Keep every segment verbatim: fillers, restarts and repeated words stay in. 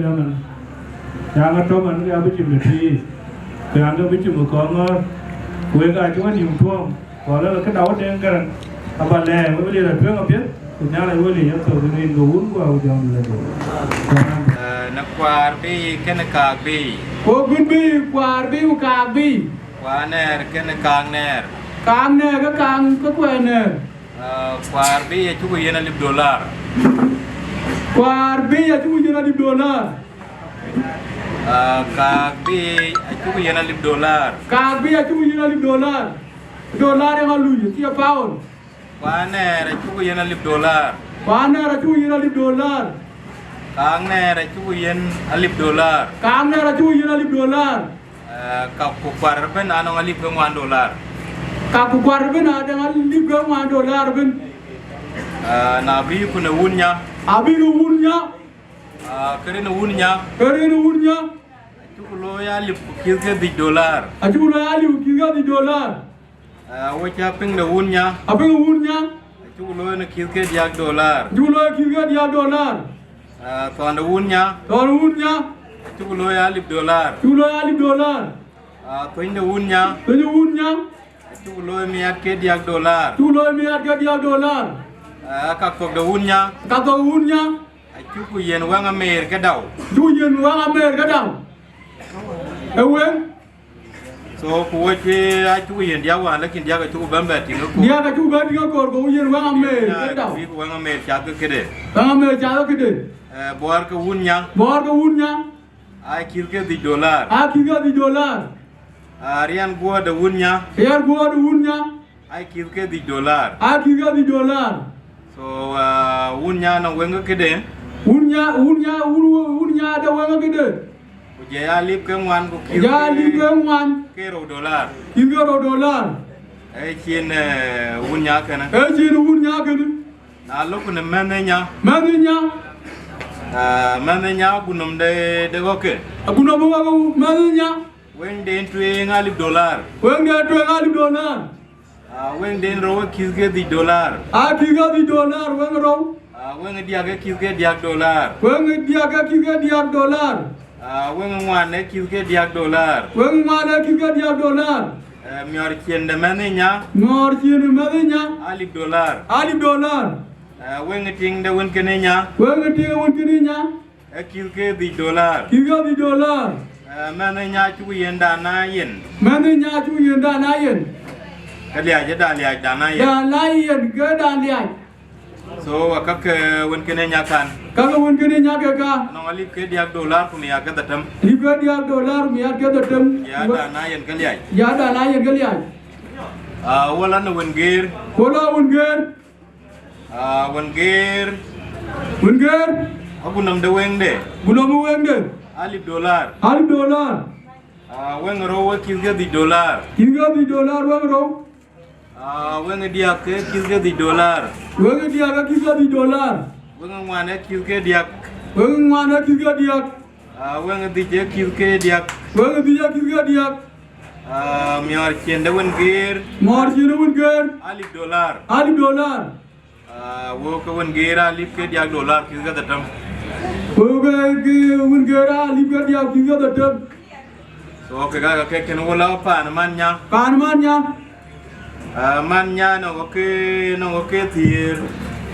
Ëmën, raan ë tɔ̈ man, ke abï cïm ë pïïr, ku raan ke bï cïm ë kɔn ŋɔ̈ɔ̈r, ku wek aa cï wenïïm tuɔ̈ɔ̈m, ku alɔ ke Dau Deŋ Garaŋ, aba lɛɛr, wek bï lɛɛr atueŋ apiɛth, ku Nhialic wël yic ë thök rin ke Wun ku Wä ku Jɔŋdït Lajik. Amen. Eh, në kuaar bï kenë kaak bï. Ku gïn bï kuaar bï ku kaak bï. Kuaar nɛɛr kenë kaak nɛɛr. Kaak nɛɛr ke kaak ke kuɛɛr nɛɛr. Ah, kuaar bï acuk yiɛ̈n alip dolar. Kuaar bï acuk yiɛ̈n alip dolar. Ah, kaak bï acuk yiɛ̈n alip dolar. Kaak bï acuk yiɛ̈n alip dolar. Dolar ë ŋa lui, acie pound. Kuaar nɛɛr acuk yiɛ̈n alip dolar. Kuaar nɛɛr acuk yiɛ̈n alip dolar. Kaak nɛɛr acuk yiɛ̈n alip dolar. Kaak nɛɛr acuk yiɛ̈n alip dolar. Eh, ka ku kuar ëbën anɔŋ alip ke ŋuan dolar. Ka ku kuar ëbën anɔŋ alip ke ŋuan dolar ëbën. Eh, na bï ku në wun nya. Abï në wun nya. Ah, ke rin wun nya. Ke rin wun nya. Acuk looi alip ku kïth ke dhïc dolar. Acuk looi alip ku kïth ke dhïc dolar. Eh, wo cä piŋ de wun nya. Apiŋ wun nya. Acuk looi në kïth ke diäk dolar. Acuk looi kïth ke diäk dolar. Eh, thɔn de wun nya. Thɔn wun nya. Acuk looi alip dolar. Acuk looi alip dolar. Ah, thuny de wun nya. Thuny de wun nya. Acuk looi miat ke diäk dolar. Acuk looi miat ke diäk dolar. Eh, ka thok de wun nya. Ka thok wun nya. Acuk ku yiɛ̈n wëŋ amer ke Dau. Acuk yiɛ̈n wëŋ amer ke Dau. Ë wëŋ. So, ku wo cï acuk yiɛ̈n diäk wään, lakin diäk acuk bɛ̈n bɛ tïŋ ë koor. Diäk acuk bɛ̈n tïŋ ë koor, ku yiɛ̈n wëŋ amer ke Dau. Bïk wëŋ amer cath ke këde. Wëŋ amer cath ke këde. Eh, buɔɔr ke wun nya. Buɔɔr ke wun nya. Aa kïth ke dhïc dolar. Aa kïth ke dhïc dolar. Ah, riɛn guɔ̈ɔ̈r de wun nya. Riɛn guɔ̈ɔ̈r de wun nya. Aa kïth ke dhïc dolar. Aa kïth ke dhïc dolar. So, ah, wun nya nɔŋ wëŋ ke këde. Wun nya, wun nya, wun, wun nya de wëŋ ke këde. Ku jɔ ya alip ke ŋuan ku kïth. Jɔ ya alip ke ŋuan. Ke rou dolar. Kïth ke rou dolar. Ee cin, eh, wun nya kënë. Ee cin wun nya kënë. Na lok në mɛ̈nh ë nya. Mɛ̈nh ë nya. Ah, mɛ̈nh ë nya, agunom de, de ɣɔ̈kke. Agunom ë ɣɔ̈kke, mɛ̈nh ë nya. Wëŋden tueŋ alip dolar. Wëŋden tueŋ alip dolar. Ah, wëŋden rou ë kïth ke dhïc dolar. Aa kïth ke dhïc dolar, wëŋ rou. Ah, wëŋ diäk ë kïth ke diäk dolar. Wëŋ diäk ë kïth ke diäk dolar. Ah, wëŋ ŋuan ë kïth ke diäk dolar. Wëŋ ŋuan ë kïth ke diäk dolar. Eh, miɔɔr cin de mɛ̈nh ë nya. Miɔɔr cin de mɛ̈nh ë nya. Alip dolar. Alip dolar. Eh, wëŋ tiŋ de wën kënë nya. Wëŋ tiŋ de wën kënë nya. Ë kïth ke dhïc dolar. Kïth ke dhïc dolar. Eh, mɛ̈nh ë nya acuk yiɛ̈n dan na yen. Mɛ̈nh ë nya acuk yiɛ̈n dan na yen. Ke liac ë dan liac dan na yen. Dan na yen ke dan liac. So, akak, eh, wën kënë nya kan. Kak wën kënë nya ke ka. Nɔŋ alip ke diäk dolar ku miat ke dhetem. Alip ke diäk dolar ku miat ke dhetem. Ya dan na yen ke liac. Ya dan na yen ke liac. Ah, wo la në wën geer. Wo la wën geer. Ah, wën geer. Wën geer. Agunom de wëŋde. Gunom wëŋde. Alip dolar. Alip dolar. Ah, wëŋ rou ë kïth ke dhïc dolar. Kïth ke dhïc dolar wëŋ rou. Ah, wëŋ diäk ë kïth ke dhïc dolar. Wëŋ diäk ë kïth ke dhïc dolar. Wëŋ ŋuan ë kïth ke diäk. Wëŋ ŋuan ë kïth ke diäk. Ah, wëŋ dhïc ë kïth ke diäk. Wëŋ dhïc ë kïth ke diäk. Ah, miɔɔr cin de wën geer. Miɔɔr cin de wën geer. Alip dolar. Alip dolar. Ah, wo ke wën geer alip ke diäk dolar kïth ke dhetem. Wo ke, ke wën geer alip ke diäk kïth ke dhetem. So, ke ka ke kënë wo la paan man nya. Paan man nya. Ah, man nya nɔŋ ke, nɔŋ ke thiëër.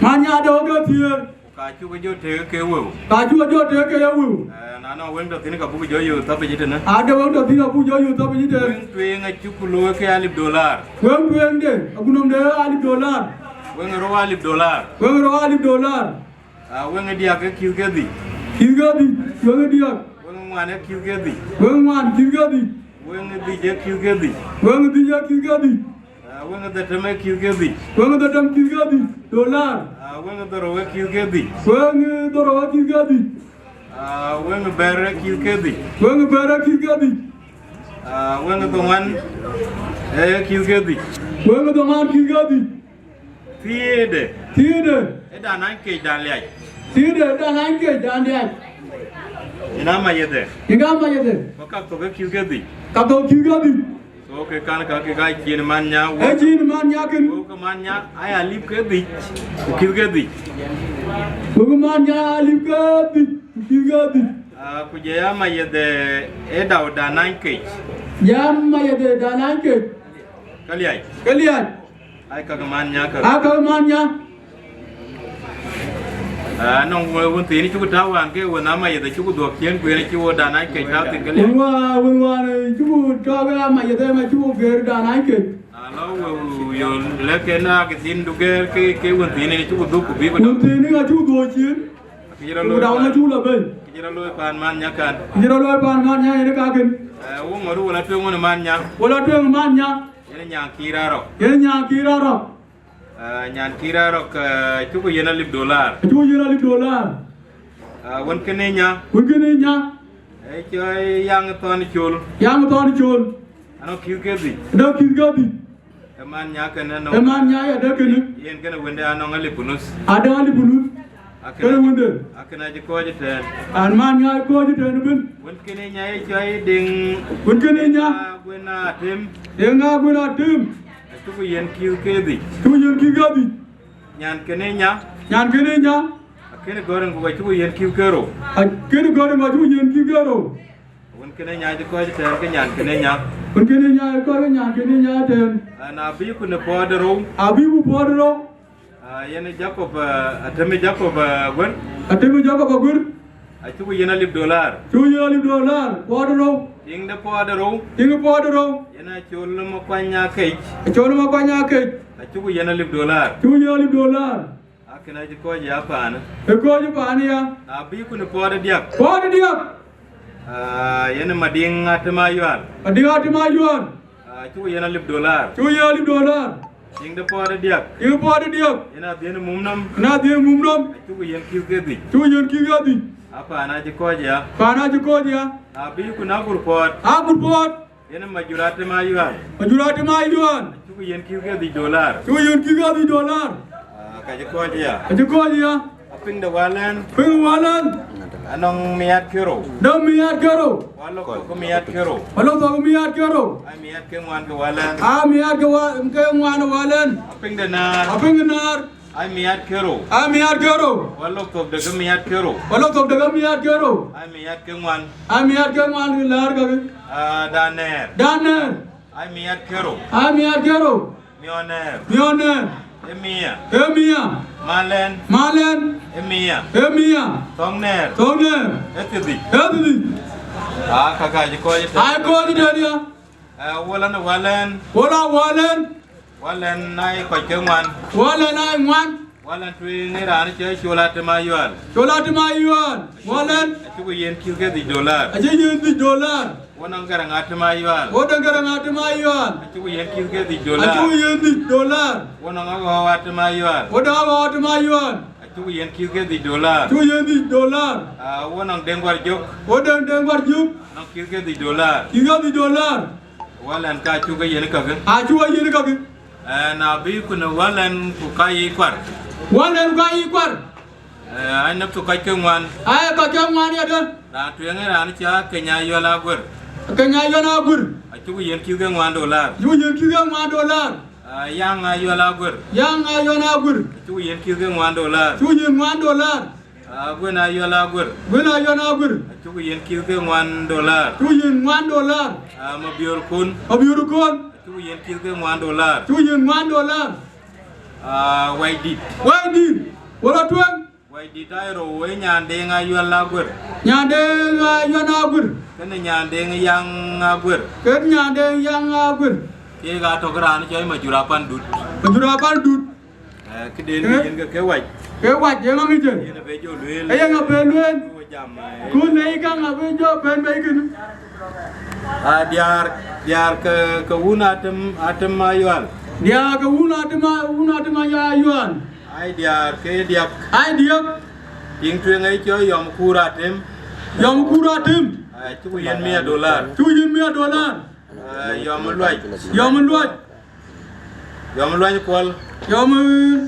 Man nya de wo ke thiëër. Ka cuk jɔ tëëk ke wëu. Ka cuk jɔ tëëk ke wëu. Eh, na nɔŋ wëŋ tɔ̈ thïn ka buk jɔ yök thapic tënë. Ade wëŋ tɔ̈ thïn abuk jɔ yök thapic tënë. Wëŋ tueŋ acuk looi ke alip dolar. Wëŋ tueŋde, agunom de alip dolar. Wëŋ rou alip dolar. Wëŋ rou alip dolar. Ah, wëŋ diäk ë kïth ke dhïc. Kïth ke dhïc, wëŋ diäk. Wëŋ ŋuan ë kïth ke dhïc. Wëŋ ŋuan kïth ke dhïc. Wëŋ dhïc ë kïth ke dhïc. Wëŋ dhïc ë kïth ke dhïc. Ah, wëŋ dhetem ë kïth ke dhïc. Wëŋ dhetem kïth ke dhïc, dolar. Ah, wëŋ dhorou ë kïth ke dhïc. Wëŋ dhorou ë kïth ke dhïc. Ah, wëŋ bɛ̈r ë kïth ke dhïc. Wëŋ bɛ̈r ë kïth ke dhïc. Ah, wëŋ dhoŋuan ë kïth ke dhïc. Wëŋ dhoŋuan kïth ke dhïc. Thiëëde. Thiëëde. Ë dan any kec dan liac. Thiëëde ë dan any kec dan liac. Yen ama yethë. Yen ama yethë. Ku ka thok ë kïth ke dhïc. Ka thok kïth ke dhïc. So ke kan ka ke ka cin man nya wo. Ë cin man nya kën. Wo ke man nya aya alip ke dhïc. Ku kïth ke dhïc. Wo ke man nya alip ke dhïc. Ku kïth ke dhïc. Ah, ku jɔl ya mayeth, eh, ë dau dan any kec. Ya mayeth ë dan any kec. Ke liac. Ke liac. Ai, kakë man nya ka. Ai, kakë man nya. Ah, nɔŋ wën, wën thiin cuk tääu wään ke wën amayeth cuk dhuɔ̈k ciëën, ku yen cï wo dan any kec tääu thïn ke liac. Wën wään, wën wään, eh, cuk tääu ke amayeth ë ma cuk gɛ̈ɛ̈r dan any kec. Na lɔ wëu yöl lɛ̈k ke na ke thiin du gɛ̈ɛ̈r ke, ke wën thiin ë cuk dhuk ku bï ku wën thiin ë cuk dhuɔ̈k ciëën. Kë cï rɔt looi ku dau paan, ŋa cuk la bɛ̈i. Kë cï rɔt looi paan man nya kan. Kë cï rɔt looi paan man nya yen kakën. Eh, wo ŋɔ̈t wo la tueŋ wën man nya. Wo la tueŋ man nya. Yen nyan Kiir Arɔk. Yen nyan Kiir Arɔk. Eh, nyan Kiir Arɔk, eh, cuk yen alip dolar. Cuk yen alip dolar. Eh, wën kënë nya. Wën kënë nya. Eh, cɔl Yaŋ Thɔn Col. Yaŋ Thɔn Col. Anɔŋ kïth ke dhïc. Anɔŋ kïth ke dhïc. Ë man nya kënë nɔŋ. Ë man nya ya dë kënë. Yen kënë wënde anɔŋ alip unus. Adë alip unus. Akënë, kënë wënde. Akënë acï kɔ̈ɔ̈c ëtɛ̈ɛ̈n. An man nya kɔ̈ɔ̈c ëtɛ̈ɛ̈n ëbën. Wën kënë nya ye cɔl Deŋ. Wën kënë nya. Aguën Atem. Deŋ Aguën Atem. Acuk yen kïth ke dhïc. Cuk yen kïth ke dhïc. Nyan kënë nya. Nyan kënë nya. Akënë gɔ̈ɔ̈r ŋuk acuk yen kïth ke rou. Akënë gɔ̈ɔ̈r ŋuk acuk yen kïth ke rou. Wën kënë nya cï kɔ̈ɔ̈c ëtɛ̈ɛ̈n ke nyan kënë nya. Wën kënë nya cï kɔ̈ɔ̈c ke nyan kënë nya ëtɛ̈ɛ̈n. An abï ku në puɔ̈ɔ̈t ë rou. Abï ku puɔ̈ɔ̈t ë rou. Ah, yen Jacob, ah, Atem Jacob, ah, Aguër. Atem Jacob Aguër. Acuk yen alip dolar. Cuk yen alip dolar, puɔ̈ɔ̈t ë rou. Tiŋ de puɔ̈ɔ̈t ë rou. Tiŋ de puɔ̈ɔ̈t ë rou. Yen Acol Makuany Akec. Acol Makuany Akec. Acuk yen alip dolar. Cuk yen alip dolar. Akënë acï kɔ̈ɔ̈c ya paanë. Ë kɔ̈ɔ̈c paanë ya. Na bï ku në puɔ̈ɔ̈t ë diäk. Puɔ̈ɔ̈t ë diäk. Ah, yen Madiŋ Atem Ayual. Madiŋ Atem Ayual. Ah, cuk yen alip dolar. Cuk yen alip dolar. Tiŋ de puɔ̈ɔ̈t ë diäk. Tiŋ puɔ̈ɔ̈t ë diäk. Yen Adhiën Mum Nɔm. Yen Adhiën Mum Nɔm. Acuk yen kïth ke dhïc. Cuk yen kïth ke dhïc. Apaan acï kɔ̈ɔ̈c ya. Paan acï kɔ̈ɔ̈c ya. Na bï ku në Agur puɔ̈ɔ̈t. Agur puɔ̈ɔ̈t. Yen Majur Atem Ayual. Majur Atem Ayual. Acuk yen kïth ke dhïc dolar. Cuk yen kïth ke dhïc dolar. Ah, ka cï kɔ̈ɔ̈c ya. Ka cï kɔ̈ɔ̈c ya. Apiŋ de Walɛn. Piŋ Walɛn. Anɔŋ miat ke rou. Dɔm miat ke rou. Wa lok thok ke miat ke rou. Wa lok thok ke miat ke rou. Ai miat ke ŋuan ke Walɛn. Ai miat ke wa-, ke ŋuan Walɛn. Apiŋ de Naar. Apiŋ de Naar. Ai miat ke rou. Ai miat ke rou. Wa lok thok de ke miat ke rou. Wa lok thok de ke miat ke rou. Ai miat ke ŋuan. Ai miat ke ŋuan ke Laar kakë. Ah, Dan Nɛɛr. Dan Nɛɛr. Ai miat ke rou. Ai miat ke rou. Miɔn Nɛɛr. Miɔn Nɛɛr. Ë mia. Ë mia. Malɛn. Malɛn. Ë mia. Ë mia. Thɔŋ Nɛɛr. Thɔŋ Nɛɛr. Ë thiërdhïc. Ë thiërdhïc. Ah, ka ka cï kɔ̈ɔ̈c ëtɛ̈ɛ̈n. Ai kɔ̈ɔ̈c ëtɛ̈ɛ̈n ya. Eh, Walɛn, Walɛn. Wala Walɛn. Walɛn ai kɔc ke ŋuan. Walɛn ai ŋuan. Walɛn tueŋ ë raan cɔl Col Atem Ayual. Col Atem Ayual. Walɛn. Acuk yen kïth ke dhïc dolar. Acuk yen dhïc dolar. Wo nɔŋ Garaŋ Atem Ayual. Wo dɔŋ Garaŋ Atem Ayual. Acuk yen kïth ke dhïc dolar. Acuk yen dhïc dolar. Wo nɔŋ Aɣɔ̈u Atem Ayual. Wo dɔŋ Aɣɔ̈u Atem Ayual. Acuk yen kïth ke dhïc dolar. Cuk yen dhïc dolar. Ah, wo nɔŋ Deŋ Guar Jök. Wo dɔŋ Deŋ Guar Jök. Nɔŋ kïth ke dhïc dolar. Kïth ke dhïc dolar. Walɛn ka cuk ke yen kakë. Acuk ke yen kakë. Eh, na bï ku në Walɛn ku ka yic kuar. Walɛn ku ka yic kuar. Eh, ai nɔŋ thok kɔc ke ŋuan. Ai kɔc ke ŋuan ya dë. Raan tueŋ ë raan cɔl Keny Ayual Aguër. Keny Ayual Aguër. Acuk yen kïth ke ŋuan dolar. Cuk yen kïth ke ŋuan dolar. Ah, Yaŋ Ayual Aguër. Yaŋ Ayual Aguër. Acuk yen kïth ke ŋuan dolar. Cuk yen ŋuan dolar. Ah, Guën Ayual Aguër. Guën Ayual Aguër. Acuk yen kïth ke ŋuan dolar. Cuk yen ŋuan dolar. Ah, Mabiöör Kon. Mabiöör Kon. Acuk yen kïth ke ŋuan dolar. Cuk yen ŋuan dolar. Ah, Waidït. Waidït. Wala tueŋ. Waidït ai rou ë nyan Deŋ Ayual Aguër. Nyan Deŋ Ayual Aguër. Kënë nyan Deŋ Yaŋ Aguër. Kënë nyan Deŋ Yaŋ Aguër. Kek aa tök raan cɔl Majur Apandut. Majur Apandut. Eh, këden ke yen ke ke wac. Ke wac, yen aŋic. Yen abï jɔ lueel. Ee yen abï lueel. Ku jam, eh. Ku në yï käŋ abï jɔ bɛ̈n bei kënë. Ah, diäär, diäär ke, ke wun Atem, Atem Ayual. Diäär ke wun Atem, wun Atem Ayual. Ai diäär ke diäk. Ai diäk. Tiŋ tueŋ ë cɔl Yɔm Kur Atem. Yɔm Kur Atem. Acuk yen mia dolar. Cuk yen mia dolar. Eh, Yɔm Luac. Yɔm Luac. Yɔm Luany Kuɔl. Yɔm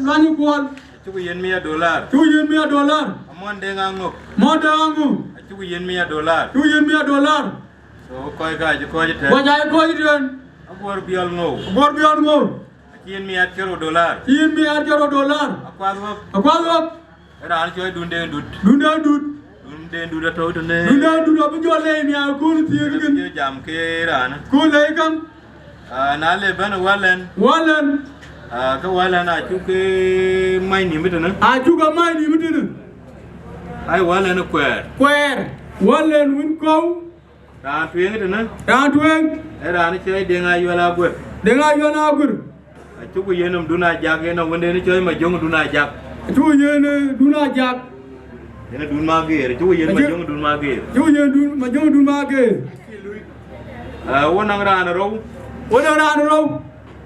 Luany Kuɔl. Acuk yen mia dolar. Cuk yen mia dolar. Amuɔn Deŋ Aŋök. Muɔn Deŋ Aŋök. Acuk yen mia dolar. Cuk yen mia dolar. So, kɔc ka acï kɔ̈ɔ̈c ëtɛ̈ɛ̈n. Kɔc acï kɔ̈ɔ̈c ëtɛ̈ɛ̈n. Aguɔ̈r Biɔl Ŋou. Aguɔ̈r Biɔl Ŋou. Acï yen miat ke rou dolar. Cï yen miat ke rou dolar. Akuath Ɣɔ̈k. Akuath Ɣɔ̈k. Ë raan cɔl Dun Deŋ Dut. Dun Deŋ Dut. Dun Dundɛn Dut atɔ̈u tënë. Dundɛn Dut abï jɔ lɛɛi nhial kööl thiëëk kën. Jɔ jam ke raanë. Kööl lɛɛi käŋ. Ah, na le bɛ̈n ë Walɛn. Walɛn. Ah, ke Walɛn acuk ke mac nïïm tënë. Acuk ke mac nïïm tënë. Ai, Walɛn ë Kuɛɛr. Kuɛɛr. Walɛn wën kɔ̈u. Raan tueŋ tënë. Raan tueŋ. Ee raan cɔl Deŋ Ayuɛl Aguër. Deŋ Ayuɛl Aguër. Acuku yen nɔm Dun Ajak, yen nɔm wënden cɔl Majöŋ Dun Ajak. Acuku yen, eh, Dun Ajak. Yen Dun Mageer, acuku yen Acu- Majöŋ Dun Mageer. Acuku yen Dun, Majöŋ Dun Mageer. Ah, wɔ nɔŋ raan rou. Wɔ nɔŋ raan rou.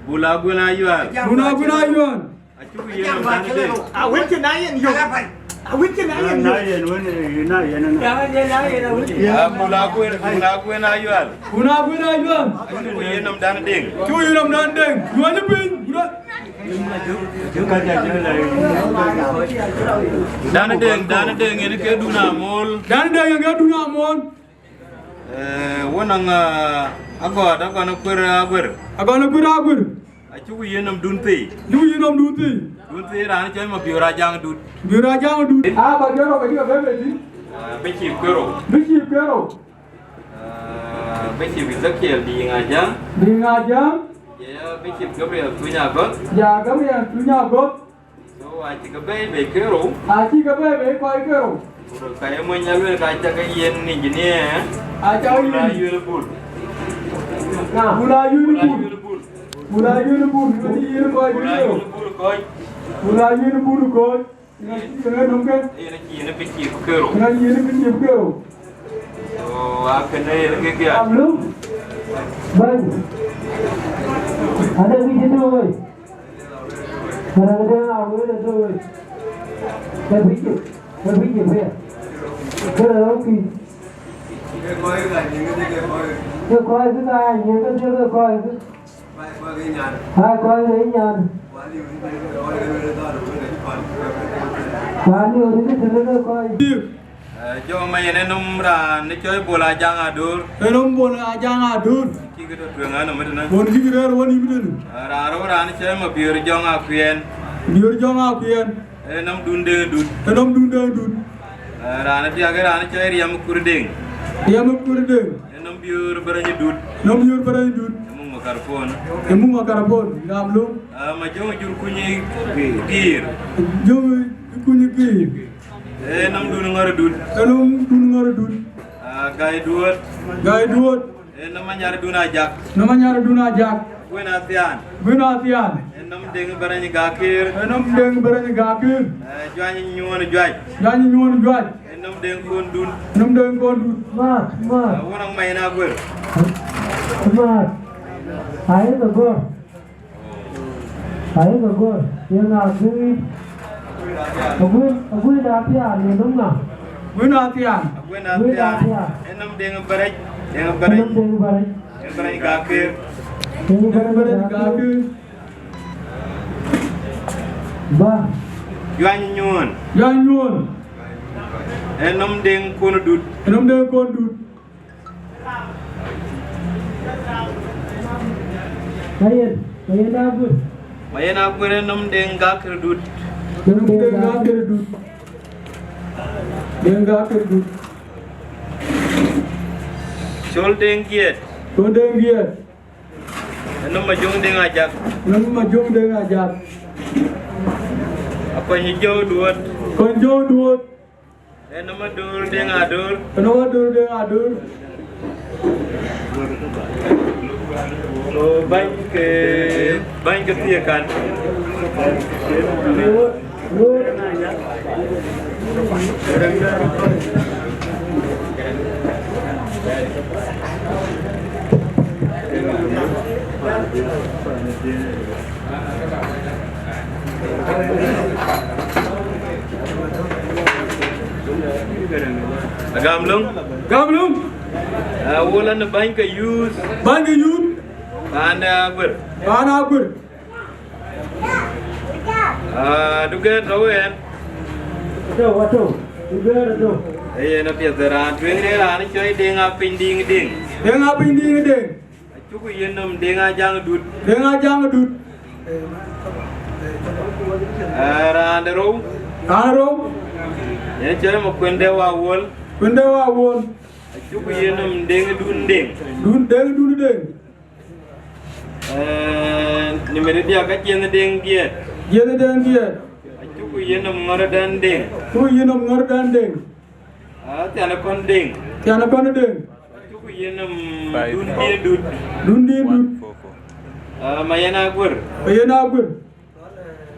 Bul Aguën Ayuɛl. Bul Aguën Ayuɛl. Acuku yen nɔm Dan Deŋ. A wën cï na yen yök. A wën cï na yen yök. Na yen wën, eh, na yen na. Ya, ya, na yen a wën. Ah, Bul Aguën, Bul Aguën Ayuɛl. Bul Aguën Ayuɛl. Acuku yen nɔm Dan Deŋ. Acuku yen nɔm Dan Deŋ. Yuɔny piny. Dan Deŋ, Dan Deŋ yen ke Dun Amol. Dan Deŋ yen ke Dun Amol. Eh, wɔ nɔŋ, ah, Agɔt, Agɔt Kuɛɛr Aguër. Agɔt Kuɛɛr Aguër. Acuku yen nɔm Dun Thii. Acuku yen nɔm Dun Thii. Dun Thii raan cɔl Mabiöör Ajaŋ Dut. Mabiöör Ajaŋ Dut. Ah, ba jɔt rɔt ba jɔt bɛ̈n bɛ̈n thïn. Ah, Bishop Kero. Bishop Kero. Ah, Bishop Ezekiel Diŋ Ajaŋ. Diŋ Ajaŋ. Ya Bishop Gabriel Tuny Agɔth. Ya Gabriel Tuny Agɔth. So, acï ke bɛ̈ɛ̈i bei kerou. Acï ke bɛ̈ɛ̈i bei kɔc kerou. Ka ye mony Aluel ka ca ke yen engineer. Aca ke yen. Bul Ayuɛl Bul. Na. Bul Ayuɛl Bul. Bul Ayuɛl Bul. Bul Ayuɛl Bul. Bul Ayuɛl Bul kɔc. Bul Ayuɛl Bul kɔc. Yen acï yen bï cïï kerou. Yen acï yen bï cïï kerou. So, akënë yen ke gɛ̈t. Ablu. Bɛ̈ny. Ade bï cï tɔ̈u wei. Kërɛŋ de ŋa wël ë tɔ̈u wei. Ke bï cï, ke bï cï bɛ̈n. Kërɛŋ rɔt kï. Ke kɔc kë ka ya nyiëëŋ ke dhiël ke kɔc kë. Ai, kɔc ke nyan. Paan liu rït tënë ke kɔc. Eh, jɔ ma yen ë nɔm raan ë cɔl Bol Ajaŋ Adur. Ë nɔm Bol Ajaŋ Adur. Kï ke tɔ tueŋ ë nɔm ëtënë. Ɣön kï rëër wën yïm tënë. Eh, raan rou raan ë cɔl Mabiöör Jɔŋ Akuɛɛn. Mabiöör Jɔŋ Akuɛɛn. Ë nɔm Dun Deŋ Dut. Ë nɔm Dun Deŋ Dut. Eh, raan ë diäk ë raan ë cɔl Riɛm Kur Deŋ. Riɛm Kur Deŋ. Ë nɔm Biöör Bɛ̈rɛny Dut. Nɔm Biöör Bɛ̈rɛny Dut. Ë muk makarpon. Ë muk makarpon, gam löŋ. Ah, Majöŋ Jur Kuny Giir. Jur Kuny Giir. Ë nɔm Dun Ŋɔ̈r Dut. Ë nɔm Dun Ŋɔ̈r Dut. Ah, Gai Duöt. Gai Duöt. Ë nɔm Manyar Dun Ajak. Nɔm Manyar Dun Ajak. Guën Athian. Guën Athian. Ë nɔm Deŋ Bɛ̈rɛny Gakir. Ë nɔm Deŋ Bɛ̈rɛny Gakir. Eh, Juany Nyuɔ̈n Juac. Juany Nyuɔ̈n Juac. Ë nɔm Deŋ Kɔn Dut. Ë nɔm Deŋ Kɔn Dut. Maat, maat. Eh, wun nɔŋ Mayen Aguër. Maat. Ayek Aguër. Ayek Aguër. Yen Aguër. Aguër, Aguër Athian, yen nɔm ŋa? Aguër Athian. Aguër Athian. Ë nɔm Deŋ Bɛ̈rɛny. Deŋ Bɛ̈rɛny. Ë nɔm Deŋ Bɛ̈rɛny. Deŋ Bɛ̈rɛny Gakir. Deŋ Bɛ̈rɛny Gakir. Ba. Juany Nyuɔ̈n. Juany Nyuɔ̈n. Ë nɔm Deŋ Kɔn Dut. Ë nɔm Deŋ Kɔn Dut. Mayen, Mayen Aguër. Mayen Aguër ë nɔm Deŋ Gakir Dut. Nɔm Deŋ Gakir Dut. Deŋ Gakir Dut. Col Deŋ Giɛɛt. Col Deŋ Giɛɛt. Ë nɔm Majöŋ Deŋ Ajak. Nɔm Majöŋ Deŋ Ajak. Akɔny Jɔ̈u Duöt. Kɔny Jɔ̈u Duöt. Ë nɔm Adur Deŋ Adur. Ë nɔm Adur Deŋ Adur. So, bäny ke, bäny ke thiëëk kan. Agam löŋ? Gam löŋ. Ah, wɔ lɔ në bäny ke youth. Bäny ke youth. Paan Aguër. Paan Aguër. Ah, Dugɛɛr tɔ̈u yen? Atɔ̈u, atɔ̈u. Dugɛɛr atɔ̈u. Ee, yen apiɛth, raan tueŋ de raan cɔl Deŋ Apiny Diŋ Deŋ. Deŋ Apiny Diŋ Deŋ. Acuku yen nɔm Deŋ Ajaŋ Dut. Deŋ Ajaŋ Dut. Eh, raan de rou. Raan de rou. Yen cɔl Makuënde Wawuɔl. Kuën Dëu Awuɔl. Acuk yen nɔm Deŋ Dun Deŋ. Dun Deŋ Dun Deŋ. Eh, nimëri diäk ka Jiënh Deŋ Diɛɛt. Jiënh Deŋ Diɛɛt. Acuk yen nɔm Ŋɔ̈r Dan Deŋ. Acuk yen nɔm Ŋɔ̈r Dan Deŋ. Ah, Thian Kɔn Deŋ. Thian Kɔn Deŋ. Acuk yen nɔm Dun Diëë Dut. Dun Diëë Dut. Ah, Mayen Aguër. Mayen Aguër.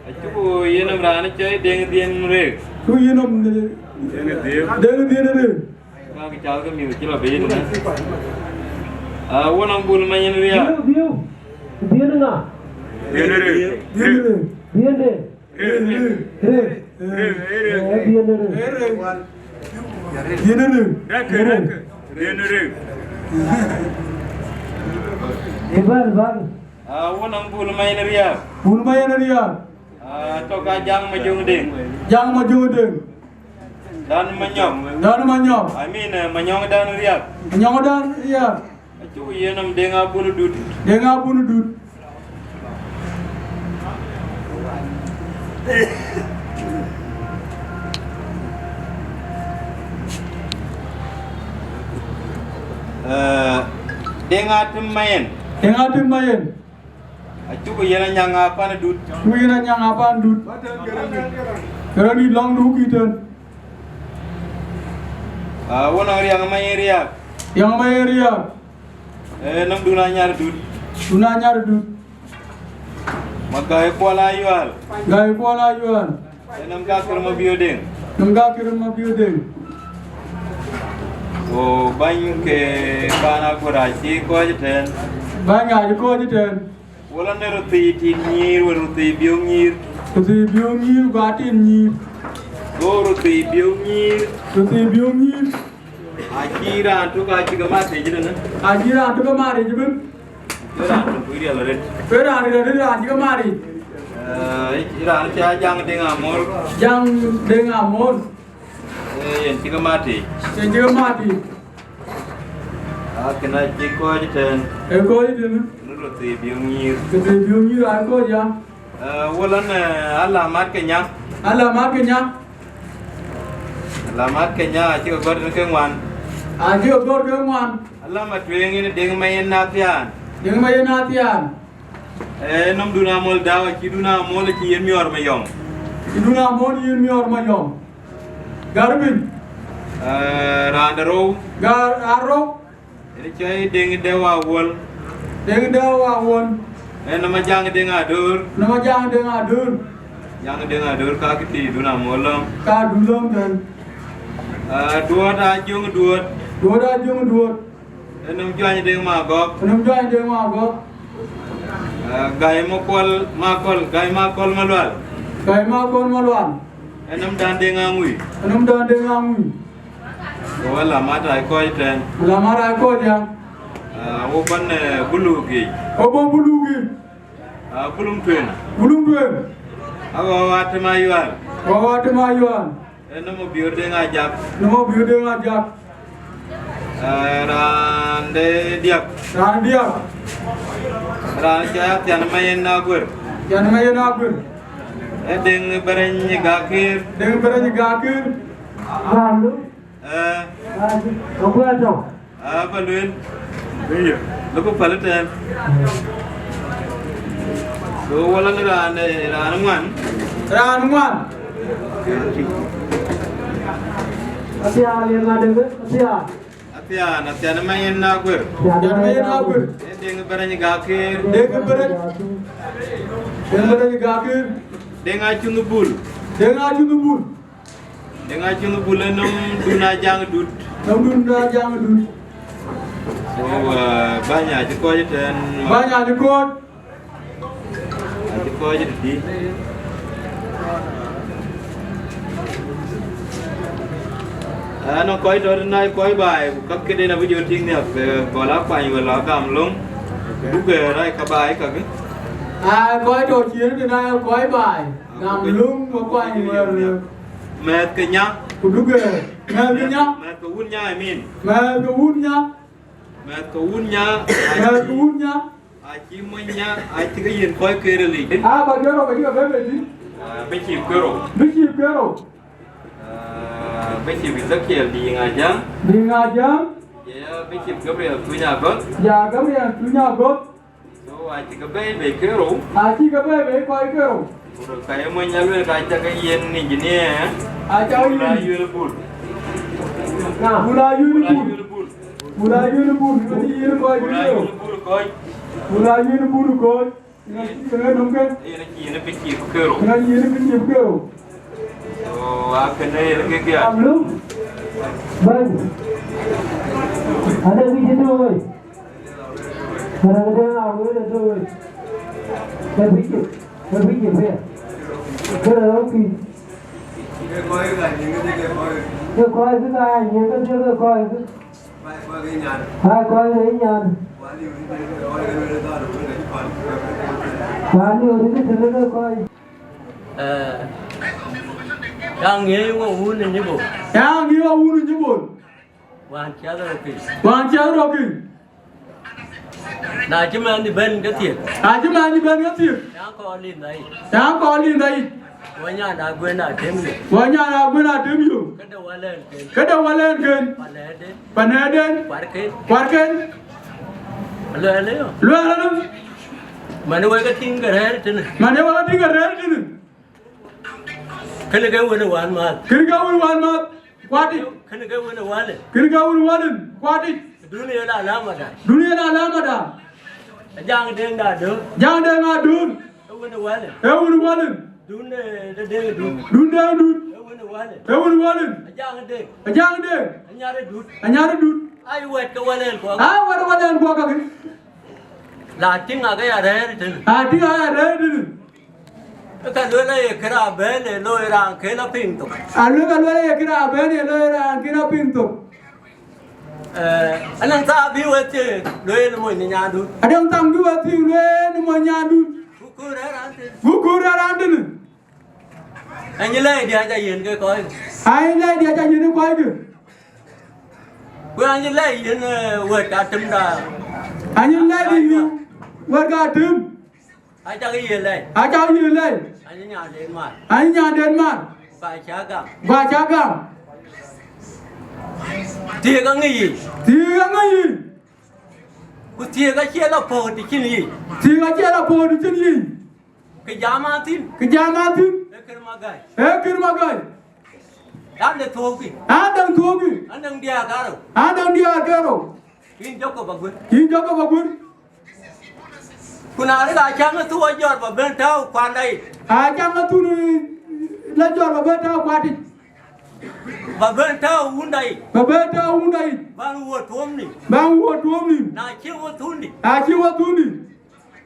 Acuk yen nɔm raan cɔl Deŋ Dhiën Reek. Acuk yen nɔm, eh, Deŋ Dhiën Reek. Ka ke cath ke mïth cï lɔ bei ëtënë. Ah, wun nɔm Bul Mayen Riääk. Dhiën, Dhiën, Dhiën ŋa? Dhiën Reek. Dhiën Reek. Dhiën Reek. Reek. Reek. Reek. Eh, Dhiën Reek. Dhiën Reek. Dak, dak. Dhiën Reek. Bal, bal. Ah, wun nɔm Bul Mayen Riääk. Bul Mayen Riääk. Ah, tɔ̈ ka Jaŋ Majöŋ Deŋ. Jaŋ Majöŋ Deŋ. Dan Manyɔk. Dan Manyɔk. I mean, eh, Manyɔŋ Dan Riääk. Manyɔŋ Dan Riääk. Acuk yen nɔm Deŋ Abun Dut. Deŋ Abun Dut. Eh, Deŋ Atem Mayen. Deŋ Atem Mayen. Acuk yen Anyaŋ Apan Dut. Acuk yen Anyaŋ Apan Dut. Ke rɔt dït lɔŋ du kï tën. Ah, wun nɔm Riäŋ Mayen Riääk. Riäŋ Mayen Riääk. Eh, nɔm Dun Anyar Dut. Dun Anyar Dut. Ma Gäi Kuɔl Ayual. Gäi Kuɔl Ayual. Eh, nɔm Gakir Mabiöör Deŋ. Nɔm Gakir Mabiöör Deŋ. Ku bäny ke paan Aguër acï kɔ̈ɔ̈c ëtɛ̈ɛ̈n. Bäny acï kɔ̈ɔ̈c ëtɛ̈ɛ̈n. Wala në röthii tit nyïïr, wala röthii biöök nyïïr. Röthii biöök nyïïr, ku ka tit nyïïr. Go röthii biöök nyïïr. Röthii biöök nyïïr. Acï raan tök acï ke mat yic ëtënë. Acï raan tök ke mat yic ëbën. Ke raan tök riɛl arëët. Ke raan riɛl arëët raan cï ke mat yic. Eh, raan cï Ajaŋ Deŋ Amol. Jaŋ Deŋ Amol. Eh, yen cï ke mat yic. Yen cï ke mat yic. Ah, kënë acï kɔ̈ɔ̈c ëtɛ̈ɛ̈n. Ee kɔ̈ɔ̈c ëtënë. Në röthii biöök nyïïr. Röthii biöök nyïïr aa kɔ̈ɔ̈c ya. Eh, wala në Alamat Kenya. Alamat Kenya. Alamat Kenya acï ke gɔ̈t ke ŋuan. Acï ke gɔ̈t ke ŋuan. Alama tueŋ yen Deŋ Mayen Athiaan. Deŋ Mayen Athiaan. Eh, nɔm Dun Amol Dau, acï Dun Amol acï yen miɔɔr Mayɔm. Acï Dun Amol yen miɔɔr Mayɔm. Gär piny. Eh, raan de rou. Gär arou. Yen cɔl Deŋ Dëu Awuɔl. Deŋ Dëu Awuɔl. Ee nɔm Ajaŋ Deŋ Adoor. Nɔm Ajaŋ Deŋ Adoor. Ajaŋ Deŋ Adoor ka kë tïï Dun Amol lɔ̈ŋ. Ka Dun lɔ̈ŋ tën. Ah, Duɔ̈t Ajöŋ Duɔ̈t. Duɔ̈t Ajöŋ Duɔ̈t. Ee nɔm Juany Deŋ Magɔ̈k. Ee nɔm Juany Deŋ Magɔ̈k. Ah, Gäi Makuɔl, Makuɔl, Gäi Makuɔl Malual. Gäi Makuɔl Malual. Ee nɔm Dan Deŋ Aŋui. Ee nɔm Dan Deŋ Aŋui. Ku alamat aa kɔ̈ɔ̈c ëtɛ̈ɛ̈n. Alamat aa kɔ̈ɔ̈c ya. Ah, wo bän, eh, Buluk yic. Wo bän Buluk yic. Ah, Buluk tueŋ. Buluk tueŋ. Aɣɔ̈u Atem Ayual. Aɣɔ̈u Atem Ayual. Ee nɔm Mabiöör Deŋ Ajak. Nɔm Mabiöör Deŋ Ajak. Eh, raan de diäk. Raan diäk. Raan cɔl Athian Mayen Aguër. Athian Mayen Aguër. Ee Deŋ Bereny Gakir. Deŋ Bereny Gakir. Raan du. Eh. Aguër tɔ̈. Ah, ba lueel. Iya. Lok päl ëtɛ̈ɛ̈n. So, wala në raan, eh, raan ŋuan. Raan ŋuan. Athian yen ŋa dëŋ, Athian. Athian, Athian Mayen Aguër. Athian Mayen Aguër. Ee Deŋ Bereny Gakir. Deŋ Bereny. Deŋ Bereny Gakir. Deŋ Acunh Bul. Deŋ Acunh Bul. Deŋ Acunh Bul ee nɔm Dun Ajaŋ Dut. Nɔm Dun Ajaŋ Dut. So, uh, bäny acï kɔ̈ɔ̈c ëtɛ̈ɛ̈n. Bäny acï kɔ̈ɔ̈c. Acï kɔ̈ɔ̈c tëtï. Anɔŋ kɔc tɔ̈ tënë aa kɔc baai, ku käk këden abï jɔ tïŋ nhiäk, eh, gɔl akuany wala agam löŋ. Duk, eh, rac ka baai kakë. Aa, kɔc tɔ̈ ciëën tënë aa kɔc baai, gam löŋ, akuany wala. Mɛ̈ɛ̈th ke nya. Ku duk, eh, mɛ̈ɛ̈th ke nya. Mɛ̈ɛ̈th ke wun nya, I mean. Mɛ̈ɛ̈th ke wun nya. Mɛ̈ɛ̈th ke wun nya. Mɛ̈ɛ̈th ke wun nya. Acï mony nya, acï ke yiën kɔc ke ril yic. Aa, ba jɔt rɔt, ba cï ke bɛ̈n bei thïn. Ah, bï cïï kuero. Bï cïï kuero. Ah, Bishop Ezekiel Diŋ Ajäŋ. Diŋ Ajäŋ. Ya Bishop Gabriel Tuny Agoth. Ya Gabriel Tuny Agoth. So, acï ke bɛ̈ɛ̈i bei ke rou. Acï ke bɛ̈ɛ̈i bei kɔc ke rou. Ku ka ye mony aluel ka ca ke yiën engineer. Aca ke yiën. Bul ayuel bul. Bul ayuel bul. Bul ayuel bul. Bul ayuel bul. Yen yiën kɔc ke rou. Bul ayuel bul kɔc. Bul ayuel bul kɔc. Yen acï yen bï cïï ke rou. Yen acï yen bï cïï ke rou. So, akënë yen ke gɛ̈t. Ablu. Bɛ̈ny. Ade bï cï tɔ̈u wei. Kërɛŋ de ŋa wël ë tɔ̈u wei. Ke bï cï, ke bï cï piɛth. Kërɛŋ rɔ̈ɔ̈k kï. Ke kɔc kï ka ya nyiëëŋ ke dhiël ke kɔc kï. Ai, kɔc rɛ̈c nyan. Wani ori ke tënë ke kɔc. Eh, ya ŋiëc wɔ wun ë Nyibol. Ya ŋiëc wɔ wun ë Nyibol. Wään ciɛth rɔt piny. Wään ciɛth rɔt piny. Na cï mɛnhdï bɛ̈n ke thiëk. Na cï mɛnhdï bɛ̈n ke thiëk. Ya kɔɔr linda yic. Ya kɔɔr linda yic. Wɔ nyan Aguën Atem yök. Wɔ nyan Aguën Atem yök. Këde wälɛ̈nken. Këde wälɛ̈nken. Panɛ̈ɛ̈den. Panɛ̈ɛ̈den. Kuarken. Kuarken. Luɛɛl ëyö. Luɛɛl ëyö. Mɛn wek ke tïŋ ke rɛ̈ɛ̈r tënë. Mɛn wek ke tïŋ ke rɛ̈ɛ̈r tënë. Kënë ke wën ë wään määth. Kënë ke wën ë wään määth. Kuatic. Kënë ke wën ë wälë. Kënë ke wën ë wälë. Kuatic. Dunia la lamada. Dunia la lamada. Ajaŋ Deŋ da döör. Ajaŋ Deŋ da döör. Ee wën ë wälë. Ee wën ë wälë. Dun, eh, de Deŋ dun. Dun Deŋ dun. Ee wën ë wälë. Ee wën ë wälë. Ajaŋ Deŋ. Ajaŋ Deŋ. Anyar dut. Anyar dut. Ai wɛ̈t ke wälɛn kuɔk. Ai wɛ̈t ke wälɛn kuɔk kakë. La tïŋ ake ya rɛ̈ɛ̈r tënë. La tïŋ ake ya rɛ̈ɛ̈r tënë. Ka luel aye kërɛɛc abɛ̈n ë loi raan kën a piŋ thok. A luel ka luel aye kërɛɛc abɛ̈n ë loi raan kën a piŋ thok. Eh, anɔŋ thaa bï we thiëëk lueel mony në nyandun. Anɔŋ thaa bï we thiëëk lueel mony nyandun. Ku kuur rɛ̈ɛ̈r raan tënë. Ku kuur rɛ̈ɛ̈r raan tënë. Anyi lɛ̈i diäc ayiën ke kɔc. Anyi lɛ̈i diäc ayiën ke kɔc kë. Ku anyi lɛ̈i yiën, eh, wɛ̈t ka tëmda. Anyi lɛ̈i diäc wɛ̈t ka tëm. Acak ye lɛ̈i. Acak ye lɛ̈i. Anyi nyanden mar. Anyi nyanden mar. Ba ca gam. Ba ca gam. Thiëëk aŋic yic. Thiëëk aŋic yic. Ku thiëëk acie lɔ puɔ̈u të cïn yic. Thiëëk acie lɔ puɔ̈u të cïn yic. Kë jam a thïn. Kë jam a thïn. Ee kër magai. Ee kër magai. An de thuɔɔukï. An de thuɔɔukï. An de diäär karou. An de diäär karou. Yïn Jacob Aguën. Yïn Jacob Aguën. Ku na rëk acaŋ ë thou ajɔr ba ben tääu kuanda yic. Acaŋ ë thou la jɔr ba ben tääu kuat yic. Ba ben tääu wunda yic. Ba ben tääu wunda yic. Ban wuɔ tuɔɔm nïm. Ban wuɔ tuɔɔm nïm. Na cï wɔ thundi. Na cï wɔ thundi.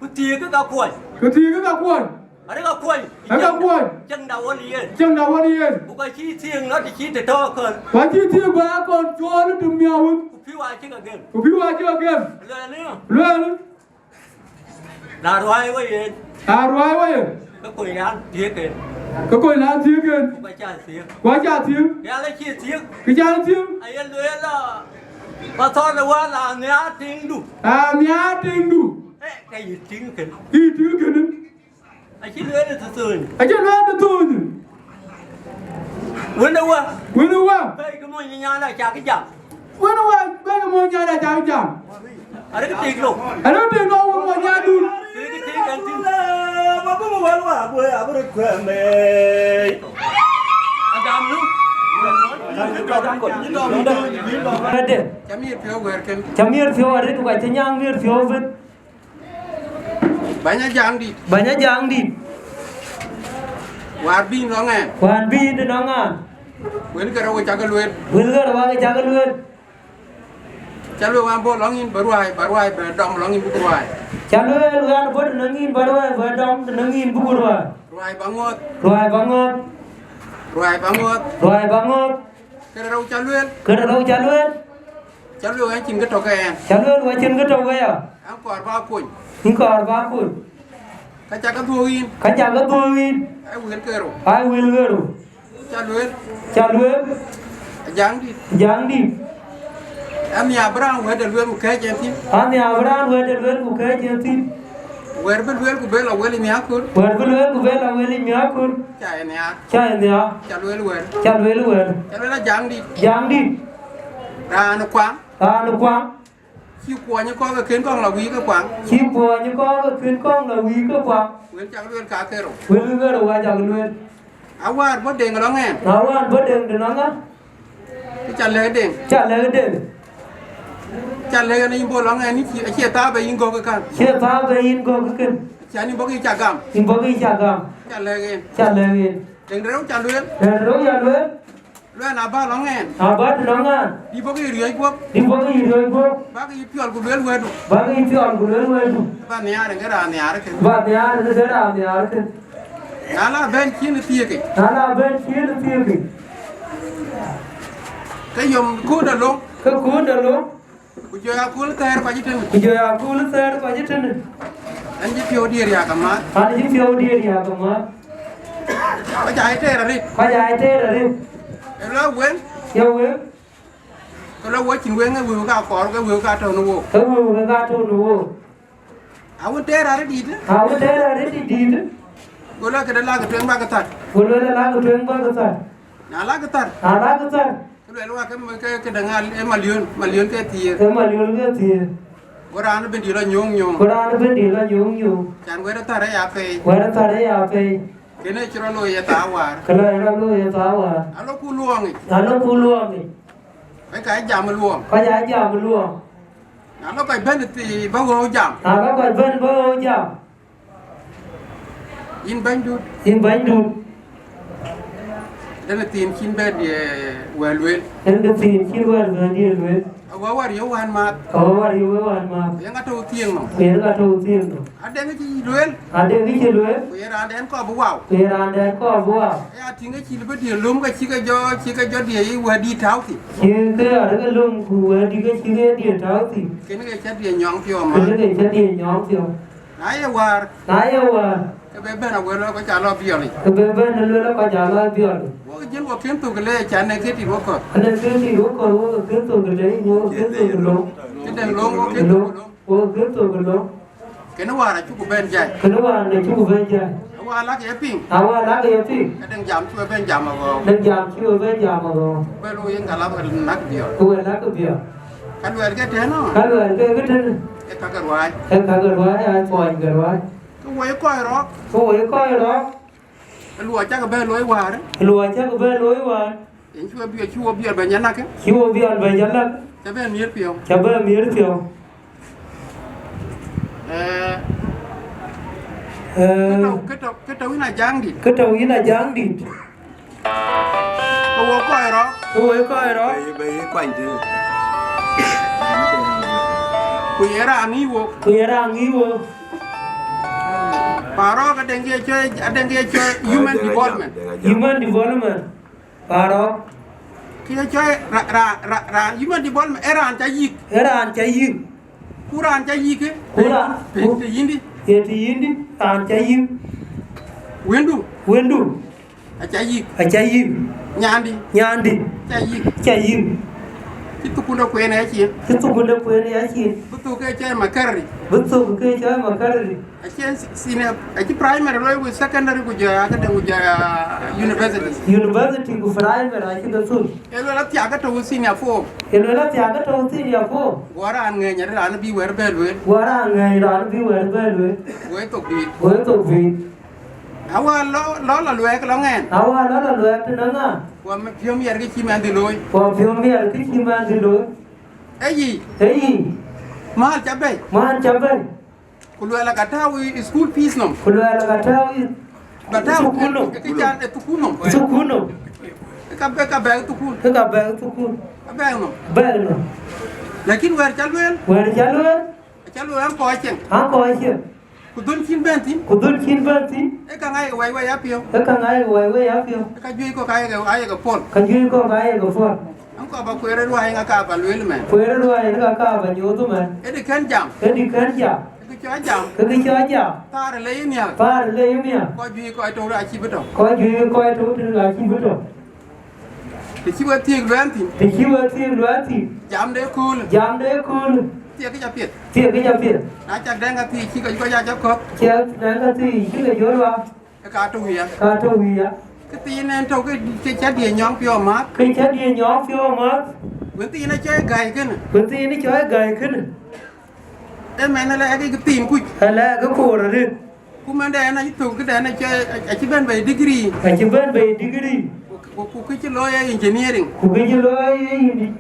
Ku thiëëk ka kuɔny. Ku thiëëk ka kuɔny. Arëk akuɔny. Arëk akuɔny. Cieŋda wën yen. Cieŋda wën yen. Ku ka cï thiëëk nɔt cï të tɔ̈ akɔ̈l. Ku ka cï thiëëk bä akɔ̈l cuɔɔl të miäk wën. Ku pïu acï ke gem. Ku pïu acï ke gem. Luɛɛl ëyö. Luɛɛl. Na ruääi we yen. Na ruääi we yen. Ke kony raan thiëëk en. Ke kony raan thiëëk en. Ku ka ca thiëëk. Ku ka ca thiëëk. Ke ala cï thiëëk. Ke ca thiëëk. Aye lueel la. Ba thɔn ë wal a nhiaar tiŋdu. A nhiaar tiŋdu. Eh, ke yï tïŋ kënë. Yï tïŋ kënë. Acï lueel ë thöthööny. Acï lueel ë thöthööny. Wën ë wä. Wën ë wä. Bɛ̈ɛ̈i ke mony nyan acak jam. Wën ë wä, bɛ̈ɛ̈i ke mony nyan acak jam. Arëk tik lok. Arëk tik lok wën mony nyan dun. Tik tik en tik. Ba bï wal wa bë abï röt kuɛm ë. Agam nu. Ade. Cä miɛt piɔ̈u wɛ̈ɛ̈r kën. Cä miɛt piɔ̈u arëët, ku ka cï nyaŋ miɛt piɔ̈u bën. Bäny Ajaŋdït. Bäny Ajaŋdït. Wäär bï yïn lɔ̈ŋ ɛn. Wäär bï yïn lɔ̈ŋ ɛn. Wëlkë rɔt we cakë lueel. Wëlkë rɔt we cakë lueel. Cä lueel wään bɔ̈ lɔ̈ŋ yïn bä ruääi, bä ruääi bä dɔm lɔ̈ŋ yïn buk ruääi. Cä lueel wään bɔ̈ të nɔŋ yïn bä ruääi, bä dɔm të nɔŋ yïn buk ruääi. Ruääi bä ŋoot. Ruääi bä ŋoot. Ruääi bä ŋoot. Ruääi bä ŋoot. Këde rou cä lueel. Këde rou cä lueel. Cä lueel wään cïn kë tɔ̈ ke ɛn. Cä lueel wään cïn kë tɔ̈ ke ya. Ɛn kɔɔr bä kony. Yïn kɔɔr bä kony. Ka cä ke dhuɔ̈k yïn. Ka cä ke dhuɔ̈k yïn. Ai wël ke rou. Ai wël ke rou. Cä lueel. Cä lueel. Ajaŋdït. Ajaŋdït. An nhiaar bï raan wɛ̈tde lueel ku kɛ̈ɛ̈c ɛn thïn. An nhiaar bï raan wɛ̈tde lueel ku kɛ̈ɛ̈c ɛn thïn. Ku Wɛ̈t bï lueel ku bï la wël ë nhiaak kul. Wɛ̈t bï lueel ku bï la wël ë nhiaak kul. Ca ë nhiaak. Ca ë nhiaak. Ca lueel wɛ̈t. Ca lueel wɛ̈t. Ca lueel a Jaŋdït. Jaŋdït. Raan ë kuaŋ. Raan ë kuaŋ. Cï kuɔny kɔ̈k ë kën kɔŋ la wïïk ë kuaŋ. Cï kuɔny kɔ̈k ë kën kɔŋ la wïïk ë kuaŋ. Wël cak lueel ka ke rou. Wël ke rou acak lueel. Awäär bɔ̈ Deŋ lɔŋ ɛn. Na wään bɔ̈ Deŋ de nɔŋ ŋa? Ke ca lɛ̈k Deŋ. Ca lɛ̈k Deŋ. Ca lɛ̈k ɛn yïn bɔ̈ lɔŋ ɛn, yïn cie, acie thaar bɛ yïn gɔ̈k ë kan. Cie thaar bɛ yïn gɔ̈k ë kën. Acie yïn bɔ̈ ke yï ca gam. Yïn bɔ̈ ke yï ca gam. Ca lɛ̈k ɛn. Ca lɛ̈k ɛn. Deŋ de rou ca lueel. Deŋ de rou ca lueel. Lueel na bä lɔŋ ɛn. Na bä të lɔŋ ɛn. Dï bɔ̈ ke yï riɔ̈c guɔ̈p. Dï bɔ̈ ke yï riɔ̈c guɔ̈p. Bä ke yï piɔl ku lueel wɛ̈tdu. Bä ke yï piɔl ku lueel wɛ̈tdu. Bä nhiaar ë ke raan nhiaar ë kën. Bä nhiaar ë ke raan nhiaar ë kën. Na la bɛ̈n cïn ë thiëëkic. Na la bɛ̈n cïn ë thiëëkic. Ke yom kuut alöŋ. Ke kuut alöŋ. Ku jɔ ya kuul thɛɛr kɔc ëtënë. Ku jɔ ya kuul thɛɛr kɔc ëtënë. An cï piɔ̈u diëër yak amääth. An cï piɔ̈u diëër yak amääth. Kɔc aa ye teer arëët. Kɔc aa ye teer arëët. Ë lɔ weŋ. Ye weŋ. Ke lɔ wɔ cïn weŋ, ë wëu ka kɔɔr, ke wëu ka tɔ̈u në wook. Ke wëu ke ka tɔ̈u në wook. Awën teer arëët dïït. Awën teer arëët dïït. Go lɔ këde lakë tueŋ bäkë thar. Go lɔ lakë tueŋ bäkë thar. Na lakë thar. Na lakë thar. Ke luɛl wa ke, ke, ke däŋ al, ë malion, malion ke thiëër. Ë malion ke thiëër. Go raan bï dïït lɔ nyooŋ nyooŋ. Go raan bï dïït lɔ nyooŋ nyooŋ. Can wɛ̈t ë thar aya pei. Wɛ̈t ë thar aya pei. Kënë cï rɔt looi ye thaa wäär. Kënë cï rɔt looi ye thaa wäär. Alɔ ku luɔɔŋ yic. Alɔ ku luɔɔŋ yic. Kɔc ka jam ë luɔɔŋ. Kɔc aa jam ë luɔɔŋ. Na lɔ kɔc bɛ̈n thii bä ɣöö jam. Na lɔ kɔc bɛ̈n bä ɣöö jam. Yïn bɛ̈nydun. Yïn bɛ̈nydun. Dɛn ë thiin cïn bɛ̈n dië wɛ̈ɛ̈r lueel. Dɛn ë thiin cïn wɛ̈ɛ̈r bɛ̈n dië lueel. Awä wär yöök wään maath. Awä wär yöök wään maath. Ku yen ka tɔ̈u thiëëŋ nɔm. Ku yen ka tɔ̈u thiëëŋ nɔm. Adeŋ cï lueel. Adeŋ cï lueel. Ku ye raandɛn kɔɔr bï wau. Ku ye raandɛn kɔɔr bï wau. Aya tïŋ ke cï bï dië löm ke cï ke jɔ, cï ke jɔ dië yï wɛ̈ɛ̈r dïït tääu thïn. Cï ke arëk löm ku wɛ̈ɛ̈r dïït ke cï ke dië tääu thïn. Kënë ke cä dië nyɔŋ piɔ̈u man. Kënë ke cä dië nyɔŋ piɔ̈u. Na ye wäär. Na ye wäär. Ke be bɛ̈n awël lɔ kɔc aa lɔ biɔl yic. Ke be bɛ̈n awël lɔ kɔc aa lɔ biɔl yic. Wok jël wok kën thok le can ne ke tit wok kɔ̈th. Ane ke tit wok kɔ̈th wok kën thok le wok kën thok löŋ. Këdɛ̈ŋ löŋ wok kën thok löŋ. Wok kën thok löŋ. Kënë wäär acuk bɛ̈n jai. Kënë wäär acuk bɛ̈n jai. Awä lak ye piŋ. Awä lak ye piŋ. Këdɛ̈ŋ jam cï we bɛ̈n jam aɣɔ̈ɔ̈k. Dɛ̈ŋ jam cï we bɛ̈n jam aɣɔ̈ɔ̈k. Bɛ̈n wok yen ka lak näk biɔl. Ku we näk biɔl. Ka luɛɛl ke tënë. Ka luɛɛl ke ke tënë. Ee ka ke ruääi. Ee ka ke ruääi, aa thuɔɔny ke ruääi. Ke woi kɔc rɔ̈k. Ke woi kɔc rɔ̈k. Luɔi cak bɛ looi wäär. Luɔi cak bɛ looi wäär. Yen cï we biɔl, cï wo biɔl bɛ nyan näk. Cï wo biɔl bɛ nyan näk. Cä bɛ miëër piɔ̈u. Cä bɛ miëër piɔ̈u. Ee, ee, kë tɔ̈u, kë tɔ̈u, kë tɔ̈u yïn a Jaŋdït. Kë tɔ̈u yïn a Jaŋdït. Ke wo kɔc rɔ̈k. Ke wo kɔc rɔ̈k. Bɛ, bɛ yï kuany tëë. Ku ye raan ŋic wok. Ku ye raan ŋic wok. Parɔɔk adeŋ ke cɔl, adeŋ ke cɔl human development. Human development. Parɔɔk. Ke cɔl ra, ra, ra, ra, human development, ee raan ca yïk. Ee raan ca yïk. Ku raan ca yïk, ku raan, të, ku, të yïndï. Ye të yïndï, raan ca yïk. Wëndu. Wëndu. Aca yïk. Aca yïk. Nyandï. Nyandï. Aca yïk. Aca yïk. Cï thukun de kueen ë yaciin. Cï thukun de kueen ë yaciin. Bï thuk ke cɔl makarri. Bï thuk ke cɔl makarri. Acïn si-, senior, acï primary looi ku secondary ku jɔ ya këdäŋ ku jɔ ya university. University ku primary acï ke thuk. Ee luel athiak ke tɔ̈u senior four. Ee luel athiak ke tɔ̈u senior four. Guɔ raan ŋɛ̈ny arëët raan bï wɛ̈ɛ̈r bɛ lueel. Guɔ raan ŋɛ̈ny raan bï wɛ̈ɛ̈r bɛ lueel. Woi thok dïït. Woi thok dïït. Awä lɔ, lɔ, lɔ luɛɛk lɔ ŋɛn. Awä lɔ, lɔ luɛɛk tënë ŋa? Ku piɔ̈u miɛt kë cï mɛnhdi looi. Ku piɔ̈u miɛt kë cï mɛnhdi looi. Ee yic. Ee yic. Mäl ca bɛ̈i. Mäl ca bɛ̈i. Ku luɛɛl ka tääu ë school fees nɔm. Ku luɛɛl ka tääu ë, ba tääu thukul nɔm. Ke, ke can ë thukul nɔm. Thukul nɔm. Ke ka bɛ, ka bɛ̈ɛ̈k thukul. Ke ka bɛ̈ɛ̈k thukul. Ka bɛ̈ɛ̈k nɔm. Bɛ̈ɛ̈k nɔm. Lakin wɛ̈ɛ̈r ca lueel. Wɛ̈ɛ̈r ca lueel. Ca lueel an kɔc cieŋ. An kɔc cieŋ. Ku dhöl cïn bɛ̈n thïn. Ku dhöl cïn bɛ̈n thïn. Ee ka ŋaai ke wɛ̈i wɛ̈i apiɔ̈u. Ee ka ŋaai ke wɛ̈i wɛ̈i apiɔ̈u. Ee ka juëc kɔ̈k aa ye ke, aa ye ke puɔ̈l. Ka juëc kɔ̈k aa ye ke puɔ̈l. An kɔc ba kueer ë ruääi ŋa ka ba lueel mɛn. Kueer ë ruääi ŋa ka ba nyuöth mɛn. Ee dï kën jam. Ee dï kën jam. Ke kë cɔl jam. Ke kë cɔl jam. Thaar le yï nhial. Thaar le yï nhial. Kɔc juëc kɔc tɔ̈u raan cï bï tɔ̈. Kɔc juëc kɔc tɔ̈u raan cï bï tɔ̈. Të cï we thiëëk luɛɛl thïn. Të cï we thiëëk luɛɛl thïn. Jamde ëköölë. Jamde ëköölë. Thiek kë ca piɛth. Thiek kë ca piɛth. Na cak dɛŋ ka thiëc cï ke kɔc aa cak kɔ̈k. Cak dɛŋ ka thiëc cï ke jɔl wa. Ke ka tɔ̈ wïï ya. Ka tɔ̈ wïï ya. Kë thiin en tɔ̈u ke, ke cä diëë nyɔŋ piɔ̈u amääth. Ke cä diëë nyɔŋ piɔ̈u amääth. Wën thiin acɔl Gäi kënë. Wën thiin acɔl Gäi kënë. Ëmɛn alɛɛk ke thiin kuc. Alɛɛk ke koor arëët. Ku mɛnde en acï thök këdɛn acï, acï bɛ̈n bei degree. Acï bɛ̈n bei degree. Ku, ku, ku kë cï looi ee engineering. Ku kë cï looi ee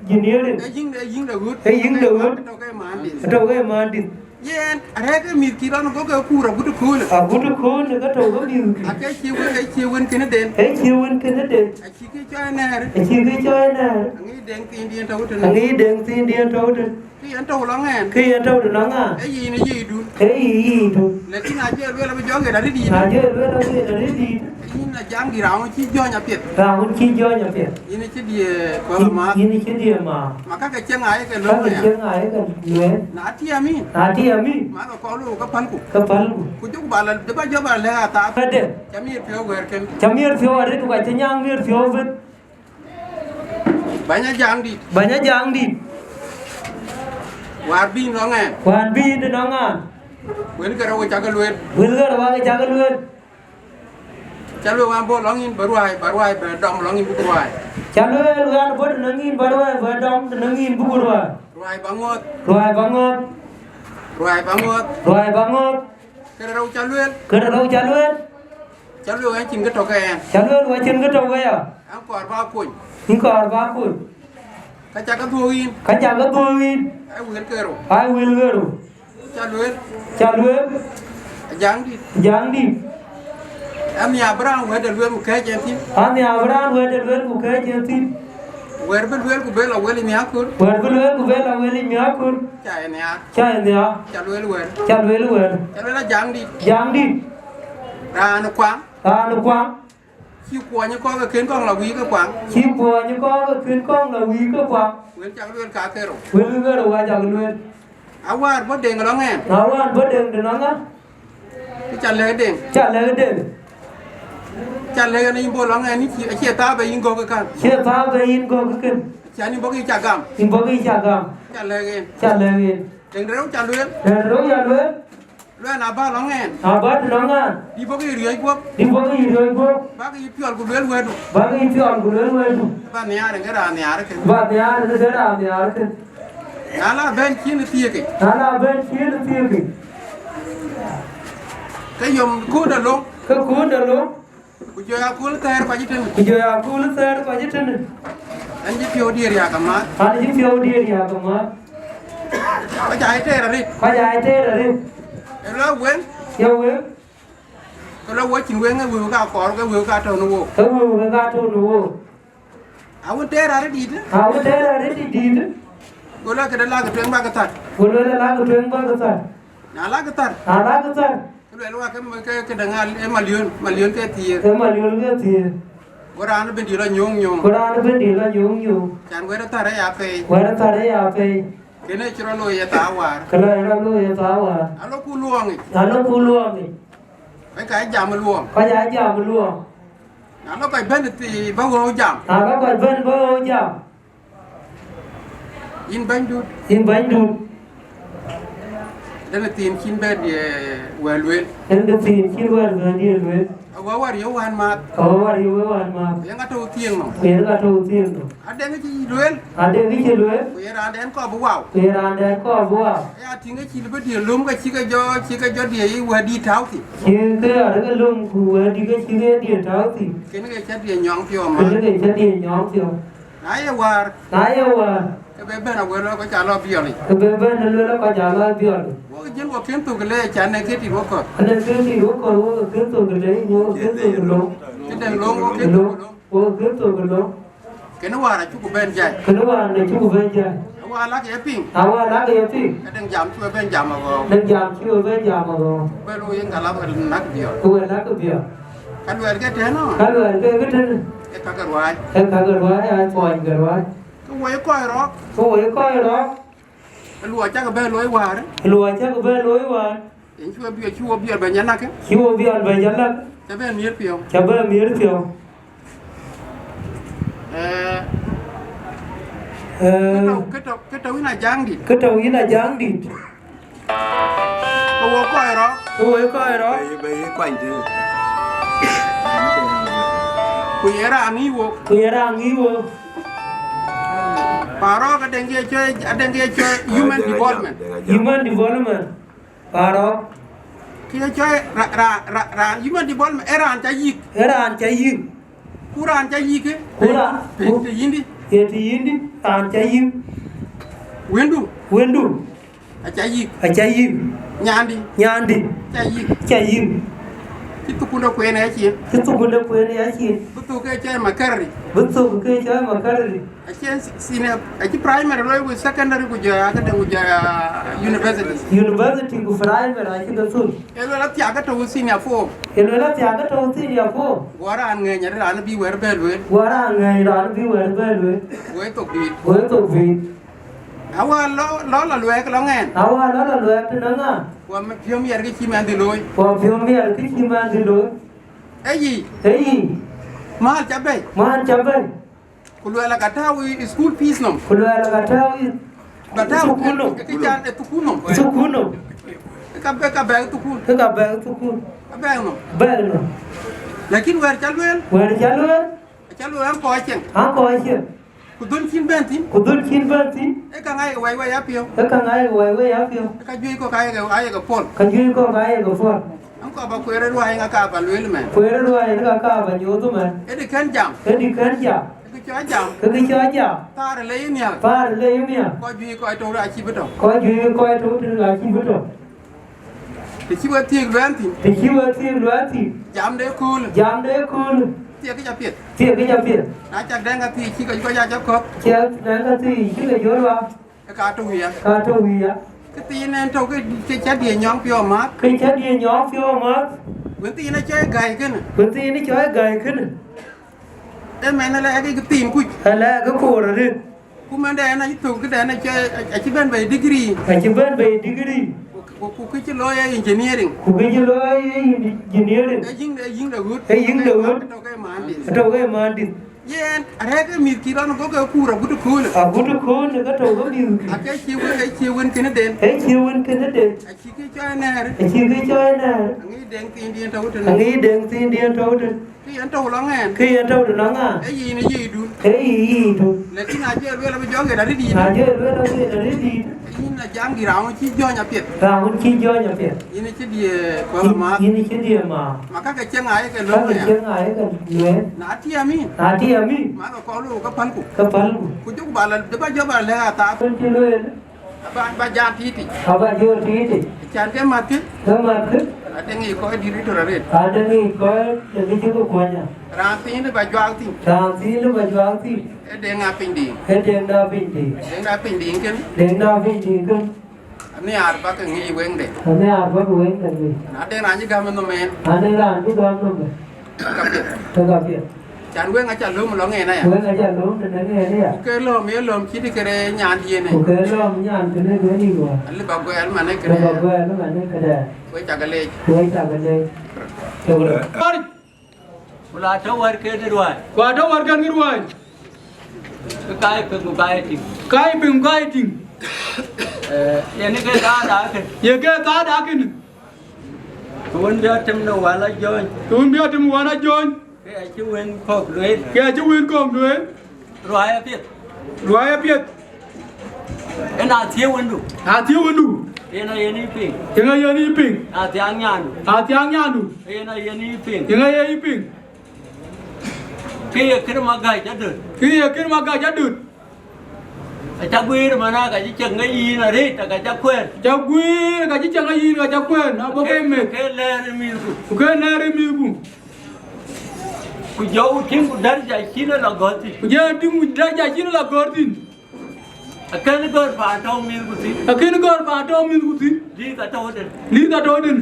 engineering. Ee yiŋ, ee yiŋ de ɣöt. Ee yiŋ de ɣöt. Atɔ̈ ke mahandis. Atɔ̈ ke mahandis. Yen arɛ̈ɛ̈k ke mïthkï lɔn go ke kuur agut köölë. Agut köölë ke tɔ̈u ke mïthkï. Ake cï wën, ee cï wën kënë den. Ee cï wën kënë den. Acï kë cɔl nɛ̈ɛ̈r. Acï kë cɔl nɛ̈ɛ̈r. Aŋic deŋ thiindiɛn tɔ̈u tënë. Aŋic deŋ thiindiɛn tɔ̈u tënë. Kë yen tɔ̈u lɔŋ ɛn. Kë yen tɔ̈u lɔŋ ɛn. Ee yïn, ee yïdu. Ee yï, yïdu. Lakin na jɔl lueel abï jɔ ɣet arëët yïn. Na jɔl lueel abï ɣet arëët yïn. Yïn a jam dï raan wën cï jɔny apiɛth. Raan wën cï jɔny apiɛth. Yïn acï diëë kuɔl amääth. Yïn acï diëë amääth. Ma kakë cieŋ aa ye ke lɔŋ. Kakë cieŋ aa ye ke lueel. Na tiɛɛm yïn. Na tiɛɛm yïn. Ma ke kɔɔr lɔ ke pälku. Ke pälku. Ku jɔku ba la, dë ba jɔ ba lɛ̈k athaar. Këde. Cä miɛt piɔ̈u wɛ̈ɛ̈r kën. Cä miɛt piɔ̈u arëët, ku ka cï nyääŋ miɛt piɔ̈u ëbën. Bɛ̈ny Ajaŋdït. Bɛ̈ny Ajaŋdït. Wäär bï yïn lɔŋ ɛn. Wäär bï yïn lɔŋ ɛn. Wëlkë rou cak lueel. Wëlkë rou cak lueel. Cä lueel wään bɔ̈ lɔŋ yïn bä ruääi, bä ruääi bɛ dɔm lɔŋ yïn buk ruääi. Cä lueel wään bɔ̈ të nɔŋ yïn bä ruääi bɛ dɔm të nɔŋ yïn buk ruääi. Ruääi bä ŋoot. Ruääi bä ŋoot. Ruääi bä ŋoot. Ruääi bä ŋoot. Këde rou cä lueel. Këde rou cä lueel. Cä lueel wään cïn kë tɔ̈ ke ɛn. Cä lueel wään cïn kë tɔ̈ ke ya. Ɛn kɔɔr bä kony. Yïn kɔɔr bä kony. Ka cak ke dhuɔ̈k yïn. Ka cak ke dhuɔ̈k yïn. Ai wëlkë rou. Ai wëlkë rou. Cä lueel. Cä lueel. Ajaŋdït. Ajaŋdït. Anhiaar bï raan wɛ̈tde lueel ku kɛ̈ɛ̈c ɛn thïn. Anhiaar bï raan wɛ̈tde lueel ku kɛ̈ɛ̈c ɛn thïn. Wɛ̈t bï lueel ku bë la wël ë miäk kör. Wɛ̈t bï lueel ku bë la wël ë miäk kör. Ca ë nhiaar. Ca ë nhiaar. Cä lueel wɛ̈t. Cä lueel wɛ̈t. Cä lueel Ajaŋdït. Ajaŋdït. Raan ë kuaŋ. Raan ë kuaŋ. Cï kuɔny kɔ̈k ë kën kɔŋ la wïïk ë kuaŋ. Cï kuɔny kɔ̈k ë kën kɔŋ la wïïk ë kuaŋ. Wël cak lueel ka ke rou. Wël ke rou wa cak lueel. Awäär bɔ̈ deŋ lɔŋ ɛn. Awäär bɔ̈ deŋ de lɔŋ ɛn. Kë ca lɛ̈k deŋ. Ca lɛ̈k deŋ. Ca lɛ̈k ɛn yïn bɔ̈ lɔŋ ɛn, yïn cie, acie thaar bɛ yïn gɔ̈k ë kän. Cie thaar bɛ yïn gɔ̈k ë kën. Cän yïn bɔ̈ kë yï ca gam. Yïn bɔ̈ kë yï ca gam. Ca lɛ̈k ɛn. Ca lɛ̈k ɛn. Deŋ de rou ca lueel. Deŋ de rou ca lueel. Luɛɛn abä lɔŋ ɛn. Abä të lɔŋ ɛn. Dï bɔ̈ ke yï riɔ̈ɔ̈c guɔ̈p. Dï bɔ̈ ke yï riɔ̈ɔ̈c guɔ̈p. Bä ke yï piɔl ku lueel wɛ̈tdu. Bä ke yï piɔl ku lueel wɛ̈tdu. Bä nhiaar ë ke raan nhiaar ë kën. Bä nhiaar ë ke raan nhiaar ë kën. Na la bɛ̈n ciëën ë thiëëkic. Na la bɛ̈n ciëën ë thiëëkic. Ke yom kuut alöŋ. Ke kuut alöŋ. Ku jɔ ya kööl thɛɛr kɔc ëtënë. Ku jɔ ya kööl thɛɛr kɔc ëtënë. An cï piɔ̈u diëër yak amääth. An cï piɔ̈u diëër yak amääth. Kɔc aa ye tëër arëët. Kɔc aa ye tëër arëët. Ë lɔ wëŋ. Ye wëŋ. Ke lɔ wo cïn wëŋ, ë wëu ka kɔɔr, ke wëu ka tɔ̈u në wook. Ke wëu ke ka tɔ̈u në wook. Awën tëër arëët dïït. Awën tëër arëët dïït. Go lɔ këde lakë tueŋ bäkë thar. Go lɔ lakë tueŋ bäkë thar. Na lakë thar. Na lakë thar. Ke luɛl wa ke, ke, ke däŋ al, ë malion, malion ke thiëër. Ë malion ke thiëër. Go raan bï dï lɔ nyuöŋ nyuöŋ. Go raan bï dï lɔ nyuöŋ nyuöŋ. Can wɛ̈t ë thar ë ya pei. Wɛ̈t ë thar ë ya pei. Kënë cï rɔt looi ye thaa waar. Kënë cï rɔt looi ye thaa waar. Alɔ ku luɔɔŋic. Alɔ ku luɔɔŋic. Kɔc ka jam ë luɔɔŋ. Kɔc aa jam ë luɔɔŋ. Na lɔ kɔc bɛ̈n ë thii bä ɣöö jam. Na lɔ kɔc bɛ̈n bä ɣöö jam. Yïn bɛ̈nydun. Yïn bɛ̈nydun. Dɛn ë thiin cïn bɛ̈n, eh, wɛ̈ɛ̈r lueel. Dɛn ë thiin cïn wɛ̈ɛ̈r bɛ̈n diëër lueel. Awä wär yöu wään maath. Awä wär yöu wään maath. Ku yen ka tɔ̈u thiëëŋ nɔm. Ku yen ka tɔ̈u thiëëŋ nɔm. Adɛŋ cï lueel. Adɛŋ cï lueel. Ku ye raandɛn kɔɔr bï wau. Ku ye raandɛn kɔɔr bï wau. Aya tïŋ ke cï lë bï diëër löm ke cï ke jɔ, cï ke jɔ diëër wɛ̈ɛ̈r dït tääu thïn. Cï ke arë ke löm ku wɛ̈ɛ̈r dït ke cï ke diëër tääu thïn. Kënë ke cä diëër nyɔŋ piɔ̈u. Kënë ke cä diëër nyɔŋ piɔ̈u. Na ye wäär. Na ye wäär. Ke be bɛ̈n awël lɔ kɔc aa lɔ biɔlic. Ke be bɛ̈n awël lɔ kɔc aa lɔ biɔlic. Wok jël wok kën thok le can ne ke tit wok kɔ̈th. Ane ke tit wok kɔ̈th, wok kën thok le, wok kën thok loŋ. Këdɛn loŋ wok kën thok loŋ. Wok kën thok loŋ. Kënë wäär acuku bɛ̈n jai. Kënë wäär acuku bɛ̈n jai. Awä lak ye piŋ. Awä lak ye piŋ. Këdɛn jam cï we bɛ̈n jam aɣɔ̈ɔ̈ŋ. Dɛn jam cï we bɛ̈n jam aɣɔ̈ɔ̈ŋ. Ku be looi yen ka lak we nak biɔl. Ku we nak biɔl. Ka luɛɛl ke tënë. Ka luɛɛl ke tënë. Ee ka ke ruääi. Ee ka ke ruääi, aa kuɔny ke ruääi. Ke woi kɔc rɔ̈k. Ke woi kɔc rɔ̈k. Luɔi cäk bɛ looi wäär. Luɔi cäk bɛ looi wäär. Yen cï we biɔl, cï wo biɔl bɛ nyan nakë. Cï wo biɔl bɛ nyan nakë. Cä bɛ miëër piɔ̈u. Cä bɛ miëër piɔ̈u. Eh, Kë tɔ̈u, kë tɔ̈u, kë tɔ̈u yïn Ajaŋdït. Kë tɔ̈u yïn Ajaŋdït. Ke wo kɔc rɔ̈k. Ke wo kɔc rɔ̈k. Bɛ yï, bɛ yï kuany tëë. Ku ye raan ŋic wok. Ku ye raan ŋic wok. Parɔ̈k adeŋ ke cɔl, adeŋ ke cɔl human development. Human development. Parɔ̈k. Kë ye cɔl ra-, ra-, ra-, ra-, human development, ee raan ca yïk. Ee raan ca yïk. Ku raan ca yïk, ku raan, ku, të yïndï. Ye të yïndï, raan ca yïk. Wëndu. Wëndu. Aca yïk. Aca yïk. Nyandï. Nyandï. Ca yïk. Ca yïk. Cï thukul de kueen ë cin. Cï thukul de kueen ë cin. Bï thuk ke cɔl makarri. Bï thuk ke cɔl makarri. Acï senior, acï primary looi ku secondary ku jɔ ya këdäŋ ku jɔ ya university. University ku primary acï ke thuk. Ee luel athiak ke tɔ̈u senior four. Ee luel athiak ke tɔ̈u senior four. Guɔ raan ŋɛny arë raan bï wɛ̈t bɛ lueel. Guɔ raan ŋɛny raan bï wɛ̈t bɛ lueel. Woi thok bï. Woi thok bï. Awä lɔ, lɔ, lɔ luɛɛk lɔ ŋɛn. Awä lɔ, lɔ luɛɛk tënë ŋa? Wa piöm yɛr ke cï mɛn dhil looi. Wa piöm yɛr ke cï mɛn dhil looi. Ee yic. Ee yic. Mäl ca bɛ̈i. Mäl ca bɛ̈i. Ku luɛɛl ka tääu ë school fees nɔm. Ku luɛɛl ka tääu ë, ba tääu thukul nɔm. Kë can ë thukul nɔm. Thukul nɔm. Ka bɛ, ka bɛ̈ɛ̈k thukul. Ka bɛ̈ɛ̈k thukul. Ka bɛ̈ɛ̈k nɔm. Bɛ̈ɛ̈k nɔm. Lakin wɛ̈t ca lueel. Wɛ̈t ca lueel. Ca lueel an kɔc cieŋ. An kɔc cieŋ. Ku dhöl cïn bɛ̈n thïn. Ku dhöl cïn bɛ̈n thïn. Ee käŋ aye ke wai wei apiɔ̈u. Ee käŋ aye ke wai wei apiɔ̈u. Ee ka juëc kɔ̈k aye ke, aye ke pol. Ka juëc kɔ̈k aye ke pol. An kɔc ba kueer ë ruai ŋa ka ba lueel mɛn. Kueer ë ruai ŋa ka ba nyuɔɔth mɛn. Ee dï kën jam. Ee dï kën jam. Ee kë cɔl jam. Ee kë cɔl jam. Thaar le yïn nhial. Thaar le yïn nhial. Kɔc juëc kɔc tɔ̈u raan cï bï tɔ̈. Kɔc juëc kɔc tɔ̈u tënë raan cï bï tɔ̈. Të cï we thiëëk luɛɛl thïn. Të cï we thiëëk luɛɛl thïn. Jamde ëköölë. Jamde ëköölë. Thiëëk kë ca piɛth. Thiëëk kë ca piɛth. Na cak dɛŋ ka thiëëk cï kɔc, kɔc aa cak kɔ̈k. Cak dɛŋ ka thiëëk cï ke jɔt wa. Ke ka tɔ̈u ya. Ka tɔ̈u ya. Kë thiin en tɔ̈u ke, ke ca diëëc nyɔŋ piɔ̈u amääth. Ke ca diëëc nyɔŋ piɔ̈u amääth. Wën thiin acɔl gäi kënë. Wën thiin acɔl gäi kënë. Ee mɛn alɛɛk ke thiin kuc. Alɛɛk ke koor arëët. Ku mɛn dɛn acï thök këdɛn acï, acï bɛ̈n bei degree. Acï bɛ̈n bei degree. Ku, ku, ku kë cï looi ee engineering. Ku kë cï looi ee engineering. Ee yiŋ, ee yiŋ de ɣöt. Ee yiŋ de ɣöt. Atɔ̈ ke maandïth. Atɔ̈ ke maandïth. Yen arɛ̈k ë mïth cï lɔn go ke kuur agut ëköölë. Agut ëköölë ke tɔ̈u ke mïth. Ake cï wën, ake cï wën kënë den. Ake cï wën kënë den. Acï kë cɔl nɛ̈ɛ̈r. Acï kë cɔl nɛ̈ɛ̈r. Aŋic deŋ thiindiɛn tɔ̈u tënë. Aŋic deŋ thiindiɛn tɔ̈u tënë. Kë yen tɔ̈u lɔ ŋɛɛn. Kë yen tɔ̈u tënë ŋa? Ee yïn ë yïdun. Ee yï yïdun. Lakin na jɔ lueel abï jɔ ɣet arëët dïït. Na jɔ lueel abï ɣet arëët dïït. Yïn Ajaŋdït raan wën cï jɔ̈ɔ̈ny apiɛth. Raan wën cï jɔ̈ɔ̈ny apiɛth. Yïn ë cï diëër kuäl amääth. Yïn ë cï diëër amääth. Ma ka ke cieŋ aa ye ke lueel. Ka ke cieŋ aa ye ke lueel. Na tiɛɛm yïn. Na tiɛɛm yïn. Ma ke kɔn looi ke pälku. Ke pälku. Ku jɔku ba la, ba jɔ ba lɛ̈k athaar. Kën cï lueel. Aba, ba jam tiitic. Aba jɔ tiitic. Can ke mäthkë. Ke mäthkë. Adeŋ yic kɔc dït röt arëët. Adeŋ yic kɔc de kë cï ke kuɔny. Raan thiin ba juak thïn. Raan thiin ba juak thïn. Ee deŋ a piny diiŋ. Ee deŋ da piny diiŋ. Deŋ da piny diiŋ kën. Deŋ da piny diiŋ kën. Anhiaar ba ke ŋic weŋde. Anhiaar ba ke weŋde ŋic. Na deŋ raan cï gäm ë nhom en. Na deŋ raan cï gäm nhom en. Ka piɛth. Ke ka piɛth. Can weŋ aca löm lɔ ŋɛn aya. Weŋ aca löm tënë ŋɛn aya. Ku ke löm ye löm cït këde nyandiɛn ë. Ku ke löm nyan tënë këde nïn wä. Alë ba guɛɛl manë këde. Alë ba guɛɛl manë këde. Wek cak leec. Wek cak leec. Ke wek. Ku la tɔ wärken ë ruääi. Ku atɔ wärken ë ruääi. Ke ka ye piŋ ku ka ye tïŋ. Ka ye piŋ ku ka ye tïŋ. Eh, yen ke thaada kën. Ye ke thaada kën. Ke wën bï atem në wal a jɔ̈ɔ̈ny. Ke wën bï atem wal a jɔ̈ɔ̈ny. Ke acï wën kɔ̈k lueel. Ke acï wën kɔ̈k lueel. Ruääi apiɛth. Ruääi apiɛth. Yen a thiëëu wëndu. A thiëëu wëndu. Yen a yen yï piŋ. Yen a yen yï piŋ. A thiaŋ nyandu. A thiaŋ nyandu. Yen a yen yï piŋ. Yen a yen yï piŋ. Kë ye kën ma gäc adöt. Kë ye kën ma gäc adöt. Aca guiir man aa ka cï cieŋ ke yïn arëët, ka ca kuɛɛr. Ca guiir ka cï cieŋ ke yïn ka ca kuɛɛr, na bɔ̈ ke meth. Ke lɛɛr ë mïthku. Ku ke lɛɛr ë mïthku. Ku jɔ ku tïŋ ku daraja cïn ë la gɔ̈ɔ̈r thïn. Ku jɔ tïŋ ku daraja cïn ë la gɔ̈ɔ̈r thïn. Akën gɔ̈ɔ̈r paan tɔ̈u mïthku thïn. Akën gɔ̈ɔ̈r paan tɔ̈u mïthku thïn. Lïïth atɔ̈u tën. Lïïth atɔ̈u tën.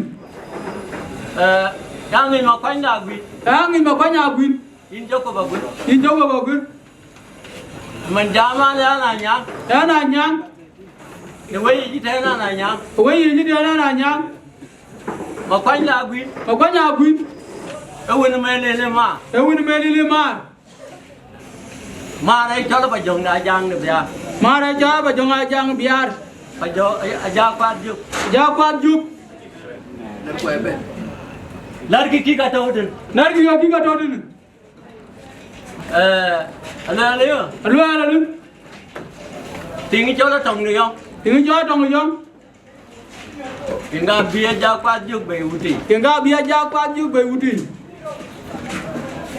Eh, ya ŋic ma kuany da guiir. Ya ŋic ma kuany da guiir. Yïn Jacob Aguer. Yïn Jacob Aguer. Man jam an, an Anyaŋ. An Anyaŋ. Ë wëi yic tɛ̈n an Anyaŋ. Ë wëi yic tɛ̈n an Anyaŋ. Ma kuany da guiir. Ma kuany da guiir. Ë wën ë Melil ë maar. Ë wën ë Melil ë maar. Maar ë cɔl ba jɔŋ da jaŋ de bia. Mar Ajak, Ajɔŋ Ajak Biaar. Ajak Kuat Juk. Ajak Kuat Juk. Lär kï kï ka tɔ̈u tënë. Lär kï kï ka tɔ̈u tënë. Eh, aluɛɛl ayo. Aluɛɛl alu. Tiŋ cɔl atɔŋ në yɔŋ. Tiŋ cɔl atɔŋ në yɔŋ. Tiŋ ka bï Ajak Kuat Juk bei wutic. Tiŋ ka bï Ajak Kuat Juk bei wutic.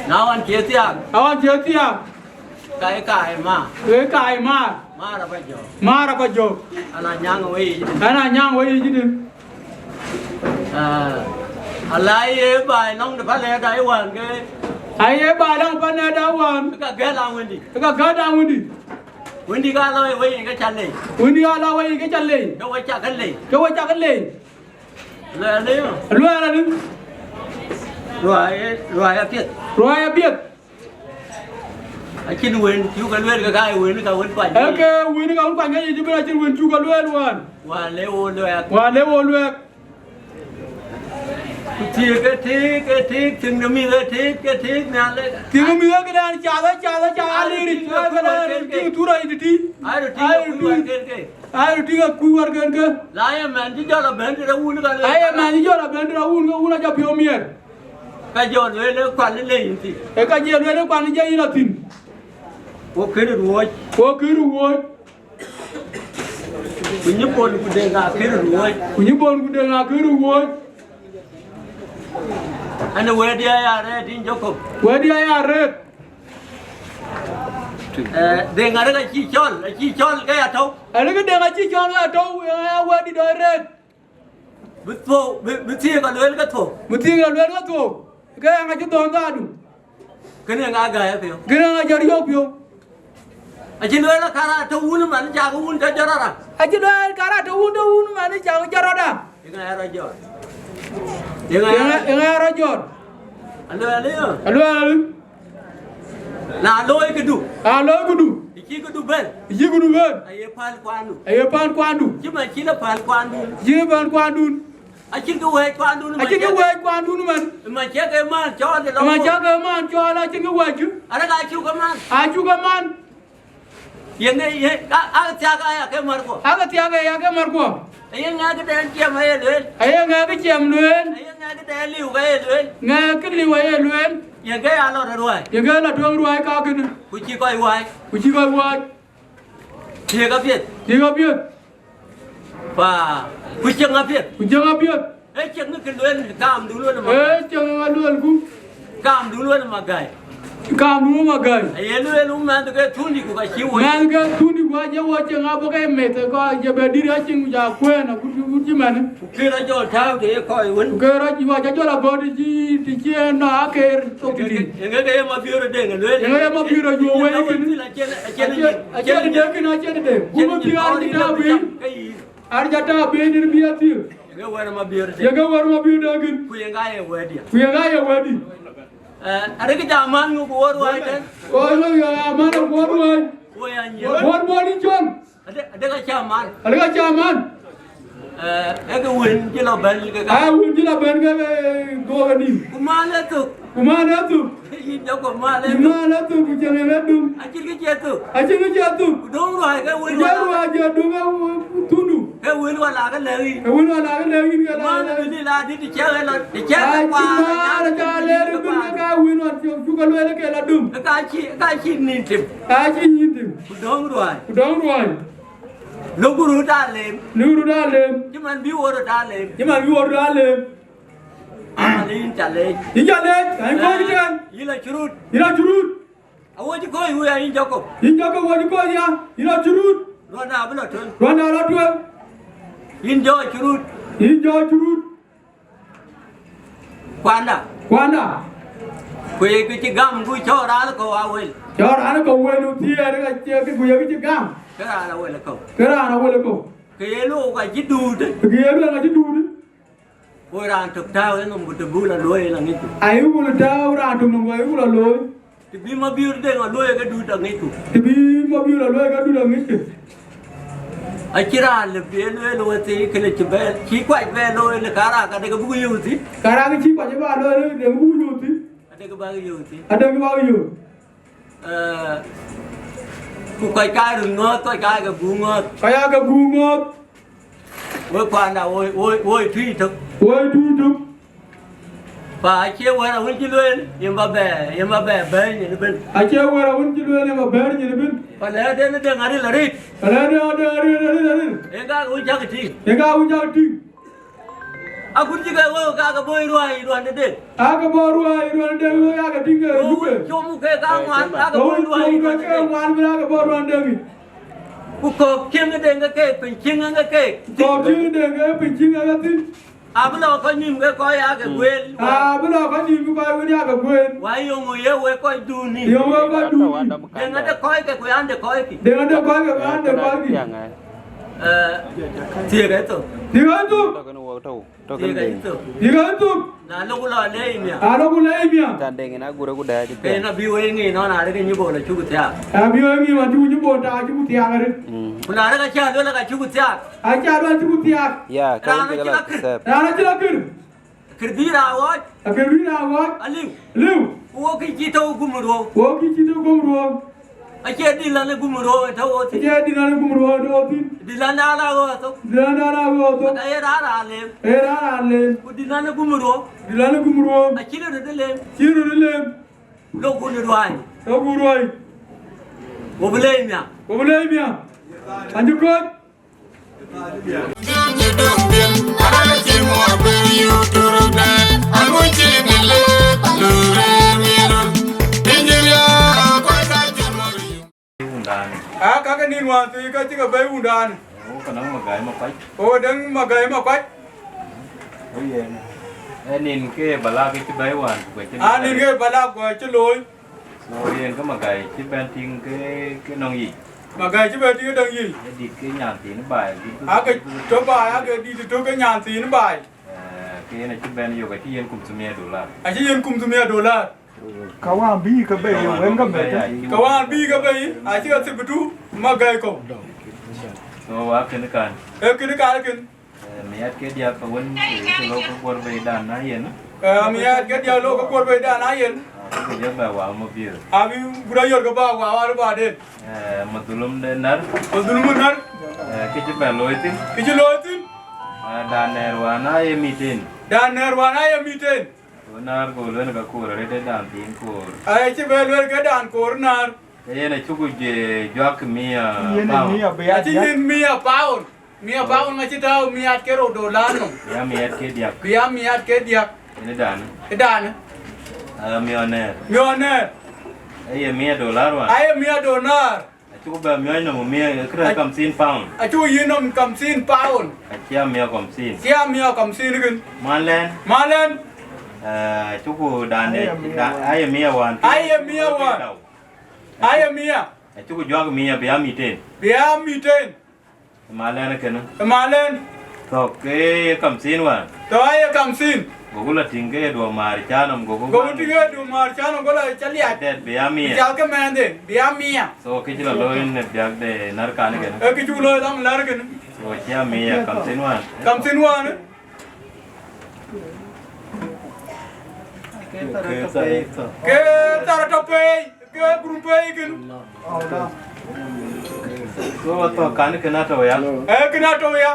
Na ɣɔn cie thiaak. Na ɣɔn cie thiaak. Ka ye kaai maar. Ka ye kaai maar. Maar aba jɔk. Maar aba jɔk. Ana nyaŋ wei yic. Ana nyaŋ wei yic. Ah, ala ye baai nɔŋ de pale da ye wan ke. Aye baai nɔŋ pale da wan. Ka gɛl an windi. Ka gɛl an windi. Windi ka lɔ wei ke ca lei. Windi ka lɔ wei ke ca lei. Ke wei ca ke lei. Ke wei ca ke lei. Luɛɛl ayo. Luɛɛl alu. Ruai, ruai apiɛth. Ruai apiɛth. Acïn wën cuk ke lueel ke ka ye wën ka wën kuany. Ee ke wën ka wën kuany ke yic bï acïn wën cuk ke lueel wään. Wään le wo luɛɛk. Wään le wo luɛɛk. Ku thiëëk ke tëëk, ke tëëk, thiëŋ de mïth ke tëëk, ke tëëk nhial le. Thiëŋ de mïth ke dan cath, cath, cath, aliiric, tiŋ akur wär ken ke. Tiŋ thura yic tïtï. Ai röt tiŋ akur wär ken ke. Ai röt tiŋ akur wär ken ke. La ye mɛn cï jɔl abɛ̈n tëde wun ka lueel. Ai ye mɛn cï jɔl abɛ̈n tëde wun ke wun ajɔ piɔ̈u miɛt. Ka jɔ lueel ë kual ë le yïn thïn. Ee ka jɔ lueel ë kual ë jɔ yïn a thïn. Wo kërë ruɔ̈ɔ̈c. Wo kërë ruɔ̈ɔ̈c. Ku nyï Bol ku Deŋ aa kërë ruɔ̈ɔ̈c. Ku nyï Bol ku Deŋ aa kërë ruɔ̈ɔ̈c. Ɛn ë wɛ̈ɛ̈tdiɛ̈ aya rɛɛt yïn Jakop. Wɛ̈ɛ̈tdiɛ̈ aya rɛɛt. Eh, Deŋ arëk acï cɔl, acï cɔl ke ya tɔ̈u. Arëk Deŋ acï cɔl ke ya tɔ̈u, ya wɛ̈ɛ̈tdït ë rɛɛt. Bï thuɔ̈u, bï, bï thiëëk alueel ke thuɔ̈u. Bï thiëëk alueel ke thuɔ̈u. Ke ŋa cï dhɔ̈n dhaadu? Kënë ŋa gäi apiɔ̈u? Kënë ŋa jɔt yök piɔ̈u? Acï lueel kara tɔ̈ wun man cak wun tɔ̈ jɔt rɔt. Acï lueel kara tɔ̈ wun, tɔ̈ wun man cak jɔt rɔt. Yeŋa ya rɔt jɔt? Yeŋa ya rɔt jɔt? Alueel ayo. Alueel ayo. Na looi këdu. Na looi këdu. Të cï këdu bɛ̈n. Të cï këdu bɛ̈n. Aye päl kuandu. Aye päl kuandu. Cï man cï lɔ päl kuandun. Cï lɔ päl kuandun. Acïn kë wɛ̈ɛ̈c kuandun, acïn kë wɛ̈ɛ̈c kuandun man. Man cï ke man cɔɔl de lɔ. Man cï ke man cɔɔl, acïn kë wɛ̈ɛ̈c. Arëk acuk ke man. Acuk ke man. Yeŋa, ye, a, a thiak aya ke märkuɔ. A ke thiak aya ke märkuɔ. Aye ŋa këden ciɛm aye lueel. Aye ŋa kë ciɛm lueel. Aye ŋa këden liu aye lueel. Ŋa kë liu aye lueel. Yeŋa ya lɔ rɔt ruääi. Yeŋa lɔ tueŋ ruääi kakënë. Ku cï kɔc wääc. Ku cï kɔc wääc. Thiëëk apiɛth. Thiëëk apiɛth. Pa, ku cieŋ apiɛth. Ku cieŋ apiɛth. Ee cieŋ kë lueel, kaamdu lueel ma. Ee cieŋ ë lueelku. Kaamdu lueel ma gäi. Kaamdu ma gäi. Aye lueel, mɛnhkë thundi ku ka cï woi. Mɛnhkë thundi ku acie woi cieŋ abɔ̈ ke meth, ku acie bɛ dït acieŋ ku ja kuɛɛn, agut, agut cï mɛnë. Ku kër ajɔl tääu të ye kɔc wën. Ku kër ajɔl, wa ca jɔl agɔ̈t të cï, të cï en nɔ aker thok tïtï. Yeŋa ke ye Mabiöör Deŋ lueel. Yeŋa ye Mabiöör Deŋ wei kënë. Acien, acien, acien de kënë, acien de. Ku Mabiöör arëk tääu piny. Arëk tääu piny, dït bï athil. Yeŋa wɛ̈t Mabiöör Deŋ. Yeŋa wɛ̈t Mabiöör Deŋ kënë. Ku yeŋa ye wɛ̈tdiɛ̈. Ku yeŋa ye wɛ̈tdiɛ̈. Eh, arëk jam man ŋö ku wär ruääi tɛ̈n? Ku ŋö ya man ku wär ruääi. Ku ya nyiëë. Wär bɔ̈ ni cɔl. Adek, adek acä man. Adek acä man. Eh, ee ke wën cï lɔ bɛ̈n ke ka. Aa, wën cï lɔ bɛ̈n ke, ke gɔɔk anïm. Ku man ë thök. Ku man ë thök. Yïn jɔ kɔ̈k man ë thök. Man ë thök, ku cieŋ ë dum. Acïn kë cie thök. Acïn kë cie thök. Ku döŋ ruääi ke wën. Ku jɔ ruääi jɔ dum ë thundu. Ke wën wala ke lɛ̈k yïn. Ke wën wala ke lɛ̈k yïn ke la. Man ë bï la dït të cɛk ë lɔ, të cɛk ë kuaar. Acï man ë ca lɛ̈k yïn ke ka wën wan cuk, cuk ke lueel ke la dum. Ka cï, ka cï nïn tim. Ka cï nïn tim. Ku döŋ ruääi. Ku döŋ ruääi. Lok röt aa lem. Lok röt aa lem. Cï man bï wo röt aa lem. Cï man bï wo röt aa lem. Aman yïn ca leec. Yïn ca leec, ai kɔc tɛ̈n. Yïn la curut. Yïn la curut. Awɔc kɔc wëë ya yïn Jakop. Yïn Jakop awɔc kɔc ya, yïn la curut. Ruɔ̈nda abï lɔ tueŋ. Ruɔ̈nda lɔ tueŋ. Yïn jɔ curut. Yïn jɔ curut. Kuanda. Kuanda. Ku ye kë cï gam ku cɔɔr raan kɔ̈u awël. Cɔɔr raan kɔ̈u wël, ku thiëër ka cie kë ku ye kë cï gam. Ke raan awël kɔ̈u. Ke raan awël kɔ̈u. Ke ye luɔu ka cï duut. Ke ye luɔu ka cï duut. Woi raan tök tääu ë nhom ku të bï la luɔi ë la ŋicku. Ayï wul tääu raan tök nhom ku ayï wul a looi. Të bï Mabiöör Deŋ a luɔi ke duut a ŋicku. Të bï Mabiöör a luɔi ke duut a ŋicku. Acï raan lëu bï e lueel wethii kënë cï bɛ̈n, cï kuac bɛ̈n looi në karak adek buk yööth thïn. Karak cï kuac ë ba looi adek buk yööth thïn. Adek bak yööth thïn. Adek bak yööth. Eh, Ku kɔc ka röt ŋɔ̈ɔ̈th, kɔc ka ke gup ŋɔ̈ɔ̈th. Kɔc aa ke gup ŋɔ̈ɔ̈th. Wek kuanda, woi, woi, woi tui tök. Woi tui tök. Pa acie wɛ̈t awën cï lueel, yen ba bɛ, yen ba bɛ bɛ̈ɛ̈r nyin ëbën. Acie wɛ̈t awën cï lueel, yen ba bɛ̈ɛ̈r nyin ëbën. Pa lɛ̈ɛ̈t den ë deŋ aril aril. Pa lɛ̈ɛ̈t den ë deŋ aril aril aril. Yen ka wun cak tïŋ. Yen ka wun cak tïŋ. Akut cï ke wëu ka ke bɔ̈ ruääi ruandeden. Aa ke bɔ̈ ruääi ruandeden, wëu ya ke tïŋ ke yuke. Com ke ka ŋuan, ka ke bɔ̈ ruääi ruandeden. Com ke ŋuan bï, aa ke bɔ̈ ruandeden. Ku kɔ̈k cieŋ ë deŋ ke keek, piny cieŋ ë ke keek. Kɔ̈k cieŋ ë deŋ ke piny cieŋ ë ke thïn. Abï lɔ kɔc nïïm ke kɔc ya ke gueel. Abï lɔ kɔc nïïm kɔc wën ya ke gueel. Wa yöŋö ye wek kɔc duni. Yöŋö wek kɔc duni. Deŋ ade kɔc ke ku yan de kɔc ki. Deŋ ade kɔc ke ku yan de kɔc ki. Eh, thiëëk ë thok. Thiëëk ë thok. Thiëëk ë thok. Thiëëk ë thok. Na lok lɔ lei mia. Na lok lei mia. Can deŋ ina gure ku dɛ ci ke na bi wei ŋic nɔn arëk nyi bol acuk thiaak. Na bi wei ŋic ma cuk nyi bol ta cuk thiaak arëk. Ku na arëk aca luel ka cuk thiaak. Aca luel cuk thiaak. Ya, ka raan acï la kër. Raan acï la kër. Kër bï raan ɣɔɔc. Akër bï raan ɣɔɔc. Aliu. Aliu. Ku wok kï cï tɔ̈u gumë ruɔ̈u. Wok kï cï tɔ̈u gumë ruɔ̈u. Acie dït lɔn ë gumë ruɔ̈u ë tɔ̈u ɣööt thïn. Acie dït lɔn ë gumë ruɔ̈u ë tɔ̈u ɣööt thïn. Dït lɔn dan aa ɣööt thok. Dït lɔn dan aa ɣööt thok. Aye raan raan leem. Aye raan raan leem. Ku dït lɔn ë gumë ruɔ̈u. Dït lɔn ë gumë ruɔ̈u. Acï röt ë leem. Cï röt ë leem. Lok ku në ruääi. Lok ku ruääi. Wo bï leem ya. Wo bï leem ya. Anjë kɔc. Wundan. Aa, ka ke nïn wään thii ka cï ke bɛ̈i wundan. Wo ke nɔŋ Magai Makuac. Wo däŋ Magai Makuac. Wo yen. Ee nïn ke Balak cï bɛ̈i wään ku cï looi. Aa, nïn ke Balak ku cï looi. So yen ke Magai cï bɛ̈n tïŋ ke, ke nɔŋ yic. Magai cï bɛ̈n tïŋ ke nɔŋ yic. Ee dït ke nyan thiin baai. Ake tɔ̈ baai, ake dït tɔ̈ ke nyan thiin baai. Eh, ke yen acï bɛ̈n yök, acï yen kumthumia dolar. Acï yen kumthumia dolar. Ka wään bï ke bei, wën ke bɛ̈t. Ka wään bï ke bei, acï ke thibitu Magai kɔ̈u. So, wa kënë kan. Ee kënë kan kën. Eh, miat ke diäk ke wën, eh, ke lok ke kuɔr bei dan na yen. Eh, miat ke diäk lok ke kuɔr bei dan na yen. Ah, ke jɔ bɛ wa mo bier. Abï gura yor ke ba wa wa ba den. Eh, madhulum de nar. Madhulum nar. Eh, ke cï bɛ looi thïn. Ke cï looi thïn. Eh, dan nɛɛr wa na ye miten. Dan nɛɛr wa na ye miten. Go naar go luel ka koor arëët ë dan thiin koor. Ai, cï bɛ luel ke dan koor naar. Ke yen acuk je juak mia pound. Yen mia bï ya. Acï yen mia pound. Mia pound acï tääu miat ke rou dolar nɔm. Bï ya miat ke diäk. Bï ya miat ke diäk. Yen ë dan. Ë dan. Ah, millionaire. Millionaire. Aye mia dolar wan. Aye mia dolar. Acuk bɛ miɔɔc nɔm mia, kërɛ kamsin pound. Acuk yïn nɔm kamsin pound. Acie mia kamsin. Cie mia kamsin kën. Malɛn. Malɛn. Eh, acuku dan de, aye mia wan. Aye mia wan. Aye mia. Acuk juak mia bï ya miten. Bï ya miten. Malɛn kënë. Malɛn. Thok ke ye kamsin wan. Thok aye kamsin. Goku la tïŋ ke ye duɔ̈ maar ca nɔm, goku. Goku tïŋ ke ye duɔ̈ maar ca nɔm, go la ca liac. Dɛt bï ya mia. Cal ke mɛnhde, bï ya mia. So, kë cï la looi në biäk de nar kan kënë. Ee kë cuk looi lam lar kënë. So, cia mia kamsin wan. Kamsin wan. Ke thar tɔ̈ pei. Ke gurum pei kën. So, atɔ̈ kan kën atɔ̈ ya. Ee, kën atɔ̈ ya.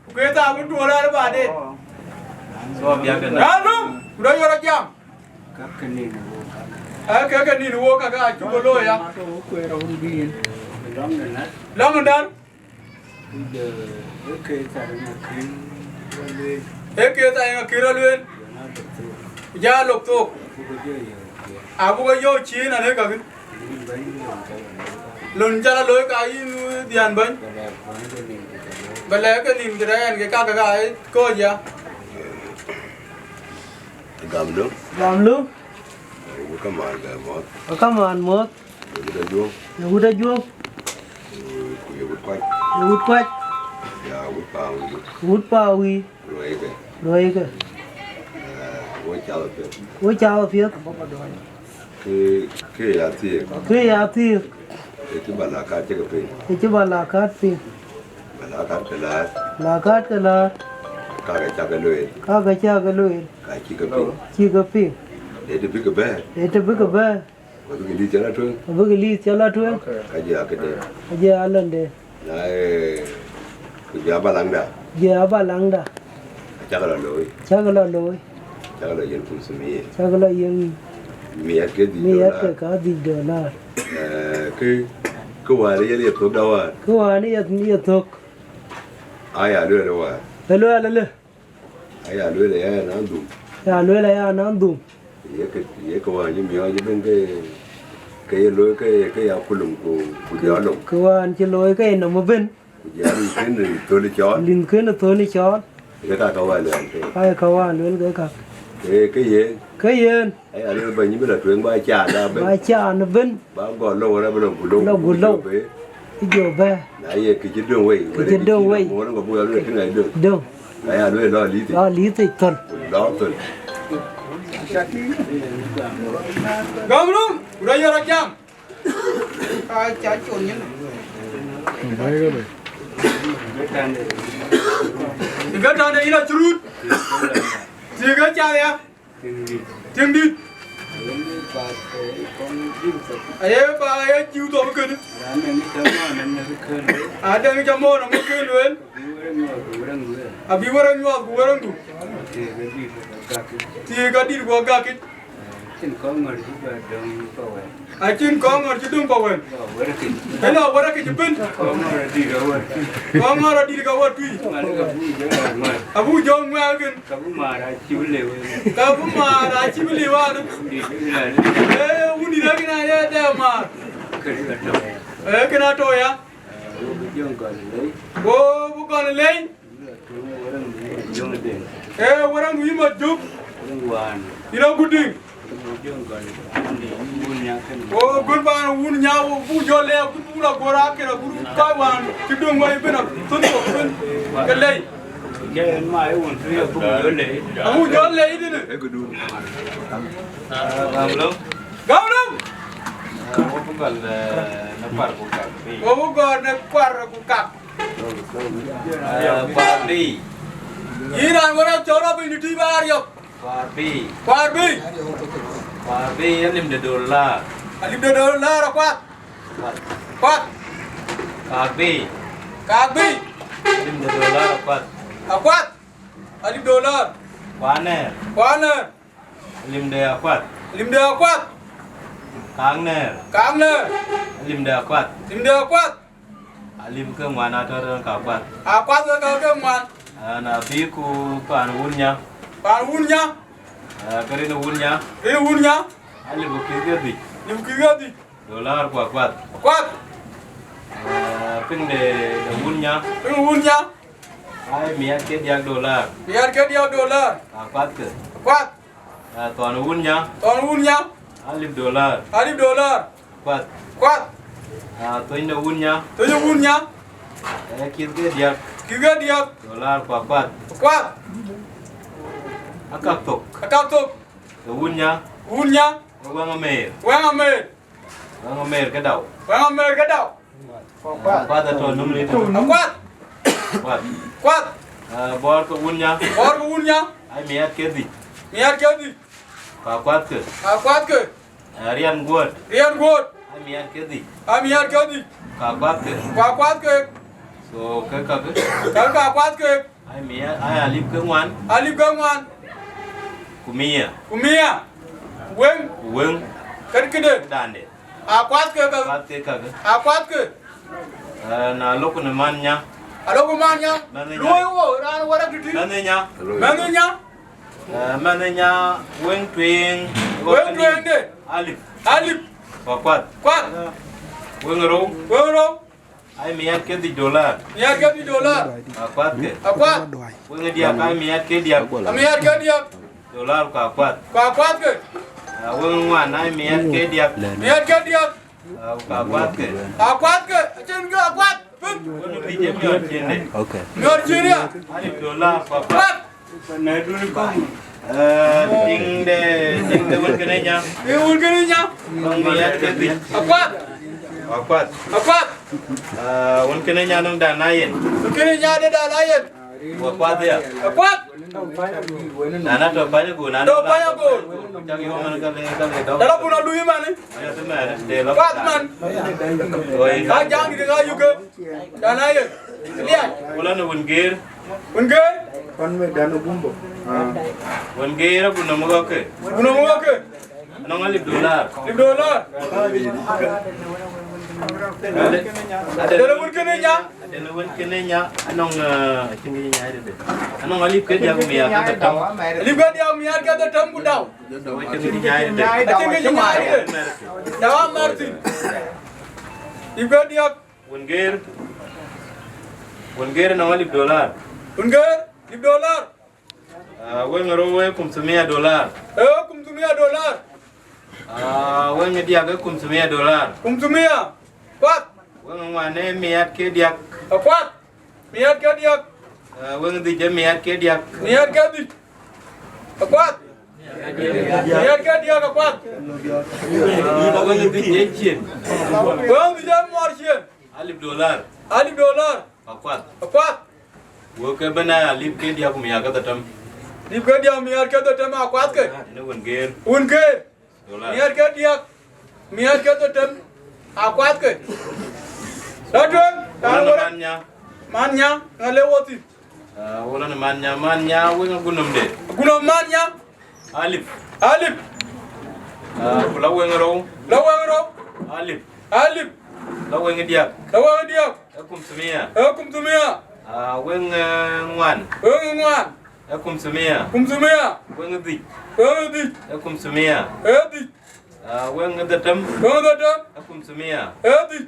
Ku ke thaar bï duɔ̈ɔ̈r rɛ̈ɛ̈r baden. So, abiäk de na. Raan lum, ku dɔ yɔr jam. Ee, ke ke nïn wok kakë acuk ke looi ya. Lɔ̈ŋ ënɔn. Ee ke thaar ë ŋa kën rɔt lueel. Ku ja lok thok. Abuk ke yɔ̈ɔ̈k ciëën anë kakë. Lon ca la looi ka yïn dhian bɛ̈ny. Bɛ lɛ̈k ke nïm tëde ɛn ke kakë ka ë kɔc ya. Gam lö. Gam lö. Wek kamaan bɛ mɔ̈ɔ̈th. Wek kamaan mɔ̈ɔ̈th. Ye wut ajuɔ̈p. Ye wut ajuɔ̈p. Ku ye wut kuac. Ye wut kuac. Ya wut paaŋ wïï. Wut paaŋ wïï. Luɔikë. Luɔikë. Eh, wo cath apiɛth. Wo cath apiɛth. Kë, kë ya thiëëk. Kë ya thiëëk. Ë cï balakat cï ke piŋ. Ë cï balakat piŋ. Balakat ke laar. Balakat ke laar. Ka ke cak ke lueel. Ka ke cak ke lueel. Ka cï ke piŋ. Cï ke piŋ. Ë të bï ke bɛ̈ɛ̈r. Ë të bï ke bɛ̈ɛ̈r. Abïk lïth cä la tueŋ. Abïk lïth cä la tueŋ. Ka jɔ akëde. Ka jɔ alɔnde. Na, eh, ku jɔ abalaŋda. Jɔ abalaŋda. Acäk lɔ looi. Cäk lɔ looi. Cäk lɔ yen khumsumia. Cäk lɔ yen. Miɛt ke dhïc miɛt dolar. Ke ka dhïc dolar. Eh, kë, kë wään yen ye thök da wään. Kë wään ye, ye thök. Aya lueel wään. Ë lueel ëlë. Aya lueel aya na dhum. Ya lueel aya na dhum. Ye kë, ye kë wään cï miɔɔc ëbën ke, ke ye looi ke, ke ya kulum ku, ku jɔ lom. Kë wään cï looi ke ye nɔm ëbën. Ku jɔ lïm kën thöl cɔɔl. Lïm kën thöl cɔɔl. Ye ka ka wään lueel ke. Aya ka wään lueel ke ka. Ke, ke yen. Ke yen. Aya lueel bɛ̈ny bï la tueŋ ba caan da bën. Ba caan ëbën. Ba gɔl lou wala bï la gul lou. La gul lou. Bï jɔ bɛ̈. Bï jɔ bɛ̈. Na ye kë cï döŋ wei. Kë cï döŋ wei. Ŋuɔ̈t ŋɔ̈ buk ya lueel kën ŋa döŋ. Döŋ. Aya lueel lɔ lïth. Lɔ lïth thöl. Lɔ thöl. Gam rum, ku rɔ yɔr jam. Ka ca col nyin. Bai ke bai. Kä tande ina curut. Ti ke ca ya. Tiŋ dït. Aye ba ye jiu thok kënë. Adɛŋ ca mɔɔn amuk ke lueel. Abï wërë nyuɔɔth ku wërëŋdu. Thiëëk adït guɔ gäkic. Acïn kɔŋ ŋɔ̈r cï bɛ döŋ pa wɛn. Acïn kɔŋ ŋɔ̈r cï döŋ pa wɛn. Lɔ wërëkic. Ë lɔ wërëkic ëbën. Kɔŋ ŋɔ̈r adït ka wär tui. Kɔŋ ŋɔ̈r adït ka wär tui. Malë ka buk jɔ ŋuɛ̈ɛ̈r. Abuk jɔ ŋuɛ̈ɛ̈r kën. Ka bï maar acï bï lëu. Ka bï maar acï bï lëu anë. Ee, wun dït akën aye dɛ maar. Ee, kën atɔ̈ ya. Wo bï gɔl lei. Ee, wërëŋ yï ma jök. Yïn a gudiŋ. Wo gön baan wun nya wo buk jɔ lei, agut buk la guɔ̈r akën, agut kɔc wään cï döŋ wei bën, athönh thok bën ke lei. Abuk jɔ lei tënë. Gam lom. Wo bï gɔl, eh, në kuar ku kak. Wo bï gɔl në kuar ku kak. Eh, kuar bï. Yïn raan wën a cɔl rɔt piny tït bä riɔp. Kuar bï. Kuar bï. Kuar bï, alim de dolar. Alim de dolar akuath. Kuath. Kuath. Kak bï. Kak bï. Alim de dolar akuath. Akuath. Alim dolar. Kuaner. Kuaner. Alim de akuath. Alim de akuath. Kak ner. Kak ner. Alim de akuath. Alim de akuath. Alim ke ŋuan atɔ̈ tën ka kuath. Akuath ke ka ke ŋuan. An abï ku paan wun nya. Paan wun nya. Ah, ke rin wun nya. Rin wun nya. Alip ku kïth ke dhïc. Alip ku kïth ke dhïc. Dolar ku akuath. Akuath. Ah, piŋ de, de wun nya. Piŋ wun nya. Ai miat ke diak dolar. Miat ke diak dolar. Akuath ke. Akuath. Ah, thɔn wun nya. Thɔn wun nya. Alip dolar. Alip dolar. Kuath. Kuath. Ah, thöny de wun nya. Thöny de wun nya. Eh, kïth ke diak. Kïth ke diak. Dolar ku akuath. Kuath. Akak thok. Akak thok. De wun nya. Wun nya. Wɛŋ amer. Wɛŋ amer. Wɛŋ amer ke dau. Wɛŋ amer ke dau. Akuath atɔ̈ num ni tënë. Akuath. Kuath. Kuath. Ah, bɔɔr ke wun nya. Bɔɔr ke wun nya. Ai miat ke dhïc. Miat ke dhïc. Ka kuath ke. Ka kuath ke. Ah, riɛn guɔ̈t. Riɛn guɔ̈t. Ai miat ke dhïc. Ai miat ke dhïc. Ka kuath ke. Ka kuath ke. So, ke kakë. Ka, ka kuath ke. Ai miat, ai alip ke ŋuan. Alip ke ŋuan. Ku mia. Ku mia. Wëŋ. Ku wëŋ. Kën këde. Dande. Akuath ke kakë. Kuath ke kakë. Akuath ke. Eh, na lok në man nya. Alok man nya. Mɛnh nya. Luɔi wo, raan wärä tïtï. Mɛnh nya. Mɛnh nya. Eh, mɛnh nya, wëŋ tueŋ. Wëŋ tueŋ de. Alip. Alip. Ku akuath. Kuath. Wëŋ rou. Wëŋ rou. Ai miat ke dhïc dolar. Miat ke dhïc dolar. Akuath ke. Akuath. Wëŋ diak ai miat ke diak. Ai miat ke diak. Dolar ku akuath. Ku akuath ke. Ah, wëŋ ŋuan ai miat ke diak. Miat ke diak. Ah, ku akuath ke. Akuath ke. Acïn ke akuath. Wëŋ dhïc ë miɔɔr cin de. Okay. Miɔɔr cin ya. Alip dolar ku akuath. Kuath. Eh, tiŋ de, tiŋ de wun kënë nya. Tiŋ wun kënë nya. Nɔŋ miat ke dhïc. Akuath. Akuath. Akuath. Ah, wun kënë nya nɔŋ dan ayen. Wun kënë nya de dan ayen. Wa kuath ya. Akuath. Na na tɔ̈ pany agoor, na tɔ̈ pany agoor. Cak yom man ka le, ka le dɔm. Dala buna lui man. Ayo, të mɛn, de lɔ. Kuath man. Oi. Ka jaŋ di ka yuke. Dana ye. Liac. Wala në Wun Geer. Wun Geer. Pan me dana gumbo. Wun Geer agun nɔm gɔke. Gun nɔm gɔke. Anɔŋ alip dolar. Alip dolar. Ade, ade, ade wun kene nya. Ade wun kene nya. Anɔŋ, eh, cïn kë nya ade. Anɔŋ alip ke diak mia ke dhetem. Alip ke diak mia ke dhetem ku dau. Cïn kë nya ade. Cïn kë nya ade. Dawa Martin. Alip ke diak. Wun Geer. Wun Geer anɔŋ alip dolar. Wun Geer, alip dolar. Ah, weŋ rou ee kumthumia dolar. Ee kumthumia dolar. Ah, weŋ diak ee kumthumia dolar. Kumthumia. Kuath. Weŋ ŋuan ee miat ke diak. Akuath. Miat ke diak. Ah, weŋ dhic ee miat ke diak. Miat ke dhic. Akuath. Miat ke diak akuath. Ah, weŋ dhic ee cien. Weŋ dhic ee muɔr cien. Alip dolar. Alip dolar. Akuath. Akuath. Wek ke bɛ̈n aa alip ke diak ku miat ke dhetem. Alip ke diak miat ke dhetem akuath ke. Në Wun Geer. Wun Geer. Dolar. Miat ke diak, miat ke dhetem akuath ke. Rɔt tueŋ, raan wërë. Man nya. Man nya, ŋa le wɔ thïn. Ah, wala në man nya, man nya weŋ agun nɔm de. Agun nɔm man nya. Alip. Alip. Ah, ku la weŋ rou. La weŋ rou. Alip. Alip. La weŋ diak. La weŋ diak. Ee kumthumia. Ee kumthumia. Ah, weŋ, eh, ŋuan. Weŋ ŋuan. Ee kumthumia. Kumthumia. Weŋ dhic. Weŋ dhic. Ee kumthumia. Ee dhic. Ah, weŋ dhetem. Weŋ dhetem. Ee kumthumia. Ee dhic.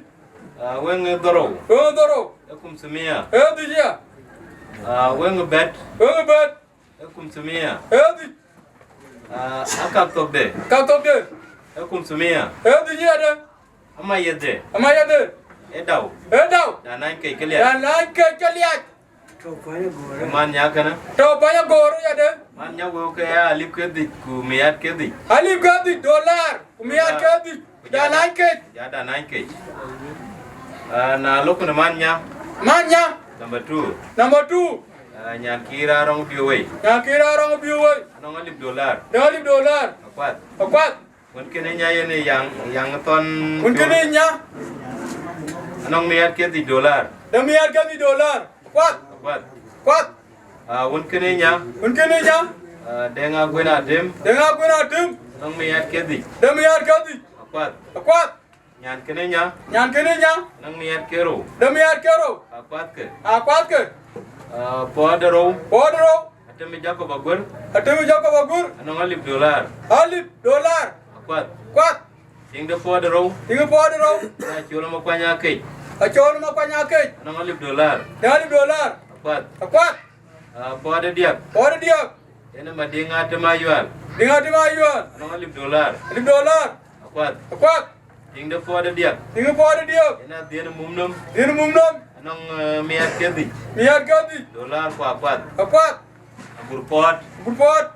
Ah, weŋ dhorou. Weŋ dhorou. Ee kumthumia. Ee dhic ya. Ah, weŋ bɛ̈t. Weŋ bɛ̈t. Ee kumthumia. Ee dhic. Ah, akak thokde. Kak thokde. Ee kumthumia. Ee dhic ya de. Ama yedhe. Ama yedhe. Ee dau. Ee dau. Da nany kec ke liac. Da nany kec ke liac. Man nya kënë. Tɔ̈ pany agoor ya de. Man nya wëu ke ya alip ke dhic ku miat ke dhic. Alip ke dhic dolar ku miat ke dhic. Da nany kec. Ya da nany kec. Ah, na lok në man nya. Man nya. Number two. Number two. Ah, nyan kï raan rɔŋ biö wei. Nyan kï raan rɔŋ biö wei. Anɔŋ alip dolar. Dë alip dolar. Akuath. Akuath. Wun kene nya yen ë yaŋ, yaŋ thɔn. Wun kene nya. Anɔŋ miat ke dhic dolar. Dë miat ke dhic dolar. Kuath. Kuath. Kuath. Ah, wun kene nya. Wun kene nya. Ah, Deŋ Aguën Atem. Deŋ Aguën Atem. Anɔŋ miat ke dhic. Dë miat ke dhic. Akuath. Akuath. Nyan kene nya. Nyan kene nya. Anɔŋ miat ke rou. Dë miat ke rou. Akuath ke. Akuath ke. Ah, puɔɔt de rou. Puɔɔt de rou. Atemi Jacob Aguer. Atemi Jacob Aguer. Anɔŋ alip dolar. Alip dolar. Akuath. Kuath. Tiŋ de puɔɔt de rou. Tiŋ de puɔɔt de rou. Na col ma kuany akec. Acol ma kuany akec. Anɔŋ alip dolar. Dë alip dolar. Akuath. Akuath. Ah, puɔɔt de diak. Puɔɔt de diak. Yen ma Diŋ Atem Ayual. Diŋ Atem Ayual. Anɔŋ alip dolar. Alip dolar. Akuath. Akuath. Tiŋ de puɔɔt de diak. Tiŋ de puɔɔt de diak. Yen adhiën mum nɔm. Dhiën mum nɔm. Anɔŋ, eh, miat ke dhic. Miat ke dhic. Dolar ku akuath. Akuath. Agur puɔɔt. Agur puɔɔt.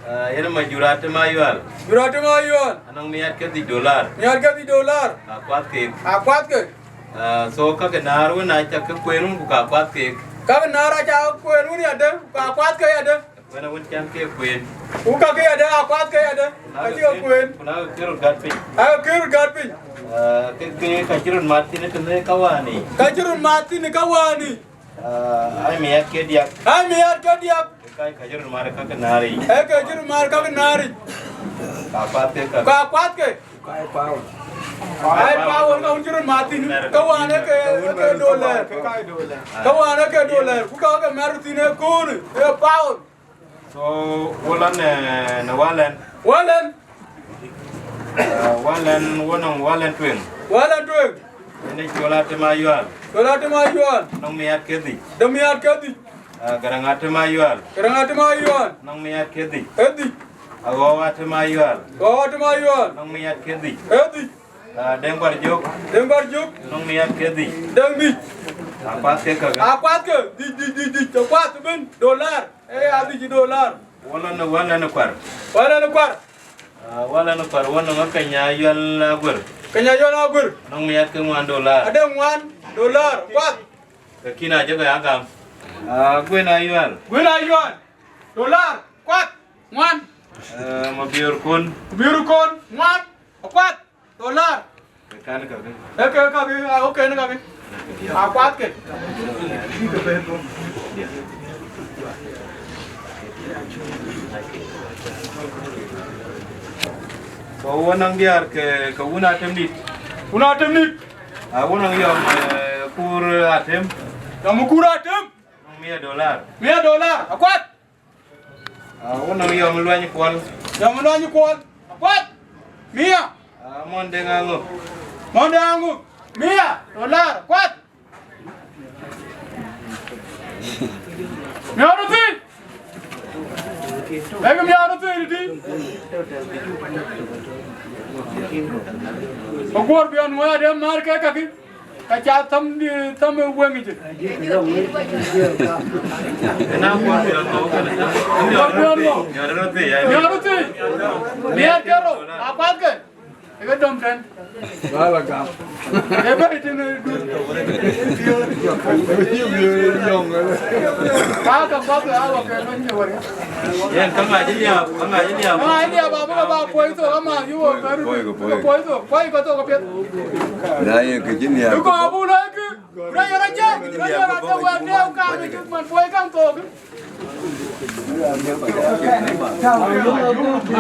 Eh, yen ma Jur Atem Ayual. Jur Atem Ayual. Anɔŋ miat ke dhic dolar. Miat ke dhic dolar. Akuath keek. Akuath ke. Eh, so kakë naar wën acak ke kueen wun ku ka kuath keek. Kakë naar acak ke kueen wun ya de, ku ka kuath ke ya de. Wën awën can ke kueen. Ku kakë ya de, akuath ke ya de. Ka cï ke kueen. Ku na ke röt gät piny. Aa, ke röt gät piny. Ah, ke, ke ka cï röt mat thïn tënë ka wääni. Ka cï röt mat thïn ka wääni. Ah, ai miat ke diak. Ai miat ke diak. Ke ka, ka cï röt mat kakë naar yic. Ee ke cï röt mat kakë naar yic. Ka kuath ke ka. Ka kuath ke. Ai pound. Ai pound ka wun cï röt mat thïn. Ka wään ee ke, ke dollar. Ka wään ee ke dollar. Ku ka ke mɛt thïn ee kööl, ee pound. So, wala në, në walɛn. Walɛn. Ah, walɛn, wonɔŋ walɛn tueŋ. Walɛn tueŋ. Ënë Col Atem Ayual. Col Atem Ayual. Nɔŋ miat ke dhic. Dë miat ke dhic. Ah, Garaŋ Atem Ayual. Garaŋ Atem Ayual. Nɔŋ miat ke dhic. Ee dhic. Aɣɔu Atem Ayual. Aɣɔu Atem Ayual. Nɔŋ miat ke dhic. Ee dhic. Ah, Deŋ Barjök. Deŋ Barjök. Nɔŋ miat ke dhic. Deŋ dhic. Akuath ke kakë. Akuath ke, dhic, dhic, dhic, dhic, akuath ëbën, dolar. Ee, adhic dolar. Walɛn, walɛn kuar. Walɛn kuar. Ah, walɛn kuar, wonɔŋ Keny Ayual Aguer. Keny Ayual Aguer. Nɔŋ miat ke ŋuan dolar. Ade ŋuan dolar, kuath. Ke kïn ajɔkë ya gam. Ah, Gwen Ayual. Gwen Ayual. Dollar, kuat, ŋuan. Eh, Mabior Kon. Mabior Kon, ŋuan, akuat. Dollar. Ke kan kakë. Eh, ke kakë, ah, okay, në kakë. Akuat ke. Ka wun naŋ diäär ke, ke wun Atem dït. Wun Atem dït. Ah, wun naŋ yɔm, eh, kur Atem. Yɔm kur Atem. Mia dollar. Mia dollar. Akuat. Ah, wun naŋ yɔm Luany Kuɔl. Yɔm Luany Kuɔl. Akuat. Mia. Ah, Mɔn Deŋ Aŋök. Mɔn Deŋ Aŋök. Mia dollar. Akuat. Miɔɔr thii. Ëkë miɔɔr thii tï. Aguɔ̈r biɔn wɛ̈ɛ̈t ë määr ke kakï. Ka ca thäm, thäm ë weŋ yic. Miɔɔr thii. Miɔɔr thii. Miɔɔr ke rou. Akuathke. Ë ke dɔm tɛ̈n. Ba la gam. Ë bɛ̈i tënë dut. Yöŋ. Aa, ka kuath, aa, wa ke lony në wär. Yen, ka ŋac liaap, ka ŋac liaap. Ka ŋac liaap, ba, ba, ba, puɔi thok, ama, yu, ba, puɔi, puɔi. Puɔi thok, puɔi, ka thok, ka piɛth. Na yen kë cï liaap. Ku kɔɔr bu lɔ̈ɔ̈i kë. Rɛc, rɛc, rɛc, rɛc, rɛc, rɛc, rɛc, rɛc, kaŋ, man puɔi kaŋ thok.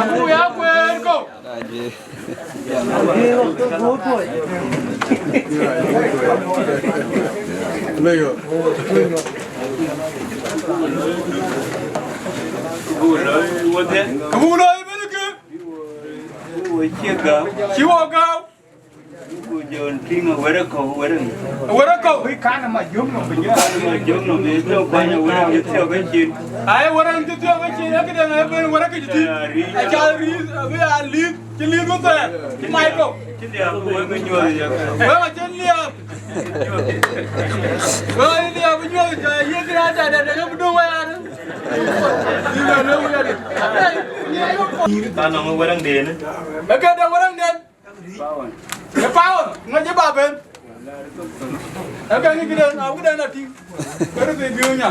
Aku ya kueer kɔ̈u. Ku buk lɔ ëbɛ̈n kë. Cï wɔ gääu. Ku jɔ tïŋ awär ë kɔ̈u, awär ë. Awär ë kɔ̈u. Wïc kan ama jök nɔm bï jɔ. Ama jök nɔm bï tɔ̈ kuany awär ë cï thiɔ̈k ë cin. Ai, awär ë cï thiɔ̈k ë cin, ee këdäŋ ee ben awär ë kë cï tïŋ. Aca rïïth, abï aa liith, cï liith wun thɛɛr, cï mac kɔ̈u. Cï liaap wek ë nyuɔɔth yak. Wek acïn liaap. Wek acïn liaap ë nyuɔɔth, ca yiëk kë raan dɛ̈t dɛ̈t, dɛ̈t, dɛ̈t, dɛ̈t, dɛ̈t. Ka nɔŋ ë wärëŋden. Ee këdäŋ wärëŋden. Ë paon, ŋö cï ba ben? Ë ke ŋic këden, au këden atïŋ. Kërë thii biööny nya.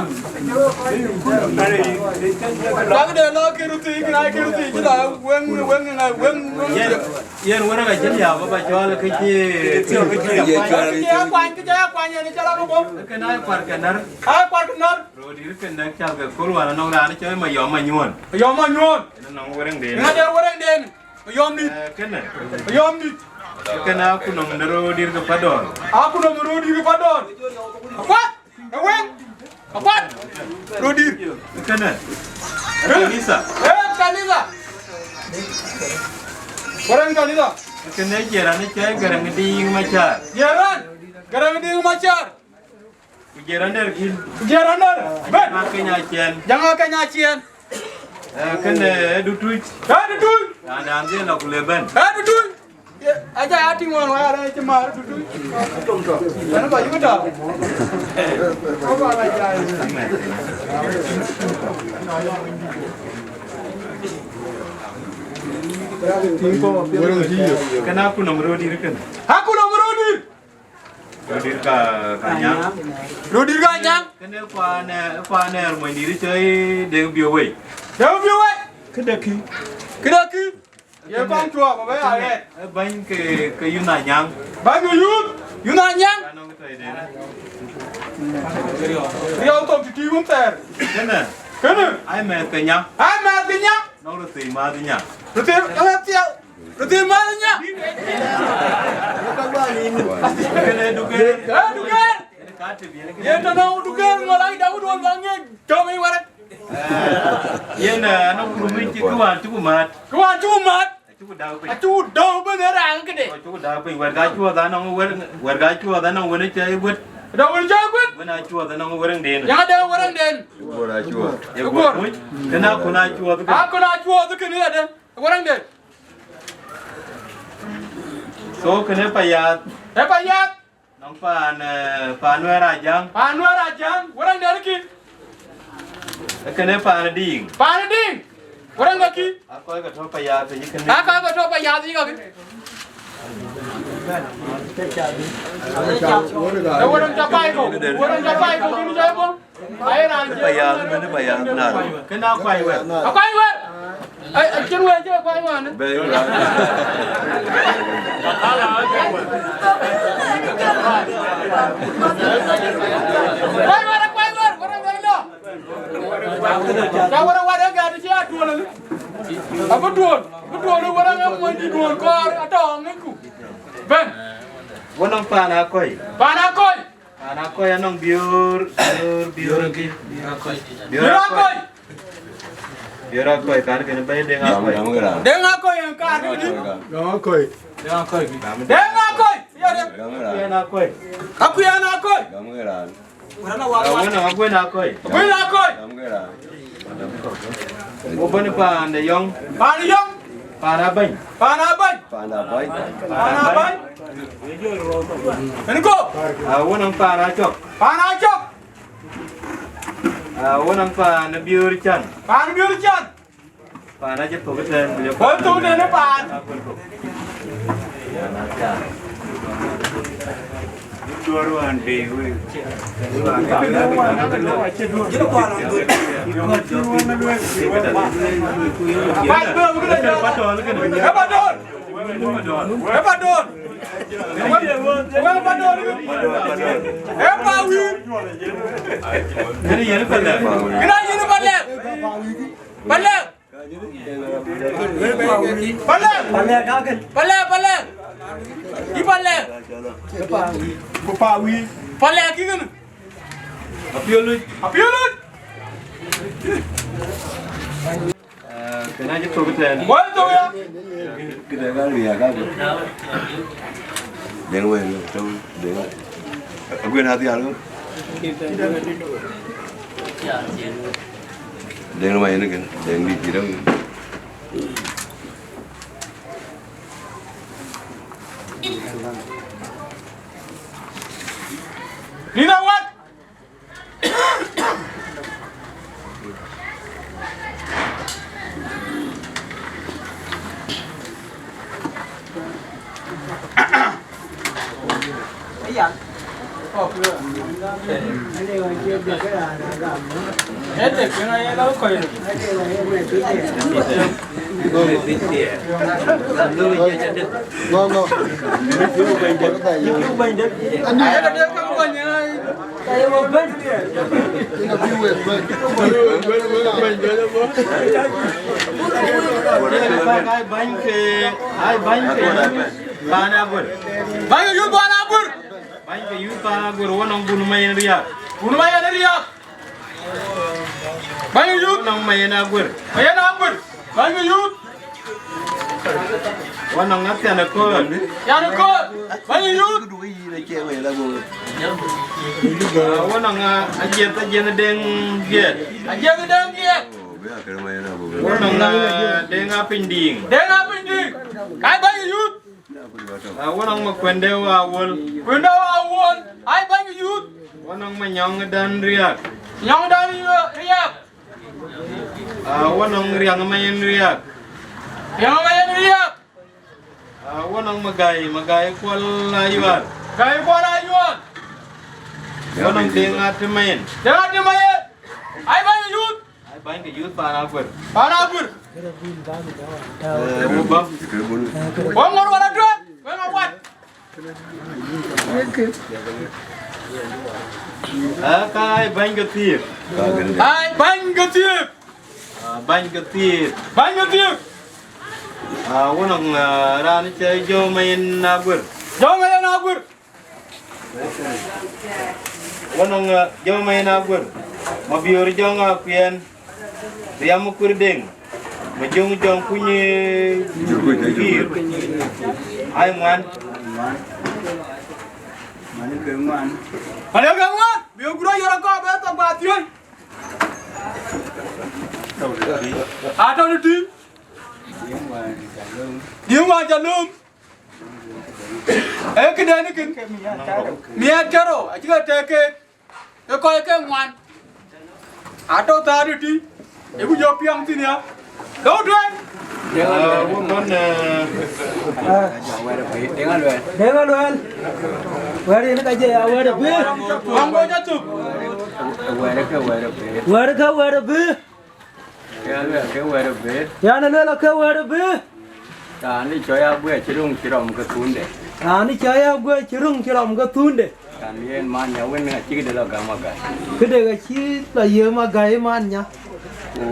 Ba këden lɔ kërë thii, kënë ai kërë thii, cï la weŋ, weŋ, weŋ, weŋ. Yen, yen wärëk acï liaap, ba cɔl kë cï thiɔ̈k, kë cï liaap. Kë cï ya kuany, kë cï ya kuany, yen cï la bï guɔ̈p. Kënë ai kuar ke när. Ai kuar ke när. Röördït kënë dɛ̈k cath ke kööl wään anɔŋ raan cɔl Mayɔm Manyuɔ̈n. Mayɔm Manyuɔ̈n. Yen anɔŋ wärëŋden. Yen ade wärëŋden. Yɔm dït. Eh, kënë. Yɔm dït. Kënë akutnhom në röördït ke Padɔ̈ɔ̈r. Akutnhom në röördït ke Padɔ̈ɔ̈r. Akuath, ë weŋ. Akuath. Röördït. Kënë. Kënë. Kanitha. Eh, kanitha. Wärëŋ kanitha. Kënë jiɛɛr raan cɔl Gäräŋ Diiŋ Macar. Jiɛɛr raan. Gäräŋ Diiŋ Macar. Ku jiɛɛr raan dɛ̈t kïn. Ku jiɛɛr raan dɛ̈t. Bɛ̈n. Jaŋ Akeny Aciɛɛn. Jaŋ Akeny Aciɛɛn. Eh, kënë, eh, Dutuc. Eh, Dutuc. Raan, raan dhil lɔ ku le bɛ̈n. Eh, Dutuc. Ye, aca ya tïŋ ɣɔn wä ya rɛ̈ɛ̈c cï määr Dutuc. Bɛ̈n ba yïk tɔ̈. Ko ba la jai. Kënë akutnhom röördït kënë. Akutnhom röördït. Röördït ka, ka nyaŋ. Röördït ka nyaŋ. Kënë kuan, eh, kuan ë röör mony dït cɔl Deŋ Biöwei. Deŋ Biöwei. Këdë kï? Këdë kï? Ye kɔn cuɔp, abï ya ɣɛɛt. Eh, bäny ke, ke Yunh Anyaŋ. Bäny ke Yunh, Yunh Anyaŋ. Ka nɔŋ tɔ̈ ëden. Riɔu thok tïtï wun thɛɛr. Kënë. Kënë. Ai mɛ̈th ke nya. Ai mɛ̈th ke nya. Nɔŋ röör thii mäth nya. Röör thii, eh, thiëëu. Röör thii mäth nya. Kënë Duker. Eh, Duker. Yen tɔ̈ nɔŋ Duker, ŋɔl ai Dawud wal ba ŋiɛc, tɔ̈ ŋic wärë. Eh, yen, eh, anɔŋ kurum cï kë wään cuku määt. Kë wään cuku määt. Acuku däk piny. Acuku däk piny ë raan këde. Acuku däk piny, wɛ̈t ka cuɔth anɔŋ wär, wɛ̈t ka cuɔth anɔŋ wën cä ye guët. Dɔ̈ wën cä ye guët. Wën a cuɔth anɔŋ wärëŋden. Yen ade wärëŋden. Guɔ̈r a cuɔth. Ye guɔ̈r. Guɔ̈r. Kënë akun a cuɔth kënë. Akun a cuɔth kënë ade. Wärëŋde. So kënë Payath. Ee Payath. Nɔŋ paan, eh, paan Nuɛɛr Ajaŋ. Paan Nuɛɛr Ajaŋ. Wärëŋde kï. Ee kënë paan Diiŋ. Paan Diiŋ. Wärëŋde kï. Akɔc ke tɔ̈ Payath yï kënë. Akɔc ke tɔ̈ Payath yï kakï. Ee wärëŋ ca pai kɔ̈u. Wärëŋ ca pai kɔ̈u kënë ca ye bɔ̈. Ai, raan cï payam, mën payam, na. Kënë akuany wɛ̈ɛ̈r. Akuany wɛ̈ɛ̈r. Ai, acïn wɛ̈ɛ̈r cï akuany wɛ̈ɛ̈r. Bɛ yök raan. Akuany wɛ̈ɛ̈r, akuany wɛ̈ɛ̈r, wɛ̈ɛ̈r, wɛ̈ɛ̈r, lɔ. Ca wɛ̈ɛ̈r, wɛ̈ɛ̈r, ë gɛ̈t cï atuɔl. Abï tuɔl, abï tuɔl, wɛ̈ɛ̈r, ë mony dït duɔl kɔɔr, atɔ̈ ŋic ku. Bɛ̈n. Wɔ nɔŋ paan akɔ̈i. Paan akɔ̈i. Paan akɔ̈i anɔŋ biöör, biöör, biöör. Biöör akɔ̈i. Biöör akɔ̈i. Biöör akɔ̈i, kan kënë bɛ̈i Deŋ akɔ̈i. Deŋ akɔ̈i en kaar këdï. Deŋ akɔ̈i. Deŋ akɔ̈i. Deŋ akɔ̈i. Akuën akɔ̈i. Akuën akɔ̈i. Awën, akuën akɔ̈i. Akuën akɔ̈i. Wɔ bɛ̈n paan de yɔŋ. Paan yɔŋ. Paan abäny. Paan abäny. Paan abäny. Paan abäny. Ënë go. Awën, paan acɔk. Paan acɔk. Awën, paan biöör can. Paan biöör can. Paan acï thök ëtɛ̈ɛ̈n, ku ye paan thök ëtɛ̈ɛ̈n ë paan. Ë pa döör. Ë pa döör. Ë pa döör. Ë pa wïïr. Kënë yen pa lɛ̈k. Kënë yen pa lɛ̈k. Pa lɛ̈k. Palek! Palek! Palek! Palek! Yï palek! Palek yï kënë. Apiöl luc. Apiöl luc. Ah, kënë acï thök ëtɛ̈ɛ̈n. Woi thök ya. Këdë gal wiɛɛk gal. Deŋ wëŋ, tɔ̈u, deŋ. Aguën adhial. Deŋ ma yen kën, deŋ dït cï rem. Nina wat. No, no. Ai bäny ke, ai bäny ke. Paan Aguër. Bäny ke yuth paan Aguër. Bäny ke yuth paan Aguër, wɔ nɔŋ Bun Mayen Riak. Bun Mayen Riak. Bäny ke yuth. Wɔ nɔŋ Mayen Aguër. Mayen Aguër. Bäny ke yuth. Wɔ nɔŋ Athian Aköör. Athian Aköör. Bäny ke yuth. Ah, wɔ nɔŋ, ah, Ajiɛth, Ajiɛth Deŋ Giɛɛt. Ajiɛth Deŋ Giɛɛt. Wɔ nɔŋ, ah, Deŋ Apiny Diiŋ. Deŋ Apiny Diiŋ. Ai bäny ke yuth. Ah, wɔ nɔŋ Makuënde Awuɔl. Kuënde Awuɔl. Ai bäny ke yuth. Wɔ nɔŋ Manyɔŋ Dan Riak. Manyɔŋ Dan Riak. Ah, wɔ nɔŋ Riaŋ Mayen Riak. Riaŋ Mayen Riak. Ah, wɔ nɔŋ Magai, Magai Kuɔl Ayual. Magai Kuɔl Ayual. Wɔ nɔŋ Deŋ Atem Mayen. Deŋ Atem Mayen. Ai bäny ke yuth. Ai bäny ke yuth paan Aguër. Paan Aguër. Eh, wɔ bä. Wɔ ŋuɔt wala duet, wek awat. Ah, ka ai bäny ke thiëëk. Ai bäny ke thiëëk. Ah, bäny ke thiëëk. Bäny ke thiëëk. Ah, wɔ nɔŋ, ah, raan cɛ Jɔu Mayen Aguër. Jɔu Mayen Aguër. Wɔ nɔŋ, ah, Jɔu Mayen Aguër. Mabiöör Jɔŋ Akuɛn. Riam Kuër Deŋ. Majöŋ Jɔŋ Kuny, eh, Kiir. Ai ŋuan. Ŋuan ke ŋuan. Ŋuan ke ŋuan. Biöör Guro yɔrɔ kɔɔr bɛ thok ba thiöl. Atɔ̈ në tïŋ. Diëŋ wään ca lööm. Ee këdɛn kën. Miɛt ke rou acï ke tëëk keek. Ke kɔc ke ŋuan. Atɔ̈ thaar ë tïŋ. Ë ku jɔ piɛŋ thïn ya. Dɔ̈u tueŋ. Deŋ Aluɛɛl. Deŋ Aluɛɛl. Wɛ̈ɛ̈r yen ka jɛ ya wɛ̈ɛ̈r ë pïïr. Kɔŋ bɔ̈ jɔ thök. Wɛ̈ɛ̈r ke wɛ̈ɛ̈r abëër. Wɛ̈ɛ̈r ke wɛ̈ɛ̈r abëër. Ke luɛl ke wɛ̈ɛ̈r abëër. Yan ë luel ke wɛ̈ɛ̈r abëër. Raan ë cɔɔi aguɛɛr cï röŋ cï rɔm ke thunde. Raan ë cɔɔi aguɛɛr cï röŋ cï rɔm ke thunde. Kan yen man nya wën acï këde lɔ gäm agai. Këde ka cï lɔ yem agai man nya. Ku,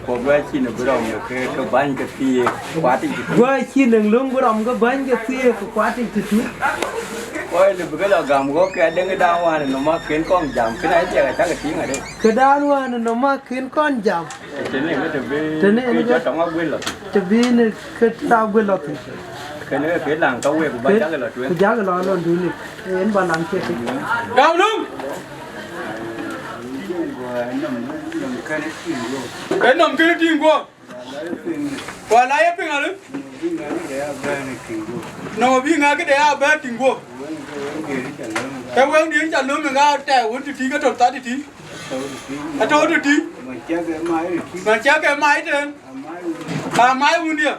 ku guɛɛr cïn bï rɔm ke, ke bäny ke thiëëk, kuat yic tëtui. Guɛɛr cïn löŋ bï rɔm ke bäny ke thiëëk, ku kuat yic tëtui. Kɔc lëu bï ke lɔ gäm ɣɔ̈k ke adeŋ dan wään ë nɔm akën kɔn jam, kën aa thiëëk acäkï tïŋ arëët. Ke dan wään ë nɔm akën kɔn jam. Tënë ë të bï, tënë ë ke jɔ tɔŋ aguël lɔ thïn. Të bï në ke tɔŋ aguël lɔ thïn. Kënë ke laŋ ka wek ku ba jakï lɔ tueŋ. Ku jakï lɔ lɔndun ë, en ba laŋ ciëk. Gam löŋ. Ë nɔm kënë tïŋ guɔ. Ku ala ye piŋ alë. Nɔm abï ŋa këde ya bɛ̈ɛ̈r tïŋ guɔ. Ke weŋdiën ca löm ë ŋa tɛ̈ wën tëtï ke tɔ̈ tha tëtï. Atɔ̈ tëtï. Man cä ke mai tën. Ka mai wundië.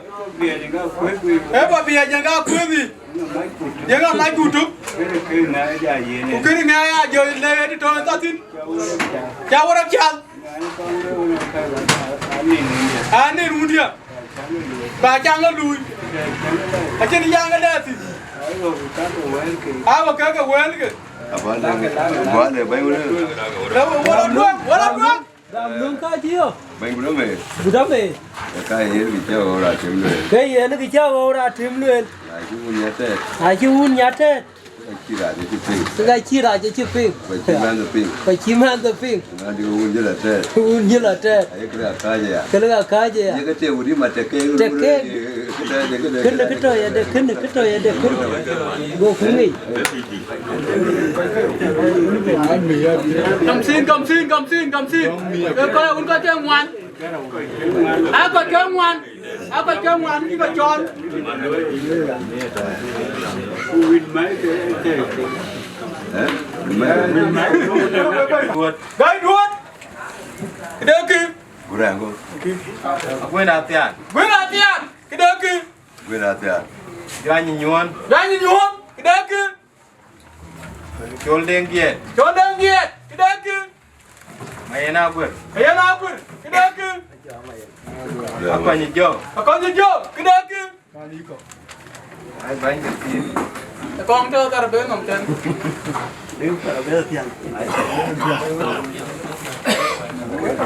Ee ba biɛc ë ŋa kuëth yic. Ye ŋa mac ku tök. Ku kënë ŋɛk ya jɔ le ë tɔ̈ tha thïn. Ca wär acath. Anin wundië. Ba caŋ ë luui. Acïn yaŋ ë lɛɛr thïn. Awe kek ke wëlke. Abande, abande, bɛ̈ny wël. Wala duak, wala duak. Gam löŋ ka cï yök. Bɛ̈ny guda me. Guda me. Ka yen kë cä ɣɔ̈ɔ̈r atem lueel. Ke yen kë cä ɣɔ̈ɔ̈r atem lueel. Na cï wun nya tɛɛt. Na cï wun nya tɛɛt. Ka cï rac acï piŋ. Ka cï rac acï piŋ. Ka cï mɛnhde piŋ. Ka cï mɛnhde piŋ. Na dï wun jël atɛɛt. Wun jël atɛɛt. Aye kë akääc aya. Kë akääc aya. Ye ke te wun ma te ke. Te ke. Kënë kë tɔ̈ yade, kënë kë tɔ̈ yade, kënë. Go ku ŋic. Kamsin, kamsin, kamsin, kamsin. Ee kɔc wun ka te ŋuan. Aa kɔc ke ŋuan, aa kɔc ke ŋuan cï ke cɔɔl. Gai duɔt. Këdëkï. Gurɛŋ go. Aguën athian. Aguën athian. Këdëkï. Aguën athian. Juany nyuɔn. Juany nyuɔn. Këdëkï. Col Deŋ Giɛɛt. Col Deŋ Giɛɛt. Këdëkï. Mayen Aguër. Mayen Aguër. Këdëkï. Akɔny Jɔk. Akɔny Jɔk. Këdëkï. Ai bäny ke thiëëk. Kɔŋ tɔ̈ thar bë nɔm tɛ̈n. Bë thar bë thiäŋ.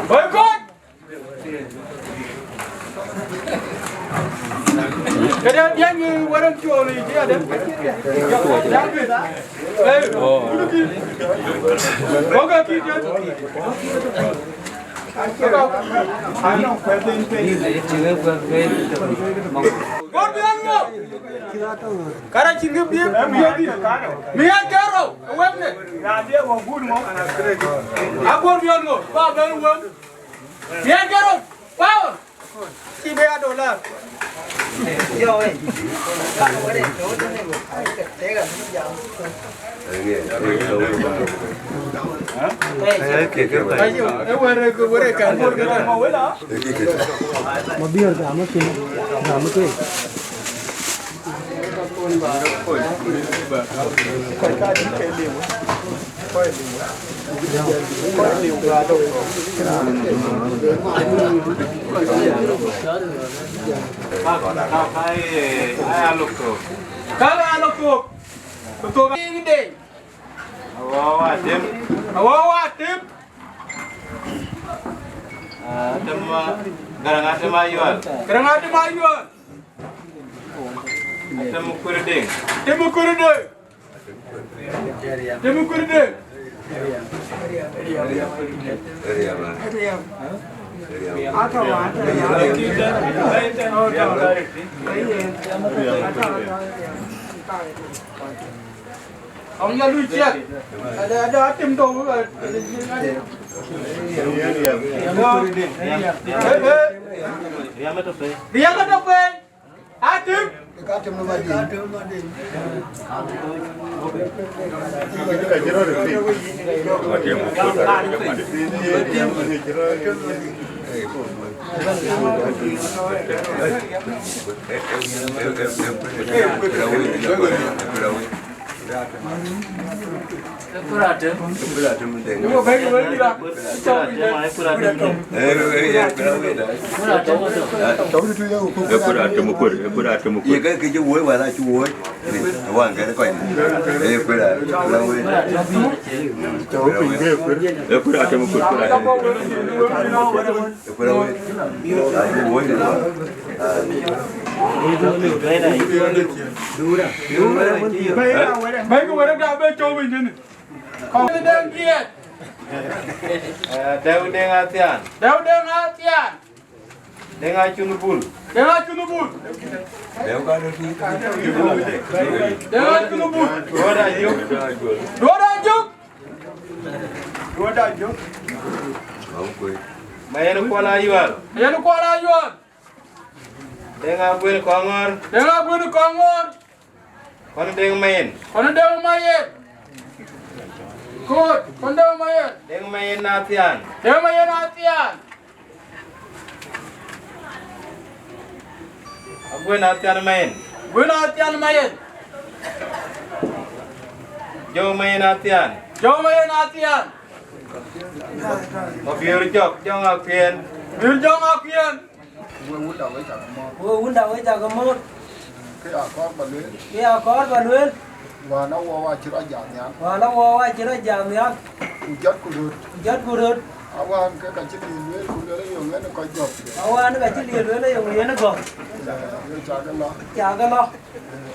Bë kɔc. Këdë diɛny wërën cuɔɔl yic adë. Hey, wokë kït. Gor biɔn ŋö? Kara cïn kë biëk, biëk dït. Miɛt ke rou, wek ne. A gor biɔn ŋö? Ba ben wek. Miɛt ke rou, power. Cï be a dollar. Yo, eh. Ayo, eh, were, were, kan, were, kan. Mabior gam ke, gam ke. Ka, ka, ka, eh, aya lok thok. Ka, ka lok thok. Lok thok. Awɔu atem. Awɔu atem. Ah, atem, ah, Garaŋ atem Ayual. Garaŋ atem Ayual. Atem Kuir Deŋ. Atem Kuir Deŋ. Atem Kuir Deŋ. Ɔŋ ya lui ciɛk. Ada, ada atem do. Eh, eh. Riɛm atɔ̈ pei. Atem. Ka atem no mading. Ë kuratem. Ë kuratem de. Ë kuratem. Ë kuratem. Ë kuratem, ë kuratem. Ye ke ke woi wala cu woi. Wan ke ko. Ë kuratem. Ë kuratem, ë kuratem. Bɛ̈ny ke wërëk da bɛ cɔu piny tënë. Kɔn Deŋ Diɛt. Eh, Dɛ̈u Deŋ Athian. Dɛ̈u Deŋ Athian. Deŋ Acun Bul. Deŋ Acun Bul. Deŋ Acun Bul. Duɔt Ajök. Duɔt Ajök. Duɔt Ajök. Ma yen Kuɔl Ayuɔl. Ma yen Kuɔl Ayuɔl. Deŋ Aguën Kɔŋɔ̈ɔ̈r. Deŋ Aguën Kɔŋɔ̈ɔ̈r. Kɔn Deŋ Mayen. Kɔn Deŋ Mayen. Koot, kɔn Deŋ Mayen. Deŋ Mayen Athian. Deŋ Mayen Athian. Aguën Athian Mayen. Aguën Athian Mayen. Jɔu Mayen Athian. Jɔu Mayen Athian. Mabiöör Jɔk, Jɔŋ Akuën. Mabiöör Jɔŋ Akuën. Wek wunda wek cak mɔ̈ɔ̈th. Wek wunda wek cak mɔ̈ɔ̈th. Kë ya kɔɔr ba lueel. Kë ya kɔɔr ba lueel. Wään awɔu acï rɔt jam nhial. Wään awɔu acï rɔt jam nhial. Ku jɔtku röt. Ku jɔtku röt. Awään ke ka cï liel lueel ku lueel ë yöŋ yen ë kɔc gɔ̈k. Awään ka cï liel lueel ë yöŋ yen ë gɔ̈k. Ee, cakë lɔ. Cakë lɔ.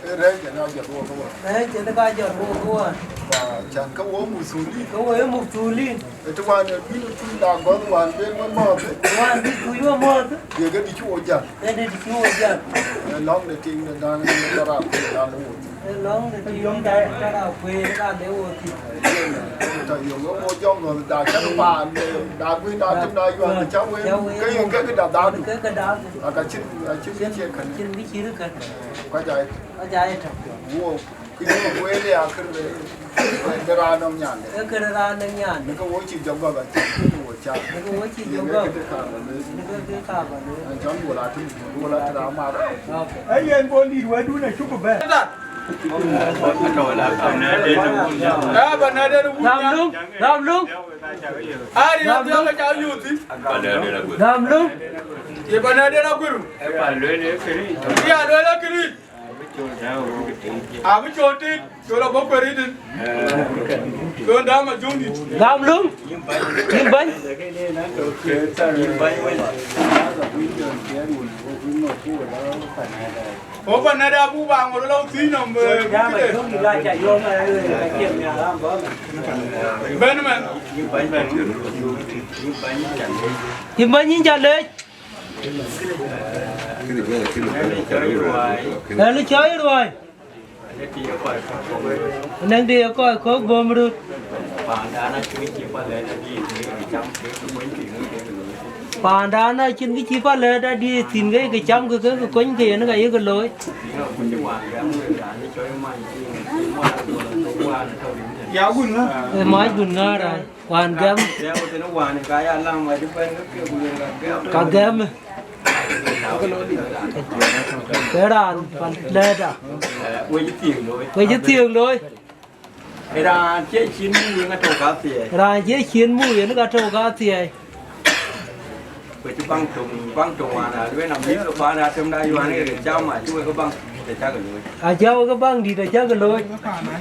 Ee, rɛ̈ɛ̈c yen a jɔt wok ë wään. Rɛ̈ɛ̈c yen ka jɔt wok ë wään. Ba, can ke wo muthulin. Ke wo ye muthulin. Ë të wään ë bï tuuc da gɔ̈th wään ben we mɔ̈ɔ̈th. Wään bï tuuc we mɔ̈ɔ̈th. Ye ke dï cï wo jäl. Ke dï cï wo jäl. Ë lɔ̈ŋ de tiiŋ de daŋ de rap de rap de wo. Ë lɔ̈ŋ de tiiŋ de rap de rap de wo thïn. Tɔ̈ yöŋ wo jɔŋ gɔ̈th da cä paan de da guëny da tim da yuan de cä wëë. Ke yöŋ ke ke da dhadu. Ke ke da. Aka cïn, acïn kë cie kën. Cïn kë cït kën. Kɔc aa Aja ye tök. Wo, kë ye wël ya kër de, de raan nɔm nyan de. Ee kër raan nɔm nyan. Në ke wo cï jɔk gɔ̈k acïn kë wo cak. Në ke wo cï jɔk gɔ̈k. Në ke kë ka ba lueel. Në ke kë ka ba lueel. An cɔn wo la tïm, wo la tïm amar. Okay. Ee yen Bol dït wɛ̈tdun acuk bɛ̈n. Aa, ba na de wun. Ram luŋ, ram luŋ. Ari na de la ca yuti. Ram luŋ. Ye ba na de la guru. Ya lo la kiri. Abï col tit, col abɔ̈ kueer ëtën. Col dam a juŋdït. Gam luŋ. Yïn bäny. Yïn bäny. Open na da bu ba ŋol la thïn nɔm, eh, bɛ̈n man. Yïn bäny yïn ca lec. Ɣɛn cɔɔc ruääi. Anɛŋ de ye kɔc kɔ̈k bɔ̈m röt. Paandan acïn kë cï palɛ̈t adï thïn ke ke cam ke ke kony ke yen ka yeke looi. Ya gun ŋa? Ee mac gun ŋa rac? Wään gɛm. Ka gɛm. Ke raan pan lɛ̈ɛ̈t a. Wec ë thiëëŋ looi. Raan cie cin muk yen ka tɔ̈u ka thiɛɛi. Raan cie cin muk yen ka tɔ̈u ka thiɛɛi. Ku cï baŋ töŋ, baŋ töŋ wään a lueel na mïth ke paan a tem da yuan ke cam a cï wek ke baŋ dït acäk looi. Acä wek ke baŋ dït acäk looi.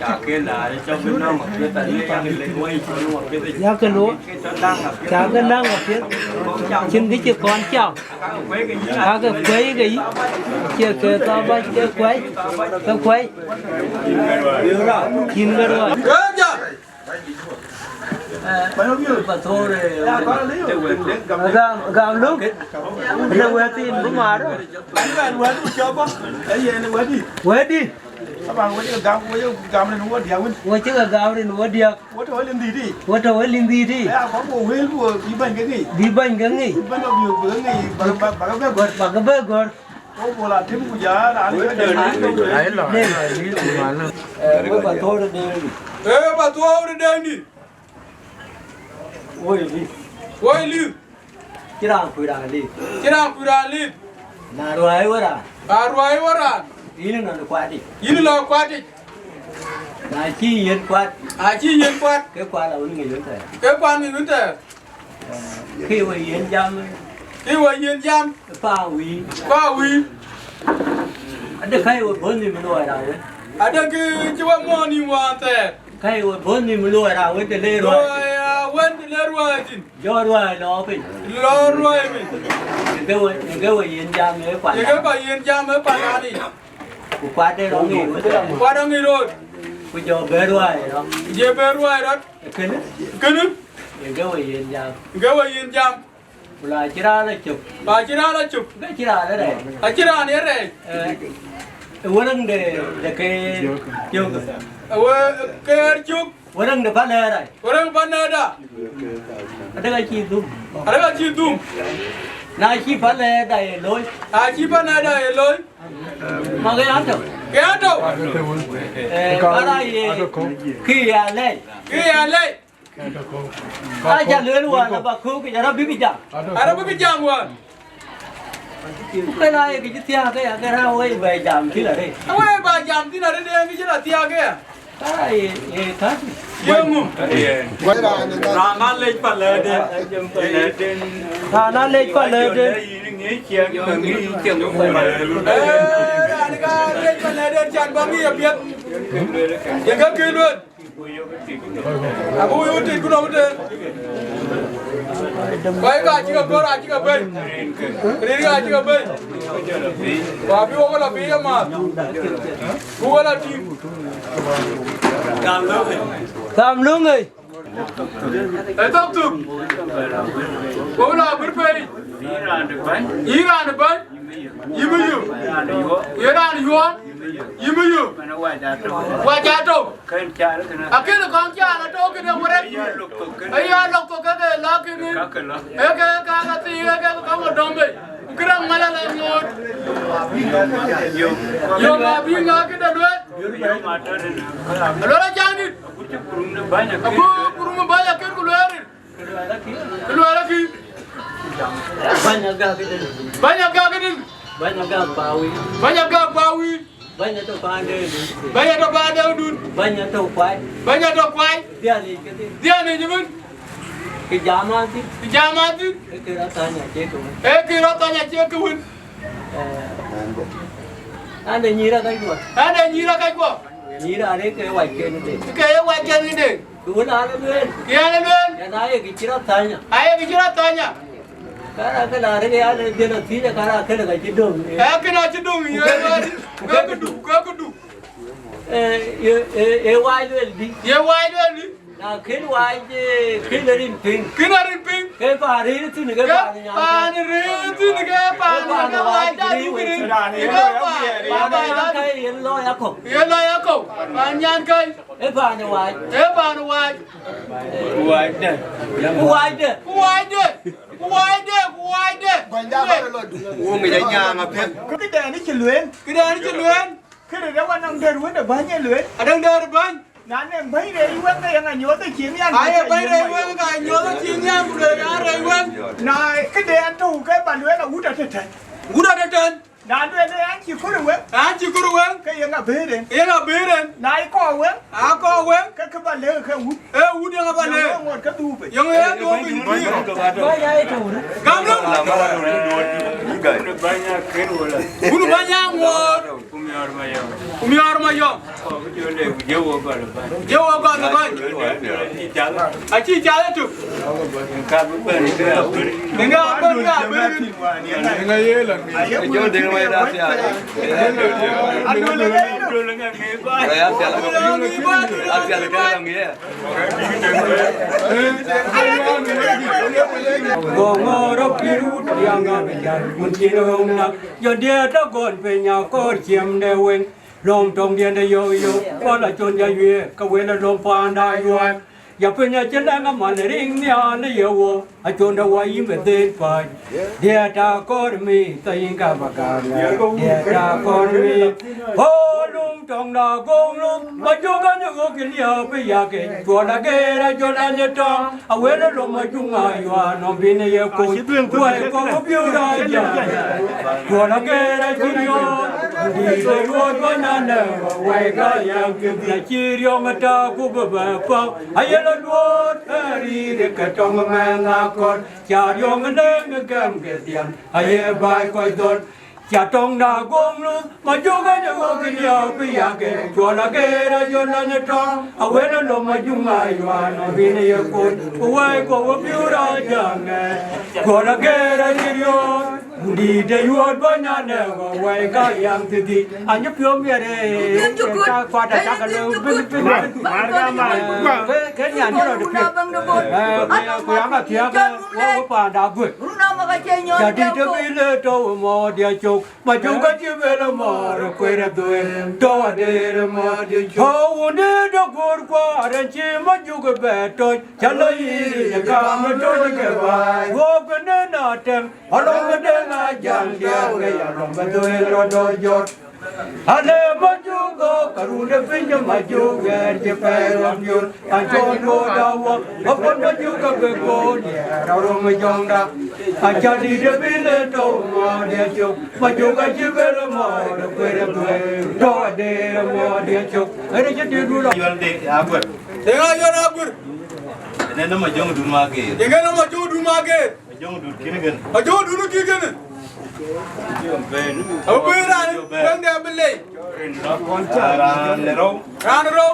Ca ke laar cɔk bï nɔm apiɛth a le yak le wei cɔl nɔm apiɛth. Yak ke looi. Ca ke läŋ apiɛth. Cïn kë cï kɔn cam. Ka ke kuɛi ke yic. Cie ke thabac ke kuɛi. Ke kuɛi. Cïn ke ruɔi. Gam, gam luk. Ënë wëëthiin bï maar. Wëëtdï. Wo cï ke gam rin wo diäk. Wo tɔ̈ wël in dhït. Bï bäny ke ŋic. Bäk bɛ gɔ̈r. Wo bol atem ku ja raan. Ee, ba thuɔɔu de deŋdï. Ee, ba thuɔɔu de deŋdï. Woi lïth. Woi lïth. Cï raan kuc raan lïth. Cï raan kuc raan lïth. Na ruääi wë raan. Na ruääi wë raan. Yïn nɔn kuatic. Yïn lɔ kuatic. Na cï yen kuat, acï yen kuat, ke kuat awën ŋic wën thɛɛr. Ke kuat ŋic wën thɛɛr. Kë we yen jam, kë we yen jam, pa wïïr, pa wïïr. Ade ka ye we bɔ̈ nhïïm luɔi raan wën. Ade kë cï we muɔɔn nhïïm wään thɛɛr. Ka ye we bɔ̈ nhïïm luɔi raan wën të le ruääi. Luɔi raan wën të le ruääi thïn. Jɔ ruääi lɔ piny. Lɔ ruääi piny. Yen ke we, yen ke we yen jam ë kuat. Yen ke we yen jam ë kuat raan yic. Ku kuat de rɔŋ yic röt. Kuat rɔŋ yic röt. Ku jɔ bɛ̈n ruääi rɔt. Jɔ bɛ̈n ruääi rɔt. Kënë. Kënë. Yen ke we yen jam. Yen ke we yen jam. Ku la cï raan a cök. La cï raan a cök. Ke cï raan a rɛɛc. Acï raan ye rɛɛc. Eh, ë wërëŋ de, de ke cök. Ë wë keer cök. Wërëŋ de pa lɛɛr ai. Wërëŋ pa nɛɛda. Adek acï dhum. Adek acï dhum. Na cï pa lɛɛrda ye looi. Na cï pa nɛɛda ye looi. Ma ke an tɔ̈. Ke an tɔ̈. Eh, kara ye. Kë ya lɛc. Kë ya lɛc. Aca lueel wään aba köök, arɔ bïk jam. Arɔ bïk jam wään. Ku kënë aye kë cï thiaak aya, ke raan wei bɛ jam thïn arëët. Wei bä jam thïn arëët, ee kë cï la thiaak aya. Kara ye, ye ka. Yeŋö? Raan alec pa lɛ̈ɛ̈tden. Raan alec pa lɛ̈ɛ̈tden. Ee, raan ka alec pa lɛ̈ɛ̈tden, can bä ŋic apiɛth. Yen ka kë lueel. Abuk yök tit ku nɔm tëën. Kɔc ka cï ke gɔ̈r acï ke bɛ̈ny. Rin ka cï ke bɛ̈ny. Ku abï wok lɔ piny ëmääth. Buk we lɔ tïŋ. Tham löŋ ëi. Ë thok thuk. Wok lɔ abïr pei. Yïn raan ë bäny. Yïn bï yök. Ye raan yuɔɔm. Yïn bï yök. Wac atɔ̈u. Akënë kɔn caan atɔ̈u kënë wërët. Aya lok thok ke ke la kënë. Ee ke ka ka thii, ee ke ka ma dɔm bei. Ku këraŋ mal ala ŋoot. Yom abï ŋa këde lueel. Alueel acaŋdït. Abu kurum bäny akën ku lueel. Kë luɛɛl akï. Bäny agäk këdï. Bäny agäk këdï. Bäny agäk pa wïïr. Bäny agäk pa wïïr. Bäny atɔ̈ paande. Bäny atɔ̈ paande dun. Bäny atɔ̈ kuai. Bäny atɔ̈ kuai. Dhiɛl yic këdï. Dhiɛl yic ëbën. Kë jam athïn. Kë jam athïn. Ee kë rɔt thany acie kë wën. Ee kë rɔt thany acie kë wën. Ee, ande nyïïr akackua. Ande nyïïr akackua. Nyïïr arëk ke wac ken de. Ke ye wac ken de. Ku wën an lueel. Ke an lueel. Yan aye kë cï rɔt thany. Aye kë cï rɔt thany. Kara kënë arëk yan dhiën athïn, kara kënë ka cï döŋ. Ee kënë acï döŋ, ye lueel. Ku ke këdu, ku ke këdu. Ee, ye, ye, ye wac lueel dï? Ye wac lueel dï? Na kën wac, ee, kën rin piŋ. Kën rin piŋ. Ke paan rëër thïn, ke paan nyan. Paan rëër thïn, ke paan nyan, ke wac da duk rin. Ke paan, paan nyan kai yen lɔ ya kɔ̈u. Yen lɔ ya kɔ̈u. Paan nyan kai. Ee paan wac. Ee paan wac. Wac dë. Ku wac dë. Ku wac dë. Ku wac dë. Ku wac dë. Bäny da ba lɔ duk. Wo ŋic anyaŋ apiɛth. Këdɛn cï lueel. Këdɛn cï lueel. Këdë de wa nɔŋ dɛ̈t wën ë bäny ë lueel. Adäŋ dɛ̈t bäny. Na nɛŋ bɛ̈ny rɛɛc wëŋ ke ye ŋa nyuɔɔth ë cin nhial. Aye bɛ̈ny rɛɛc wëŋ ka nyuɔɔth ë cin nhial ku le raan rɛɛc wëŋ. Na këde an tɔ̈u ke ba lueel awut atëtɛ̈n. Wut atëtɛ̈n. Na lueel an cï kɔɔr wëŋ. An cï kɔɔr wëŋ. Ke ye ŋa bëër en. Ke ye ŋa bëër en. Na ye kɔɔr wëŋ. A kɔɔr wëŋ. Ke kë ba lëk ke wut. Ee wut ye ŋa ba lëk. Yeŋö ŋot ke dhup piny. Yeŋö ye dhup piny. Gam röm. Wun bäny a ŋoot. Ku miɔɔr ma yɔm. Ku miɔɔr ma yɔm. Kɔɔr bï jɔ le, ku jɔ wo gɔl bäny. Jɔ wo gɔl bäny. Acï cath ëtök. Ka bï bɛ̈n ke abïr. Ŋa bï bɛ̈n ke abïr. Ŋa ye la ŋic. Jɔ de ŋa ye la thial. Ŋa ye thial. Ŋa ye thial ke la ŋic. Go ŋoot rɔt pïïr wut riaŋ abï jäl, mun cïn ɣöŋ nak. Jɔ diɛt tɔ gɔl piny akɔɔr ciɛm de weŋ. Lom tɔŋdiɛn de yɔ̈k yɔ̈k, kɔl acon ja wiëëk, ke wel alom paanda yuɔɔk. Ya piny acï lɛ̈ŋ aman riŋ nhial ë ye wo, acon de wa yïn bï dhil päc. Diɛt akɔɔr mi, thɔ yïn ka bä gam. Diɛt akɔɔr mi, o lum tɔŋda goŋ lum, ma jök an ë ɣökï liääp ë yakë. Cuɔl ageer acol an ë tɔŋ, awël ë lom ajuŋ ayuan, nɔm bïn ë ye kuc, ku ë kɔ̈k ë piöör ajam. Cuɔl ageer acï riɔ̈ɔ̈k. Dït ë luɔt bɔ̈ nyan ë wɛ̈i ka yam këdhie. Cï riɔ̈ŋ ë tak ku bï bɛ pɔ̈k. Aye lɔ luɔt ë rïïr ke tɔŋ mɛnh akɔ̈l. Ca riɔ̈ŋ ë nɛŋ ë gɛm ke dhian. Aye baai kɔc dhɔl. Ca tɔŋ na goŋ luth. Ma juk ë ɣok ë liɔ̈u bï yak. Cuɔl ageer ayol lany ë tɔŋ. Awën ë lom ma juk ŋa yuan. Abï në ye kony. Ku wɛ̈i ku wë piu rɔt jäŋ ë. Cuɔl ageer ayï riɔ̈ɔ̈k. Dït ë yuɔt bɔ̈ nyan ë ɣɔ̈k wɛ̈i ka yam thïthï. Anyï piɔ̈u miɛt ë ka kuat acak lëu bïn bïn. Mar, mar ka mar. Ke, ke nyan cï rɔt piɛth. Ku yam athiäk wɔ, wɔ paanda guëk. Ca dït ë bï le tɔ̈u ë mɔ̈ɔ̈r diacök. Ma juk acï bɛ̈n ë mɔ̈ɔ̈r ë kueer ë dhuëëŋ. Tɔ̈u adeer ë mɔ̈ɔ̈r diacök. Tɔ̈u wun dït ë guur kuaar ë cï ma juk ë bɛ tɔc. Ca lɔ yï ric ë kam ë tɔc ke baai. Wok ë nën atɛm. Alɔŋ ë Deŋ Ajak diɛɛr ke ya lɔŋ bï dhuëëŋ rɔt dɔ̈ɔ̈r jɔt. Alë ma juk gɔ̈k, ka run de piny de ma juk ɣɛɛr cï pɛɛi rɔt yol. An cɔl duɔ̈ɔ̈r da wɔ, ba puɔ̈n ma juk ke bï goor diɛɛr, a röm ë jɔŋda. Aca dït de bï le tɔ̈u mɔ̈ɔ̈r diacök, ma juk acï bɛ̈n ë mɔ̈ɔ̈r ë kueer ë dhuëëŋ, tɔ̈u adeer ë mɔ̈ɔ̈r diacök. Ënë cï dït du lɔ. Yual de aguër. Deŋ Ayual aguër. Ënë nɔm a jɔŋ dun ma geer. Ënë nɔm a jɔŋ dun ma geer. Ajɔŋ dut kïn kënë. Ajɔŋ dut kïn kënë. Abï raan wëŋde abï lei. Raan rou. Raan rou.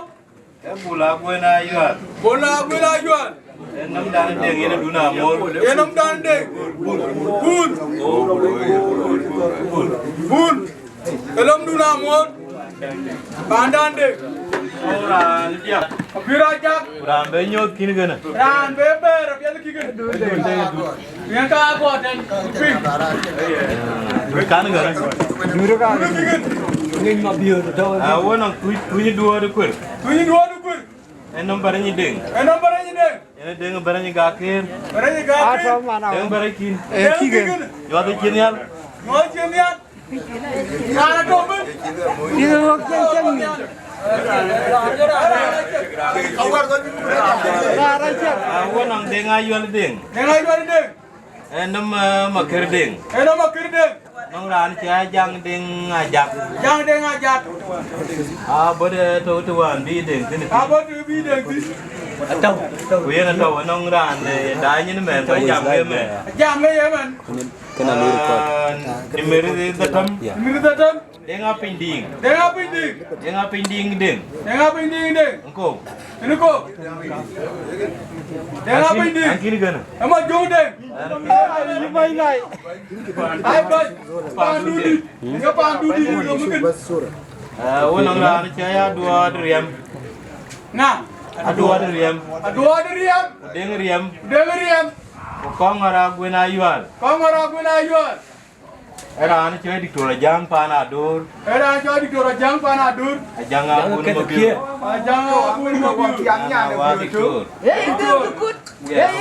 Ee Bol Aguën Ayual. Bol Aguën Ayual. Ee nɔmdan Deŋ yen dun amol. Ee nɔmdan Deŋ. Bul. Bul. Bul. Ee lɔmdun amol. Pandan Deŋ. Raan diäk. Abï raan jak. Raan bë nyuɔɔth kïn kënë. Raan bë bɛ̈ɛ̈r apiɛth kï kënë. Yen ka aguɔ tɛn piŋ. Kan kënë. Duru ka. Duru kï kënë. Ŋic ma biööt tɔ̈u. Ah, wɔ nɔŋ tuny, tuny duɔɔt kuër. Tuny duɔɔt kuër. Ee nɔm Bɛ̈rɛny Deŋ. Ee nɔm Bɛ̈rɛny Deŋ. Yen Deŋ Bɛ̈rɛny Gakir. Bɛ̈rɛny Gakir. Deŋ Bɛ̈rɛny kïn. Ee kï kënë. Nyuɔɔth cïn nhial. Nyuɔɔth cïn nhial. Raan atɔ̈ bï. Yïn ɣɔ̈k cïn cïn nhial. Raan acïn. Ah, wɔ nɔŋ Deŋ Ayual Deŋ. Deŋ Ayual Deŋ. Ee nɔm, eh, Makër Deŋ. Ee nɔm Makër Deŋ. Nɔŋ raan cï Ajaŋ Deŋ Ajak. Ajaŋ Deŋ Ajak. Ah, bɔ̈ de tɔ̈u të wään bï Deŋ thïn. Ah, bɔ̈ të bï Deŋ thïn. Atɔ̈u, atɔ̈u. Ku yen atɔ̈u, nɔŋ raan, eh, daai nyin mɛn, ku jam ke mɛn. Jam ke ye mɛn. Kënë lui record. Ah, nimir dhetem. Nimir dhetem. Deŋ Apiny Diŋ. Deŋ Apiny Diŋ. Deŋ Apiny Diŋ Deŋ. Deŋ Apiny Diŋ Deŋ. Nkop. Nkop. Deŋ Apiny Diŋ. An kïn kënë. Ë ma Jɔŋ Deŋ. Ai, baai. Paandu dït. Ŋa paandu dït, ŋa mïkin. Eh, wën nɔŋ raan cï Aduɔɔt Riɛm. Ŋa? Aduɔɔt Riɛm. Aduɔɔt Riɛm. Deŋ Riɛm. Deŋ Riɛm. Ku Kɔŋɔr Aguën Ayual. Kɔŋɔr Aguën Ayual. Ee raan cɔl Diktor Ajaŋ Paan Adur. Ee raan cɔl Diktor Ajaŋ Paan Adur. Ajaŋ Agun Mabior. Ajaŋ Agun Mabior. Ana wa Diktor. Ee, Diktor.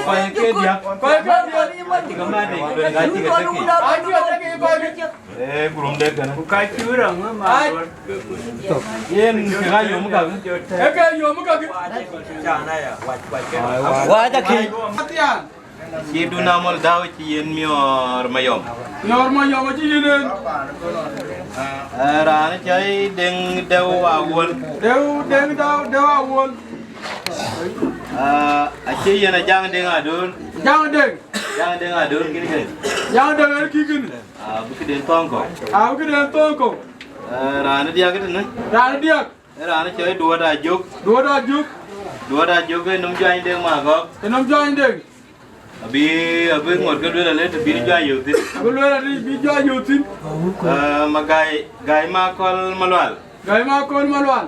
Kɔc ke diäk. Kɔc ke diäk. Ke ma de, ke ka cï ke tëk. Acï ke tëk kɔc. Ee, gurum de kënë. Ku ka cï rɔŋ ë ma. Yen ke ka yom kakë. Ee ke yom kakë. Wac akï. Cï dun amɔl dhau cï yen miɔɔr mayɔm. Miɔɔr mayɔm acï yen en. Ee, raan cɔl Deŋ Deu Awuɔl. Deu, Deŋ Deu, Deu Awuɔl. Ee, acï yen Ajaŋ Deŋ Adur. Ajaŋ Deŋ. Ajaŋ Deŋ Adur kïn kënë. Ajaŋ Deŋ en kïn kënë. Aa, bï këden thɔ̈ŋ kɔ̈u. Aa, bï këden thɔ̈ŋ kɔ̈u. Ee, raan diäk tënë. Raan diäk. Ee raan cɔl Duɔt Ajök. Duɔt Ajök. Duɔt Ajök ee nɔm Juany Deŋ Magɔ̈k. Ee nɔm Juany Deŋ. Abï, abï ŋuɔt ke lueel alë të bï Juany yök thïn. Abï lueel alë bï Juany yök thïn. Ee, ma Gai, Gai Makɔl Malual. Gai Makɔl Malual.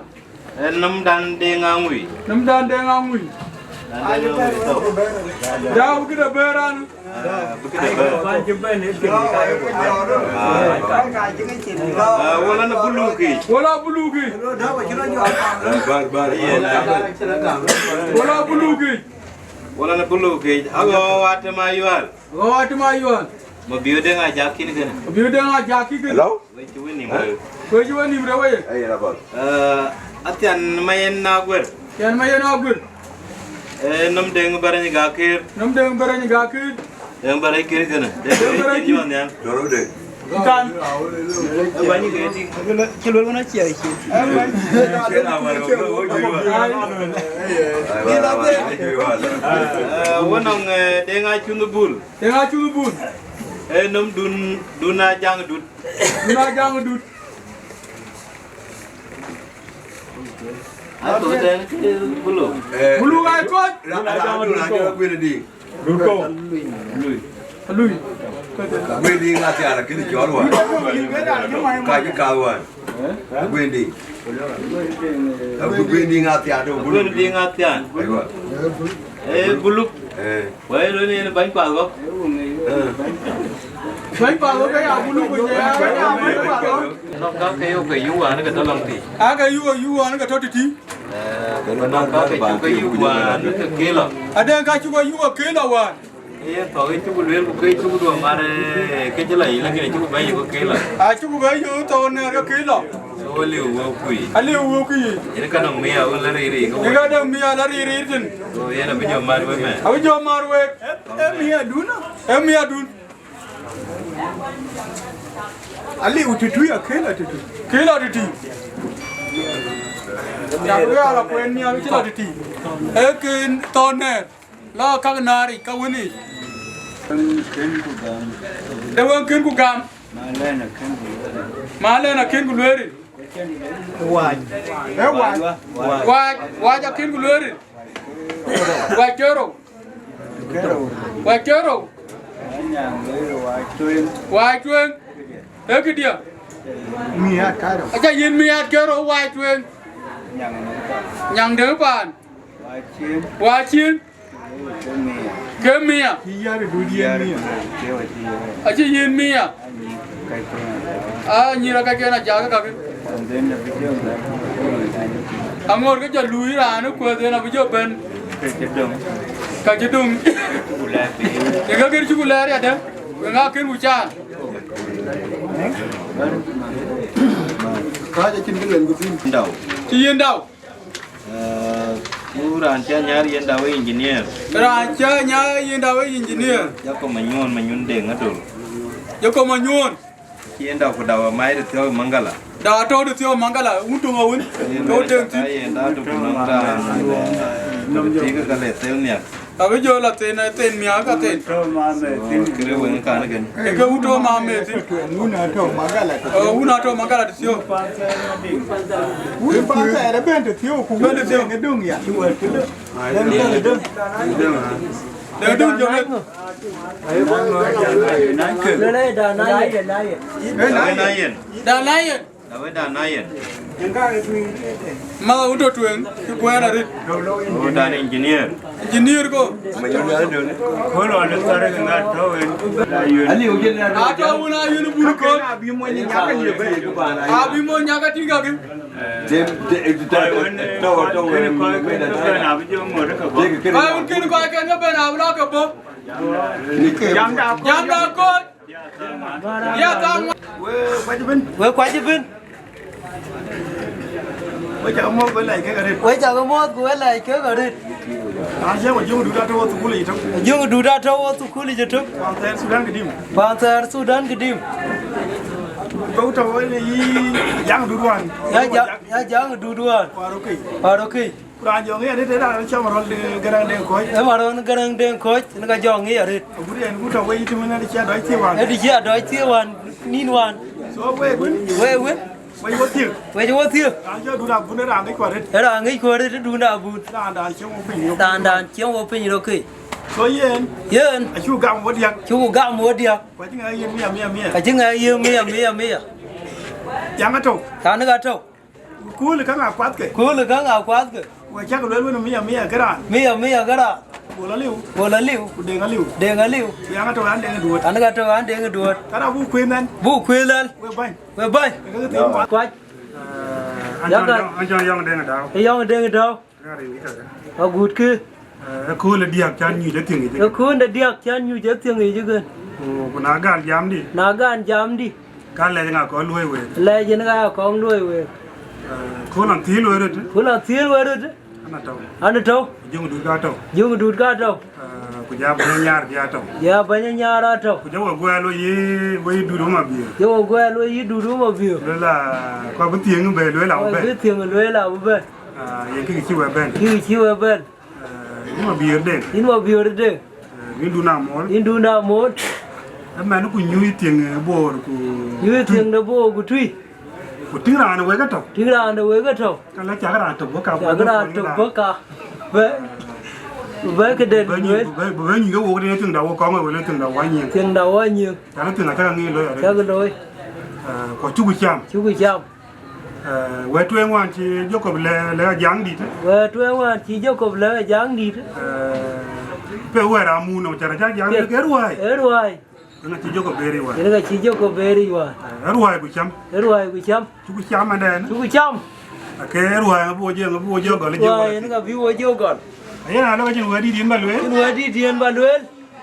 Ee nɔmdan Deŋ Aŋui. Nɔmdan Deŋ Aŋui. Dau këde bɛ̈ɛ̈r an. Ee, bï këde bɛ̈ɛ̈r. Ee, wala na buluki. Wala buluki. Ee, bär, bär. Wala buluki. Wala na buluki. Ago watem Ayual. Ago watem Ayual. Ma biu Deŋ Ajak kïn kënë. Ma biu Deŋ Ajak kïn kënë. Hello? Wec cï wën nïm rëër. Wec cï wën nïm rëër wei. Ee, yen apath. Ee, athian ma yen na guër. Athian ma yen na guër. Ee, nɔm Deŋ Bɛ̈rɛny Gakir. Nɔm Deŋ Bɛ̈rɛny Gakir. Deŋ Bɛ̈rɛny kïn kënë. Deŋ Bɛ̈rɛny kïn. Nyuɔɔth nhial. Tɔ̈u de. Kan. Cï luel wën acie cï. Wën nɔŋ, eh, Deŋ Acuny Bul. Deŋ Acuny Bul. Eh, nom dun, dun a jaŋ dut. Dun a jaŋ dut. Ato tɛn ke bulu. Bulu ŋa tuɔt? Ra, ra, ra, ra, ra, ra, ra, ra, ra, Lui. Lui. Guëëŋ ŋa thiaan akënë cɔl wään. Ka cï kath wään. Guëëŋ. Guëëŋ ŋa thiaan tɔ̈ Guëëŋ ŋa thiaan. Aywa. Eh, Buluk. Eh. Wai lo ni bany pa go. Eh. Bany pa go ke ya Buluk ku ya, ya bany pa go. No ka ke yo ke yu wään ke tɔ̈ lɔŋ ti. A ke yu, yu wään ke tɔ̈ ti ti. Eh, no ka ke yu ke yu wään ke kilo. Ade ka yu ke yu ke kilo wään. Yen thɔ̈k ë cuk lueel ku ke cuk duɔ̈ mar, eh, ke cï la yic, lakin acuk bɛ̈n yök ke la. Acuk bɛ̈n yök thɔ̈k nɛɛr ke ke la. So aliu wëu ku yic. Aliu wëu ku yic. Yen ka nɔŋ mia wën la rïïr rïïr ke wën. Yen ka nɔŋ mia la rïïr rïïr tën. So yen abï jɔ mar wek mɛn. Abï jɔ mar wek. Ë, ë mia dun. Ë mia dun. Aliu tëtui akël a tëtui. Kël a tëtui. Cak wek ala kuɛn mia wek cï la tëtui. Ë ke thɔ̈k nɛɛr. La kak naaric ka wënic. Kën ku gam. De wën kën ku gam. Ma lɛn akën ku lueeri. Ma lɛn akën ku lueeri. Wac. E wac. Wac, wac akën ku lueeri. Wac cï rou. Wac cï rou. Wac tueŋ. E këdiɛ. Miat karou. Aca yïn miat karou wac tueŋ. Nyaŋ de paan. Wac cin. Ke mia. Cï yär ë dut yen mia. Acï yen mia. A nyïïr ë kacken ajak kakë. Aŋoot ke jɔ luui raan ë kuɛth yen abï jɔ bɛ̈n. Ka cï döŋ. Ye ke kën cuk lɛɛr yadë. Wek ŋa kën ku caan. Kääc acïn kë luel ku thïn. Dau. Cï yen dau. Eh, ku raan cä nyar yen dau ë engineer. Raan cä nyar yen dau ë engineer. Jakɔ Manyuɔn, Manyuɔn Deŋ Adol. Jakɔ Manyuɔn. Cï yen dau ku dau amai de thiɔ̈k Mangala. Dau atɔ̈u de thiɔ̈k Mangala, wun töŋ awun. Yen dau de ku nɔŋ raan, eh, tɔ̈ de thiëk ka le thel nhiak. Abï jɔ la thïn, eh, thïn miäk ka thïn. Kërë wëŋ kan kën. Ë ke wun tɔ̈ Mamet thïn. Wun atɔ̈ Mangala. Ë, wun atɔ̈ Mangala tëthiɔ̈k. Wun pan thɛɛr ëbɛ̈n tëthiɔ̈k ku wun ëbɛ̈n ëdöŋ ya. Dëŋ döŋ jɔŋ. Dan Lion. Awëdan na yen. Ma wun tɔ̈ tueŋ, cï kuɛɛr arëët. Awëdan engineer. Engineer ko. Kööl ɣɔn ë thar ë ŋa tɔ̈u en. Atɔ̈u wun a yïn bun kööl. Abï mony nyaka tïŋ kakï. Kɔc wun kën kɔc kën ke bɛ̈n abï lɔ ke bɔ̈. Jamda kööl. Ya thaŋ. We kuac ëbën. We kuac ëbën. We cak muɔ̈th, we lac kek arëët. We cak muɔ̈th, ku we lac kek arëët. Raan cï Ajuɔŋ Dut atɔ̈ thukul yic ëtök. Ajuɔŋ Dut atɔ̈ thukul yic ëtök. Pan thɛɛr Thudan Kidim. Pan thɛɛr Thudan Kidim. Kɔ̈u tɔ̈ wën yï Jaŋ Dut wään. Ya Jaŋ, ya Jaŋ Dut wään. Parokei. Parokei. Ku raan jɔ ŋic arëët ë raan cɔl Marɔl de Gäräŋ Deŋ Kɔ̈c. Ë Marɔl Gäräŋ Deŋ Kɔ̈c, ën ka jɔ ŋic arëët. Agut en ku tɔ̈ wei tïmën ën cï adɔc thiëëk wään. Ë të cï adɔc thiëëk wään, nïn wään. So wek wën. Wek wën. Wec wo thiëëk. Wec wo thiëëk. Raan cɔl Dut Abun ë raan ŋic ku arëët. Ë raan ŋic ku arëët, ë Dut Abun. Raandan cieŋ wo piny rok. Raandan cieŋ wo piny rok ke. So yen. Yen. Acuk gam wo diäk. Cuk gam wo diäk. Ku acï ŋɛk yen mia, mia, mia. Acï ŋɛk yen mia, mia, mia. Jaŋ atɔ̈u. Raan ë ka tɔ̈u. Kööl ë käŋ akuathke. Kööl ë käŋ akuathke. Ku acäk lueel wën mia mia ke raan. Mia mia ke raan. Bol aliu. Bol aliu. Ku Deŋ aliu. Deŋ aliu. Ku yɛn atɔ̈u an Deŋ Duööt. An ka tɔ̈u an Deŋ Duööt. Ka raan buk kuëën ɛn. Buk kuëën ɛn. We bäny. We bäny. Ke ke thiëëk kuac. Kuac. Eh, an cɔl Yɔŋ, an cɔl Yɔŋ Deŋ Dau. Ë Yɔŋ Deŋ Dau. Agut kë. Eh, ë kööl ë diäk cän nyuc ë thiëŋ yic. Ë kööl ë diäk cän nyuc ë thiëŋ yic ëkën. Ku, ku na gan jamdï. Na gan jamdï. Ka lɛc ŋa kɔn luɔ̈i week? Lɛc yen ŋa kɔn luɔ̈i week? Eh, kööl an thiëël wek röt. Kööl an thiëël wek röt. An atɔ̈u. An atɔ̈u. Jöŋ Dut ka tɔ̈u. Jöŋ Dut ka tɔ̈u. Eh, Ku ja bɛ̈ny nyar pia tɔ̈u. Ja bɛ̈ny nyar atɔ̈u. Ku ja we guɛɛl we yï, we yï Dut Mabiöör. Ja we guɛɛl we yï Dut Mabiöör. Luel a, kɔc bï thiëŋ bɛ luel a we bɛ. Kɔc bï thiëŋ luel a we bɛ. Ah, yen kï cï we bɛ̈n. Kï cï we bɛ̈n. Eh, yïn Mabiöör Deŋ. Yïn Mabiöör Deŋ. Eh, yïn Dun Amol. Yïn Dun Amol. Ëmɛn ku nyuc thiëŋ, eh, Bor ku nyuc thiëŋ de Bor ku Tui. Ku tïŋ raan wek ëtɔ̈u. Tïŋ raan wek ëtɔ̈u. Ka la cak raan tök bɔ̈ ka, cak raan tök bɔ̈ ka. Bɛ, bɛ këden bɛ nyuc, lueel. Bɛ, bɛ nyuc ke wok de thiëŋda wok kɔŋ wek le thiëŋda wa nyiëŋ. Thiëŋda wa nyiëŋ. Cak thiëŋ acak ŋic looi arëët. Cak looi. Eh, ku cuku cam. Cuku cam. Eh, wɛ̈t tueŋ wään cï Jacob lɛ, lɛ Ajaŋ dït. Wɛ̈t tueŋ wään cï Jacob lɛ Ajaŋ dït. Eh, pe wɛ̈t amun nɔm, cä rɔ cak Jaŋ dït ke ruääi. Ke ruääi. Ëŋa cï Jacob ber yic wään? Ëŋa cï Jacob ber yic wään? Eh, ruääi ku cam. Ruääi ku cam. Cuku cam adɛn. Cuku cam. Ake ruääi ŋa bï wo jɔ, ŋa bï wo jɔ gɔl, ruääi yen ka bï wo jɔ gɔl. Ayen alɔ ka cïn wɛ̈t dït yen ba lueel. Cïn wɛ̈t dït yen ba lueel.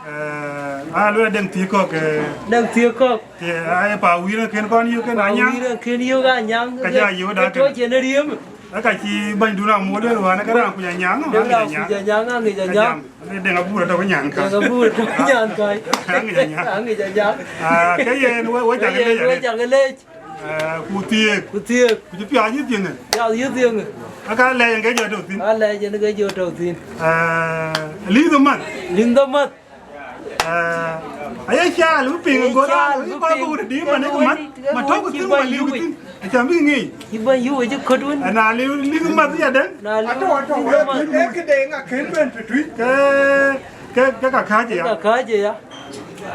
Eh, a luel Deŋ thiëk kɔ̈k, eh, Deŋ thiëk kɔ̈k. Ke, a, e pa wïïr ken kɔn yök ken Anyaŋ. Wïïr ken yök Anyaŋ. Ka ja yök da ke tɔ̈ cïn riëm. Aka cï bɛ̈ny Dun Amol luel wään, ke raan kuc Anyaŋ, Deŋ raan kuc Anyaŋ, aŋic Anyaŋ. Deŋ Abur atɔ̈ ke nyan ka. Deŋ Abur atɔ̈ ke nyan ka. Aŋic Anyaŋ. Aŋic Anyaŋ. Ah, ke yen we, we cak leec, we cak leec. Eh, ku thiëëk. Ku thiëëk. Ku cï piath yï thiëŋë. Piath yï thiëŋë. Aka lɛc en ke jɔ tɔ̈ thïn. Aka lɛc en ke jɔ tɔ̈ thïn. Eh, lith ë math. Lith ë math. Eh, aye caal bï piŋ, aye göt caal bï piŋ. Kɔc bï wut dï man, man tɔ̈u thïn, man liu thïn. Acä bï ŋic. Cï bɛ̈ny yuc acï köt wën. Ana liu lith ë math ya dɛ̈ŋ. Na liu lith ë math. Atɔ̈, atɔ̈, e këde ŋa kën bɛ̈n tëtui. Ke, ke, ke ka kääc ya. Ke ka kääc ya.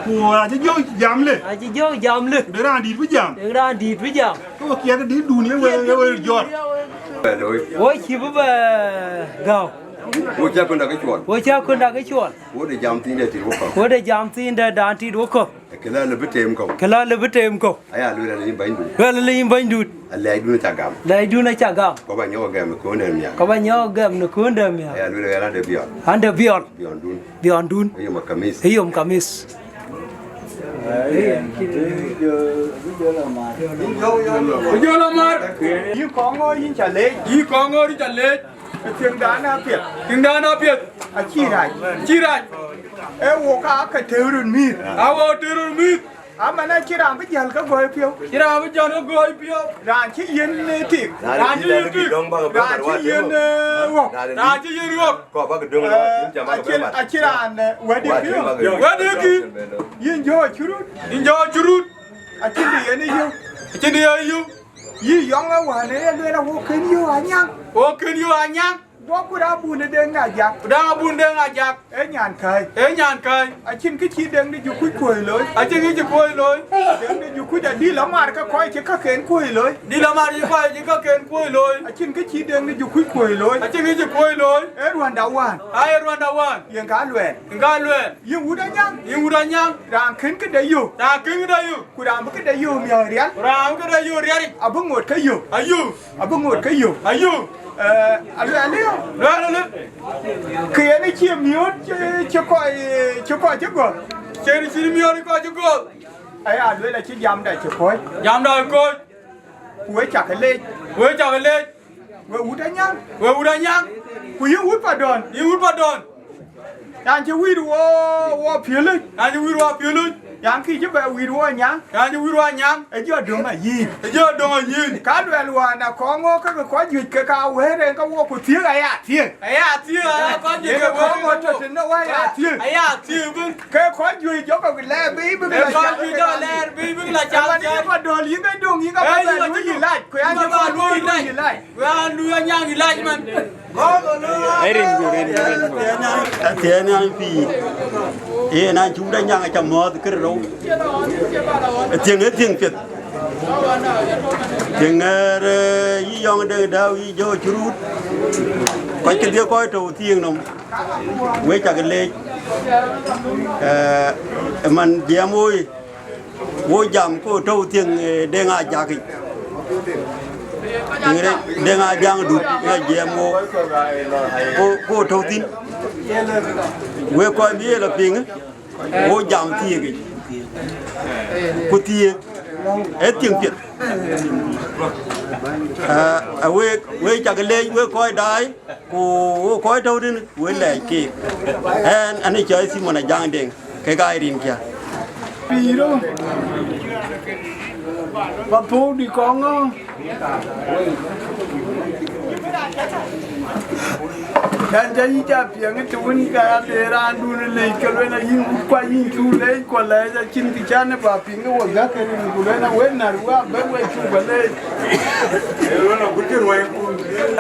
Ku acï jɔ jam lë. Acï jɔ jam lë. Ku de raan dït bï jam. De raan dït bï jam. Ke we kiɛɛr ke dït dun ye we, ye we jɔt. Wo cï bï bɛ gäu. Wo cä kunda ke cuɔl. Wo cä kunda ke cuɔl. Wo de jam thiin de tit wo kɔ̈k. Wo de jam thiin de dan tit wo kɔ̈k. Ke la lë bï teem kɔ̈u. Ke la lë bï teem kɔ̈u. Aya luel alë yïn bɛ̈ny dun. Luel alë yïn bɛ̈ny dun. Alɛɛc dun aca gam. Lɛɛc dun aca gam. Kɔc ba nyɔk gɛm në kööndë miaar. Kɔc ba nyɔk gɛm në kööndë miaar. Aya luel ɣɛn ade biɔl. Ande biɔl. Biɔl dun. Biɔl dun. Yom kamis. Yom kamis. Ku jɔl amar. Yï Kɔŋɔ̈ɔ̈r yïn ca leec. Yï Kɔŋɔ̈ɔ̈r yïn ca leec. Tiŋdan apiɛth. Tiŋdan apiɛth. Acï rac. Cï rac. Ee wok aa ke tëër röt mïïth. Aa wok tëër röt mïïth. Aman acï raan bï jäl ke gɔ̈i piɔ̈u. Cï raan bï jäl ke gɔ̈i piɔ̈u. Raan cï yiën, eh, tik. Raan cï yiën tik. Raan cï yiën, eh, ɣɔ̈k. Raan cï yiën ɣɔ̈k. Kɔc bäk döŋ lɔ, eh, yïn cam bäk acï, bɛ̈n mat. Acï raan, eh, wɛ̈tdiɛ̈ kï yök. Wɛ̈tdiɛ̈ kï. Yïn jɔ curut. Yïn jɔ curut. Acïn dï yen ë yök. Acïn dï yen ë yök. Yï yɔŋ ë wään ë luel a wok kën yök Anyaŋ. Wok kën yök Anyaŋ. Guɔ ku raan bun ë Deŋ Ajak. Ku raan bun Deŋ Ajak. Ee nyan käi. Ee nyan käi. Acïn kë cï Deŋ de Jukuc kuöc looi. Acïn kë cï kuöc looi. Deŋ de Jukuc adï lɔ mar ke kɔc cï kaken kuöc looi. Dï lɔ mar cï kɔc cï kaken kuöc looi. Acïn kë cï Deŋ de Jukuc kuöc looi. Acïn kë cï kuöc looi. Ee ruanda wään. Aa, ee ruanda wään. Yen ka luɛɛl. Yen ka luɛɛl. Yïn wut Anyaŋ. Yïn wut Anyaŋ. Raan kën këde yök. Raan kën këde yök. Ku raan bï këde yök miɔ̈ɔ̈r rial. Ku raan bï këde yök rial. Abï ŋot ke yök. Ayök. Abï ŋot ke yök. Ayök. Eh, aluɛɛl aliu. Luɛɛl aliu. Ke yen ë cie miööt cï, cï kɔc, cï kɔc cï gɔ̈th. Cïn, cïn miööt cï kɔc cï gɔ̈th. Aya lueel acï jamda cï kɔc. Jamda cï kɔc. Ku we cak leec. Ku we cak leec. We wut Anyaŋ. We wut Anyaŋ. Ku yïn wut Padɔ̈n. Yïn wut Padɔ̈n. Yan cï wïïr wo, wo piölic. Yan cï wïïr wo piölic. Yan kï cï bɛ wïïr wo Anyaŋ. Yan cï wïïr wo Anyaŋ. Ë jɔ döŋ ayïn. Ë jɔ döŋ ayïn. Ka luɛl wään a Kɔŋɔ̈ɔ̈r ke ke kɔc juëc ke ka wëër en ke wok ku thiëëk aya thiëëk. Aya thiëëk, aya kɔc juëc ke wëër Kɔŋɔ̈ɔ̈r tɔ̈ tënë waya thiëëk. Aya thiëëk bï. Ke kɔc juëc jɔkë lɛɛr bï bï la cak. Kɔc juëc jɔkë lɛɛr bï bï la cak. Ëmɛn yïn Padɔ̈n yïn ke döŋ yïn ke ba luui yilac. Ku yan cï ba luui yilac. Wek aa luui Anyaŋ yilac man. Rin ku, rin ku, rin ku. Athiɛɛn an pïïr. Yen an cuk da Anyaŋ aca mɔ̈ɔ̈th kërë rou. Athiëŋ, athiëŋ piɛth. Thiëŋ ŋɛɛr, eh, yï yɔŋ dek dääu yï jɔ curut. Kɔc kedhie kɔc tɔ̈u thiëëŋ nɔm. Wek cak leec. Eh, man jiɛɛm woi. Wo jam ko tɔ̈u thiëŋ, eh, Deŋ Ajak yic. Tiŋ rek Deŋ Ajaŋ Dut ë jiɛɛm wo. Ko, ko tɔ̈u thïn. Wek kɔc bï ye lɔ piŋ, wo jam thiëëk yic. Ku thiëëk. Ee thiëŋ piɛth. Aa, wek, wek cak leec, wek kɔc daai, ku wek kɔc tɔ̈u tënë, wek lɛɛc keek. Ɛn, ɛn ë cɔl Simon Ajaŋ Deŋ, kek aa rinkiɛ̈. Pïïrë, ba thou dï kɔŋ ŋö? Ɛn jɔ yï ca piɛŋ ë të wën ka ya de raandun ë leec, ke lueel ayïn wut kua yïn cu leec, ku lɛɛc acïn kë cän ë ba piŋ ë wo gäk ke rin, ku lueel awën när wä bɛ̈n we cuk bä leec.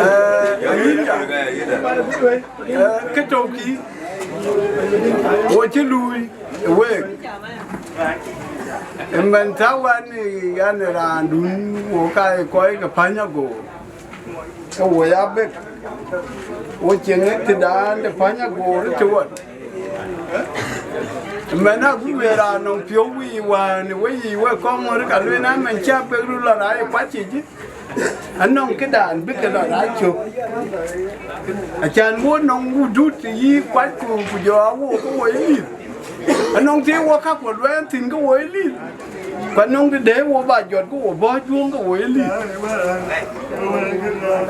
Ee, ayïn ya. Ee, kë tɔ̈u kï, wo cï luui ë week. Ëmɛn tääu an, an, raandun wo ka ye kɔc ke päny agoor, ke wo ya bek, wo cieŋ ë tëdan de päny agoor ë të ɣɔn. Ëmɛn abï we raan nɔŋ piɔ̈u wïc wään ë weyiic wek kɔŋ ŋɔ̈r ka lueel an, mɛn cä bek röt lɔ rac ë kuac yic. Anɔŋ këdan bï ke lɔ rac cök. Acan wo nɔŋ wudut yï kuacku, ku jɔ awo ke wo ye lith. Anɔŋ të wo ka ku luɛɛn thïn ke wo ye lith. Ku anɔŋ të dɛ̈ wo ba jɔt ke wo bɔ̈ juöŋ ke wo ye lith.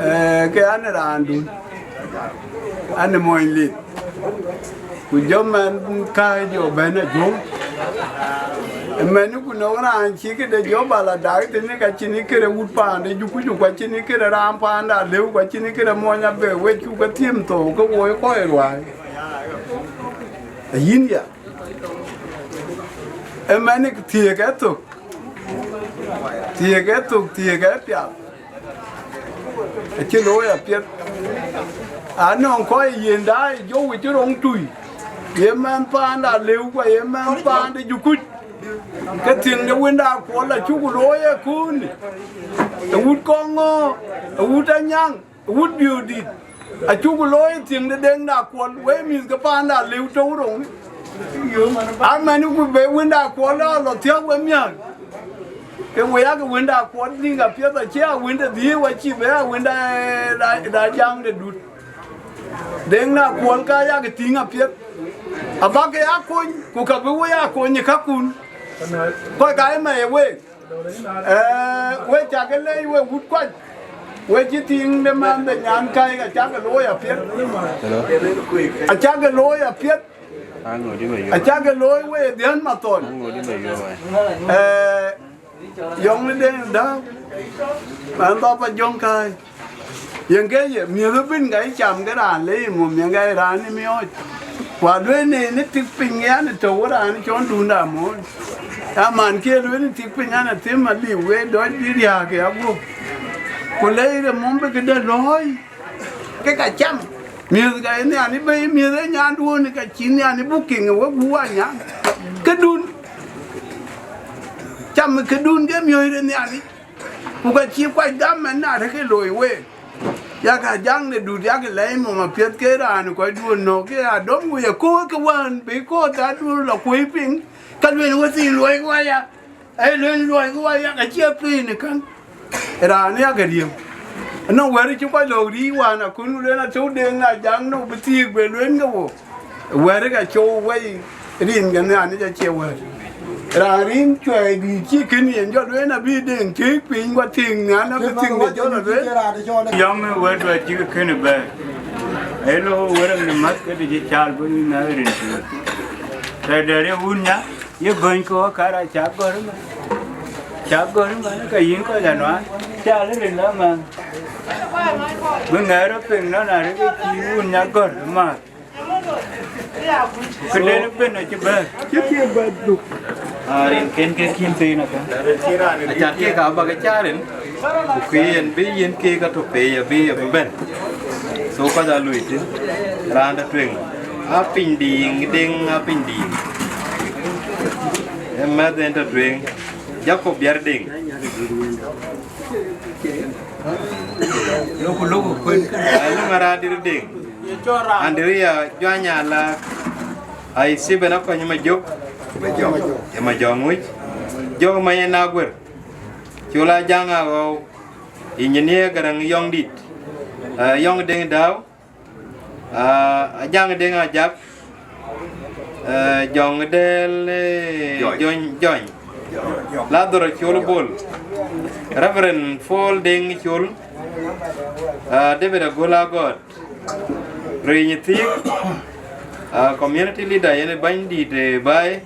Ee, ke an, raandun, an, mony lith. Ku jɔ mɛn kääc jɔ bɛ̈n ajuɔ̈m. Ëmɛn ku nɔŋ raan cï këde jɔ ba la dak tënë, ka cïn ë këde wut paande jukuc, ku acïn ë këde raan paande alëu, ku acïn ë këde mony abë, we cuk ke thiëm thou ke wo ye kɔc ruääi. Ayïn ya. Ëmɛn thiëëk ë thök. Thiëëk ë thök, thiëëk ë piath. Acï looi apiɛth. Anɔŋ kɔc yen daai jɔu cï roŋ tui, ye mɛn paanda lëu, ku ye mɛn paanda jukuc. Ke thiëŋ de wënda kuɔl acuk looi ëkööni. Ë wut kɔŋ ŋö, ë wut anyaŋ, ë wut biöödït. Acuk looi thiëŋ de deŋda kuɔl, wek mïth ke paanda lëu tɔ̈u roŋ. Amɛn ku be wënda kuɔl lɔ thiɔ̈k we miäk. Ke we yak wënda kuɔt liŋ apiɛth, acie a wënda dhiëëu, acï be a wënda, eh, da, da jaŋ de dut. Deŋ na kuɔl ka yak tïŋ apiɛth. Abak ya kony, ku ka bï we ya kony ë kakun. Kɔc ka ëmɛ ye week. Eh, we cak leec we wut kuac. We cï tïŋ de man de nyan kai, ka cak looi apiɛth. Hello. Acak looi apiɛth. Aŋö dï bɛ yök? Acak looi we dhiën mathon. Aŋö dï bɛ yök? Eh, Yɔŋ de dääu, man dhɔp a jɔŋ kääc. Yen ke ye, miëth ëbën ka yï cam ke raan le yï mum, yen ka ye raan ë miɔɔc. Ku alueel në, në tik piny, yen ë tɔ̈u raan cɔn dunda moc. Aman ke lueel në tik piny, an, athim aliu, we dɔc bï riääk ë aguɔ̈p. Ku le yï de mum bï këde lɔ̈ɔ̈i. Ke ka cam. Miëth ka ye nhian ë bei, miëth ë nyanduön, ka cï nhian ë buk kiŋ ë wek buk wa nyan. Këdun. Cam këdun ke miɔ̈c de nhianic. Ku ka cï kuac gam mɛn na rëk ë looi week. Yak a jaŋ de dut, yak lɛc mum apiɛth ke raan ë kɔcduön nɔ̈k, ke adɔm ku ye kööl ke wään, bï kööl dhaduön lɔ kuöc piŋ, ka lueel wethii luɔi ku aya. Ee lueel luɔi ku wa yak acie piny ë käŋ. Raan yak riëëu. Nɔŋ wɛ̈ɛ̈r cï kɔc lɔ̈k riic wään akun, ku lueel atɔ̈u deŋ na jaŋ nɔ̈k bï thiëëk be lueel ke wo. Wɛ̈ɛ̈r ka cou wei rin ke Nhialic acie wɛ̈ɛ̈r. Raan rin cuɛɛi dïït cï kën yen jɔ lueel abï deŋ thiëëk piny, ku athiëëk nhial abï thiëëk de jɔ lɔ lueel. Yɔm wɛ̈ɛ̈r duɔt cï kën bɛ̈ɛ̈r. Ee lɔ wɛ̈ɛ̈r në mäth ke dï cï caal bï na rin thiëëk. Tɛ̈dɛ̈ ye wun nya. Ye gɔny ke wä kar aca gɔ̈r ëmɛn. Ca gɔ̈r ëmɛn, ka yïn kɔc anuaan, ca lë rin la man. Bï ŋɛɛr rɔt piŋ nɔn arëk cï wun nya gɔ̈r ëmääth. Këden ëbën acï bɛ̈ɛ̈r. Cï thiëëk bɛ̈ɛ̈r dhuk. Aa, rin ken ke kïn thïn akä. Acan kek aa bäk cä rin, ku ke yen bï yen keek atɔ̈ pei abï abï bɛ̈n. So kɔc aa lui thïn, raan de tueŋ. Aa piny diiŋ, deŋ aa piny diiŋ. Ee mɛ̈th en tɔ̈ tueŋ, Jacob Biar Deŋ. Loku, loku, kuen. Ee, luŋ Aradir Deŋ. Andria Juany Alak. Ai Stephen Akɔny Majök. Majök. Ë Majök ŋuc. Jök Mayen Aguer. Col Ajaŋ Aɣɔu. Engineer Garaŋ Yɔŋdït. Ee, Yɔŋ Deŋ Dau. Aa, Ajaŋ Deŋ Ajak, ee, Jɔŋ Dɛl, ee, Jɔny. Jɔny, Jɔny. Ladhor Acol Bol, Reverend Paul Deng Col, uh, David Agola God, Riny Thiik, uh, community leader yen bany dit, uh, bai,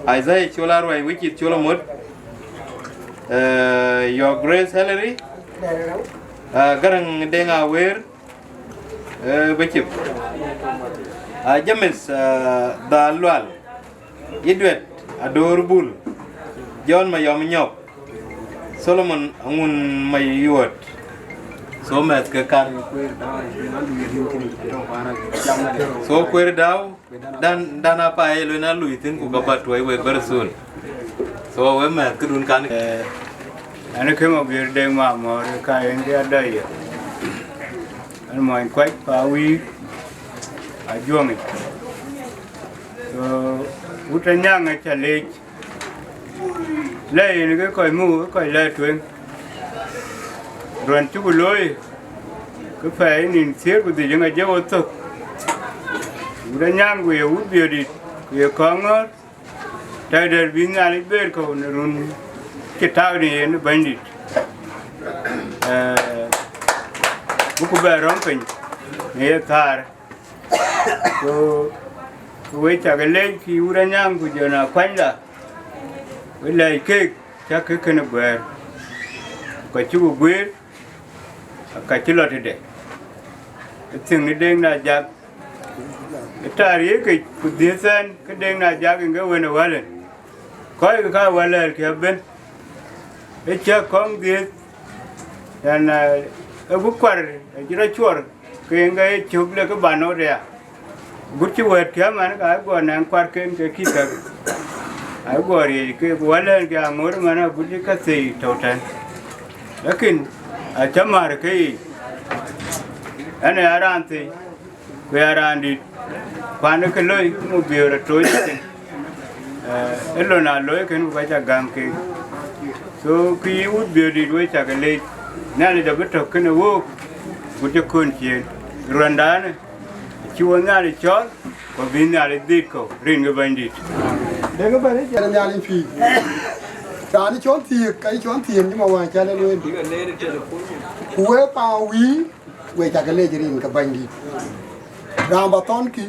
Isaiah Col Arwai, which is Col Mot, uh, Your Grace Hillary, uh, Garang Deng Awer, uh, Bishop, uh, James, uh, Dal Lual, Idwet Ador Bul, John Mayom Nyok, Solomon Angun Mayuot. So mɛth ke kan. So kuer daw dan dan apa e lo na lui thin ku ka ba tuai we very soon. So we mɛth ke dun kan. Eh, ani ke ma bir deng ma mor ka en dia dai. An mo en kwai pa wi a juang. So, wut Anyaŋ aca leec. Lɛ̈i yen ke kɔc muk, ke kɔc lɛ̈k tueŋ. Ruɛn cuk looi, ke pɛɛi nïn thiëër ku dhïc ŋa jɔ wo thök. Wut Anyaŋ ku ye wut Biöördït, ku ye kɔŋ ŋɔ̈ɔ̈r, tɛ̈ dɛ̈t bï Nhialic beer kɔ̈u në run cï tak në yen ë Bɛ̈nydït. Eh, buku bɛ rɔ̈m piny në ye thaar. Ku, ku we cak leec kï wut Anyaŋ ku jɔn akuanyda, we lɛc keek cak kë kënë guɛ̈ɛ̈r, ka cï ku guiir, ka cï lɔ tëde. Ë thiëŋ në Deŋ na jak, ë taar yiëkic ku dhiëth ɛn, ke Deŋ na jak in ke wën ë wälën. Kɔc ke ka wälɛ̈ɛ̈l kë abën, ë cäk kɔŋ dhiëth, yan, eh, ë bï kuar, acï rɔt cuɔr, ke yen ke ye cök le ke ban nɔ̈k aya. Gut cï wɛ̈ɛ̈t kiɛ̈m man, ka guɔ nɛŋ kuarken ke kï käk, aguɔ riëëc ke, ku wälɛ̈ɛ̈l ke aŋoot man, agut cï ka thii tɔ̈u tɛ̈n. Lakin acä määr ke yiic, ɛn ë ya raan thii, ku ya raandït, kuan ë ke loi, mu biöör ë tooc thïn. Eh, ë lon aa looi kën, ku ka ca gäm keek. So, kë yï wut Biöördït, we cak leec, Nhialic abï tɔ̈k kënë wook, ku cï kön ciëën. Ruɛndaanë, acï wo Nhialic cɔɔl, ku abï Nhialic dhiit kɔ̈u, rin ke Bɛ̈nydït. Dek bɛ̈n ë cɛn Nhialic pïïr. Raan ë cɔl thiëëk, ka cɔl thiëëk, cï ma wään cä lɔ lueel. Ku wek paan wïïr, we cak leec rin ke Bɛ̈nydït. Raan bä thɔn kï,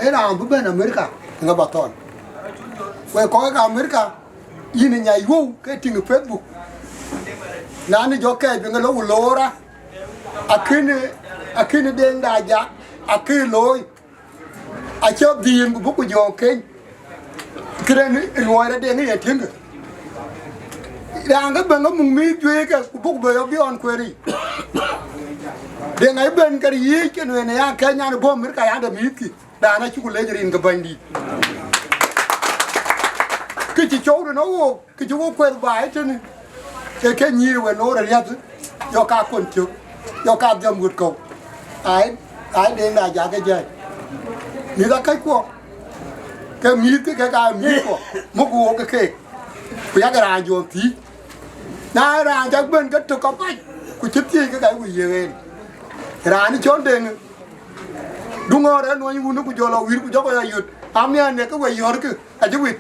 ee raan bï bɛ̈n Amerika, ŋa bä thɔn. We kɔc ke Amerika, yïn ë nyai wëu ke tïŋ ë Facebook. Na në jɔ kɛɛc piŋ ë lɔ ku loor a, akënë, akënë Deŋda jak, akëë looi. Acï dhiën ku bï ku jɔ keny. Këdɛn ë luɔi rɔt Deŋ ë ye tïŋkë. Raan ke bɛ̈n ke muk mïïth juëc ke ku buk bɛ yɔ biɔɔn kueer yic. Deŋ aa bɛ̈n ke yiëëc ke nueen aya kɛ̈c nyan ë bɔ̈ Amerika ya de mïïthkï. Raan acuk leec rin ke Bɛ̈nydït. Kë cï cɔu rin ë wook, kë cï wo kuɛth baai tënë, ke ke nyïïr we loor ë riäth, yɔ ka kɔn cök, yɔ ka dhiɔm wut kɔ̈u. Ai, ai, Deŋda jak ke jai. Mïth akäckuɔ, ke mïïth ke, ke ka mïïthkuɔ, muk wook ke keek. Ku yak raan jɔ thiëc. Na raan cak bɛ̈n ke tök kapac, ku cï thiëc ke ka ku yiëk en. Raan cɔl Deŋ, duŋɔ̈ɔ̈r ë nuɔny wun ku jɔ lɔ wïïr ku jɔkï ya yöt. Amiɛn ne ke we yɔ̈ɔ̈rkï, acï wit.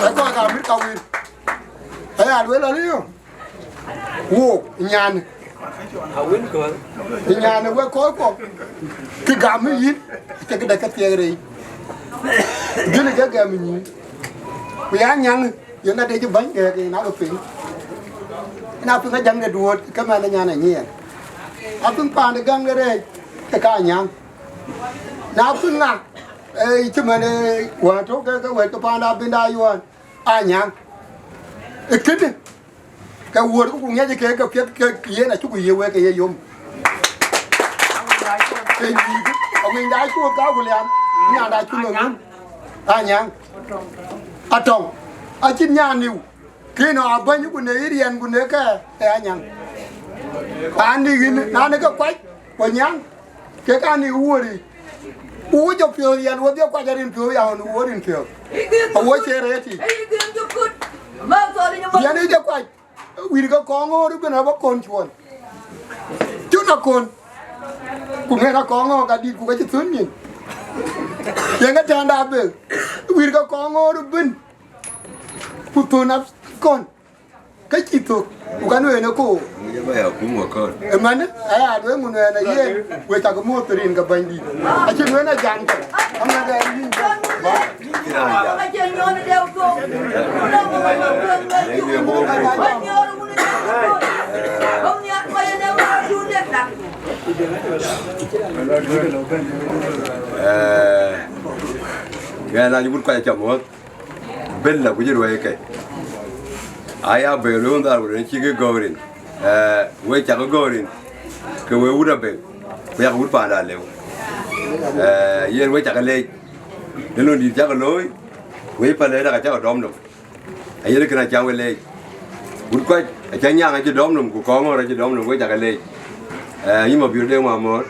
Ë kɔc ka mit ka wïïr. Aya lueel alï yö. Wook, nyan. Awin kɔ̈l. Nyan ë we kɔc kɔ̈k. Kë gam yïn, cï këde ke thiëëk rei. Dhil ke gɛm yïn. Ku ya nyaŋ, yen ade cï bäny kɛɛk yen abï piŋ. Yen apiŋ ajaŋ de duööt, ke mɛn ë nyan ë nyiɛɛn. Apiŋ paan de gäŋ de rɛɛc, ke ka nyaŋ. Na piŋ ŋa, ee, cï mɛn, ee, wään tök ke, ke wɛ̈t ke paan de abïn de ayuɔɔn, a nyaŋ. Ë kënë, ke wuöör ku ŋiɛc ke, ke piɛth ke yen acuk ye wek ke ye yom. Ke nyïïk, awïnyda cuk ka ku liam, nyanda cuk nɔm. A nyaŋ. Atɔŋ. Acïn nyan niu. Kïn ɔ abäny ku ne yï riɛn ku ne kɛ, ë anyaŋ. An, ni yïn, na ne ke kuac, ku nyaŋ, ke ka ni wuööri. Ku wo jɔ piɔ̈ɔ̈th yɛn, wo dhiɛ kuac arin piɔ̈ɔ̈th ya ɣɔn, wo rin piɔ̈ɔ̈th. Awo cie rɛɛt yic. Yɛn ë jɔ kuac, wïr ke kɔŋ ɣöör ëbën abä kɔn cuɔl. Cun akɔn. Ku ŋɛn akɔŋ ɣɔɔk adït ku ke cï thön nyin. Yen ke tɛ̈nda bek, wïr ke kɔŋ ŋoor ëbën, ku thon akɔn, ke cï thök, ku ka nueen ë koor. Ëmën aya lueel ŋun ënë yen, we cak muɔ̈th rin ke Bɛ̈nydït. Acï lueel ajam kë, amɛn ë yïn. Eh, ɣɛn acï wut kɔc acä muɔ̈th, bɛ̈n la ku cï ruɛɛi ke. Aya bɛ̈n lueel dhal ku cï ke gɔ̈ɔ̈r rin. Eh, we cak gɔ̈ɔ̈r rin, ke we wut abɛ̈n, ku yak wut paanda lëu. Eh, yen we cak leec, në lon dït cak looi, we pälë dak acak dɔm nom. Ayen kënë acä we leec. Wut kɔc acä nyaŋ acï dɔm nom, ku kɔŋ ŋɔ̈ɔ̈r acï dɔm nom, we cak leec. Eh, yïn Mabiör Deŋ Wamɔ̈ɔ̈r,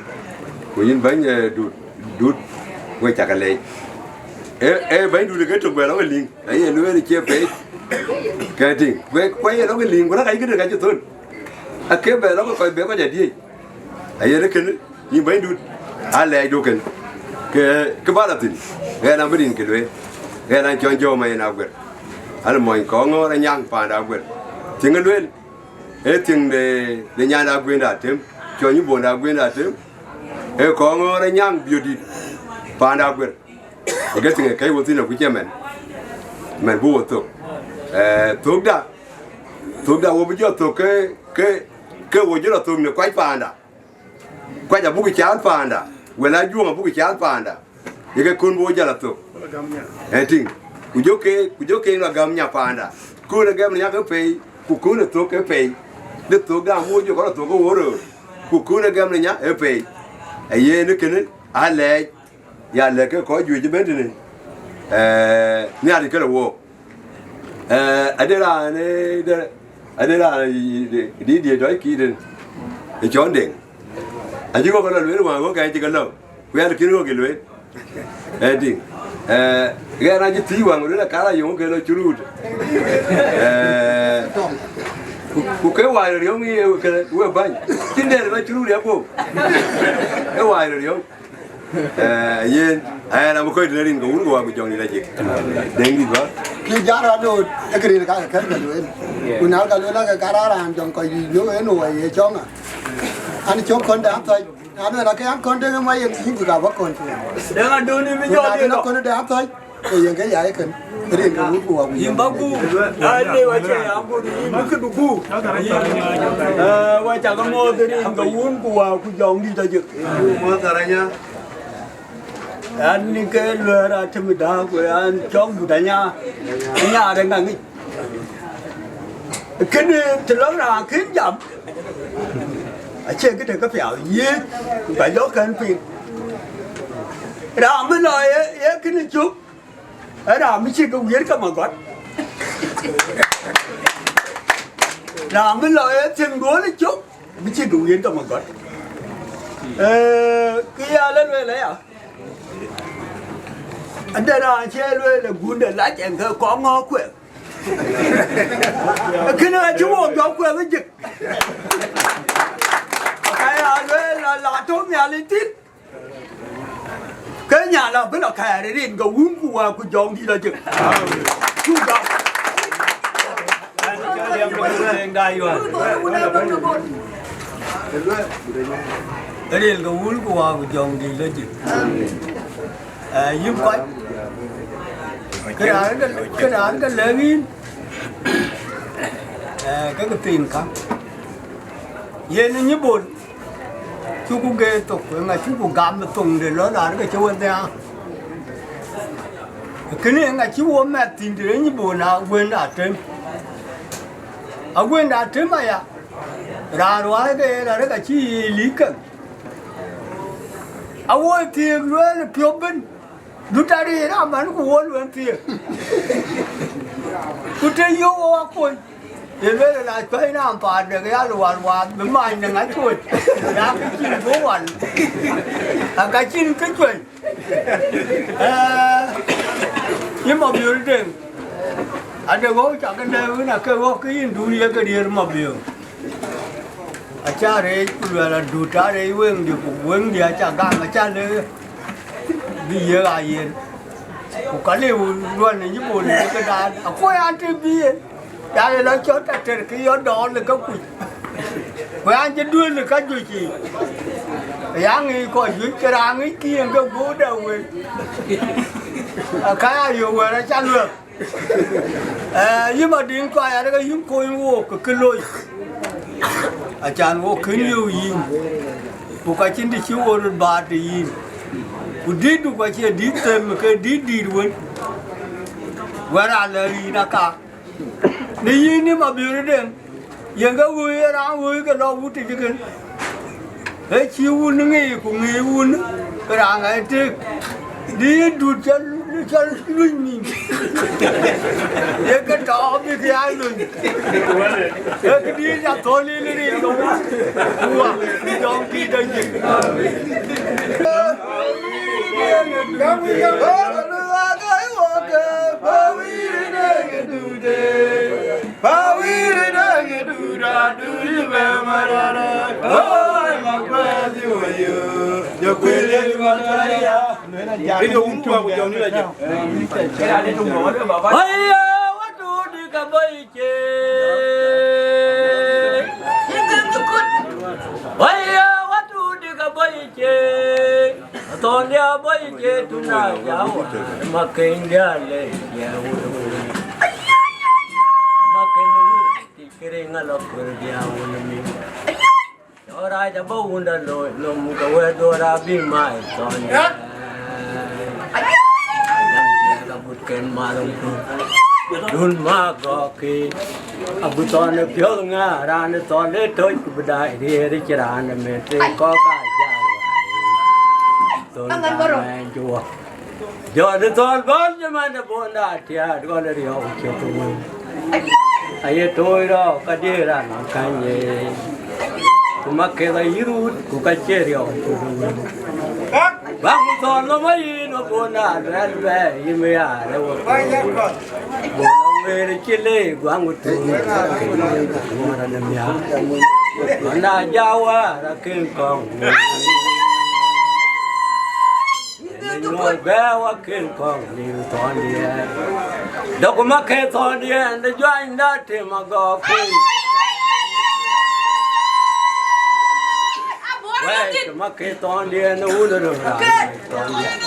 ku yïn bɛ̈ny, eh, Dut, Dut, we cak leec. Eh, eh, bɛ̈ny Dut ke tök bɛ lɔ ke liŋ, aye lueel cie pei. Kë tïŋ, we, ku aye lɔ ke liŋ, ku rɛ̈k ayï këde ka cï thöl. Ake bɛ lɔ ke kɔc bɛ kɔc adiëc. Ayen kënë, yïn Bɛ̈nydït, alɛɛcdu kënë, ke, ke bä la thïn, ɣɛn abï rin kë lueel, ɣɛn acɔn jɔ̈ɔ̈m ayen aguer, alë mɔny kɔŋ ŋɔ̈ɔ̈r anyaŋ paanda aguer. Thiëŋ ë lueel, ee thiëŋ de, de nyanda aguënda atem, cɔny ë bonda aguënda atem, ee kɔŋ ŋɔ̈ɔ̈r anyaŋ biödït paanda aguer. Ë ke thiëŋ ë kɛ̈c wo thïn akuc ëmɛn, mɛn bï wo thök. Eh, thökda, thökda wo bï jɔ thök ke, ke, ke wo jɔ la thök në kuac paanda. Kuac abuk cath paanda, wala ajuɔŋ abuk cath paanda, ye ke kön bï wo jal athök. Ë tïŋ, ku jɔ ke, ku jɔ ke la gäm nya paanda. Kön ë gɛm nya ke pei, ku kön ë thök ke pei. De thökda wo jɔ kɔn athök ke wo röör, ku kön ë gɛm nya ë pei. Ayen ë kënë alɛɛc, ya lɛ̈k ke kɔc juëc ëbɛ̈n tënë, eh, Nhialic këde wook. Eh, ade raan, eh, de, ade raan, eh, de, de, de dɔc kiit en, ë cɔn Deŋ. Acï ɣɔ̈k ke lɔ lueel, wäŋ ɣɔ̈k ke acï ke lɔ, ku yɛn kïn ɣɔ̈k ke lueel. Ë tïŋ, eh, ɣɛn acï thii wäŋ lueel, akar ayöŋ ke lɔ curuut. Eh, ku, ku ke waai riɔ̈ŋ ye ke we bäny, cïn dɛn lɔ curuut ya guöp. Ke waai riɔ̈ŋ. Eh, yen, ɣɛn abï kɔc tënë rin ke wun, ku wa ku jɔŋdït ajik. Deŋdït bä. Kï jar rɔt dööt, ë kërin ka ke kɛ̈r ke lueel. Ku na ka lueel, ke ka raan jɔŋ kɔc yiic, lueel en wɔ ye cɔŋ a. An cök kɔn de athɔc, na lueel, ake an kɔn de ŋë ma yen yïn, ku ka bä kɔn cï. Deŋ adööni mi jɔ dï lɔ. Kɔn de athɔc, ku yen ke ya ë kën, rin ke wun ku wa ku yïn bä guur. Ai, le wa cɛ ya guur, yïn bï këdu guur. Eh, wa cak muɔɔth rin ke wun, ku wa ku jɔŋdït ajik. Muɔɔth aranya. An, ni ke luɛɛr a tëmëda, ku an cɔk but anya, anya rɛŋ aŋic. Kënë të lɔ raan kën jam, acie këde ke piath yiëëc, ku ka jɔ kɛn piŋ. Raan bï lɔ ye, ye kënë cök, ë raan bï cï ke wiëër ke magɔt. Raan bï lɔ ye thiëŋ duɔ̈ɔ̈n cök, bï cï ke wiëër ke magɔt. Eh, kë ya lë lueel aya. Ade raan cï lueel ë gunde lac ɛn ke kɔŋ ŋɔ̈ɔ̈k kuɛth. Kënë acï wo jɔ kuɛth jik. Ka ya lueel la, la tɔ̈ Nhialic thïn. Ke nya la bï la kɛɛr rin ke wun ku wa ku jɔŋdït ajik. Cuk gam. Rin ke wun ku wa ku jɔŋdït ajik. Eh, yïn kɔc, kë raan ke, kë raan ke lɛ̈k yïn, eh, ke ke thiin käŋ. Yen ë Nyibon, cuku geer thok, eeŋa cuku gam ë thoŋde lɔ raan ke cï we nhiaar? Kënë eeŋa cï wo mɛt thïn tëde Nyibon Aguënda Tem? Aguënda Tem aya, raan ruääi ke yen arëk acï yiic lïk käŋ. Awoi thiëëk lueel piɔ̈u bën, dut arëër aman ku wo lueel thiëëk. Ku të yök wo akony, ye lueel la cuai nɔm paande ke ya lual wath bï many në ŋac kuöc, ya ke cïn bï wal, aka cïn kë cuai. Eh, yïn Mabiör Deŋ, ade ɣɔ̈k cak ke lɛ̈k wën, ake ɣɔ̈k ke yïn dun ye ke riëër Mabiör. Acä reec ku luɛl adut, a reec weŋdï, ku weŋdï acä gam, acä lëk. Ye ayer. Ku ka liu luɔn në nyï bol në ke daan. Akuɔ̈c an, të bï ye. Ya le lɔ cɔt ater ke yɔ dɔɔr le ke kuc. Ku an, cï duël le ka juëc yiic. Ya ŋic kɔc juëc ke raan ŋic kï yen ke guöör dɛ wël. Aka ya yök wɛ̈ɛ̈r aca luɛk. Ee, yïn Madiŋ kɔc arëk ayïn kony wook ke kë loi. Acan wook kën yöök yïn. Ku ka cïn të cï wo röt baar të yïn. Ku dïtdu ka cie dït them ke dït dït wën. Wɛ̈ɛ̈r alɛ̈r yïn aka. Në yïn ë Mabiöör Deŋ, yen ke wööc ë raan wööc ke lɔ wut të cï kën. Ee cï wun ŋic ku ŋic wun, raan ë tëk. Dï dut cä, cä luny nïm. Ye ke tɔ bï ke ya luny. Ee këdï ya thɔ̈l yïn rin ke wun. Wua, bï jɔŋ dït dɔ jik. Aya, watu di ka boy che. Aya, watu di ka boy che. Thɔn dia boy che tuna jawa. Makin dia le ya wulu. Makin wulu ti kere ngalo kur dia wulu mi. Ora jaba wunda lo lom ka we dora bi mai thɔn. Ka but ken marum tu. Dun ma goki. Abu thɔn piol nga ran thɔn le toj ku bidai ri ri chiran me te ko ka jawa. Thon ka juwa. Jɔt thɔl bɔ̈l cï man de bon da tiaat gɔl riɔu cï tuŋ. Aye tooi rɔɔk ka diëër an käny ye. Ku mak kek ayï ruut ku ka cie riɔu cï tuŋ. Bäk ku thɔl lɔ ma yïn wä bon da luɛl bɛ yï mi yaar ë wä. Bon la wëër cï le guaŋ ku tuŋ. Wär an miaar. Lɔ na ja wär akën kɔŋ. Nyuɔɔth bɛ wa ken kɔŋ liu thɔndiɛn. Dɔk ma ke thɔndiɛn de juany da tim agɔk piny. Wɛ̈ɛ̈c ma ke thɔndiɛn wun röt raan thɔndiɛn.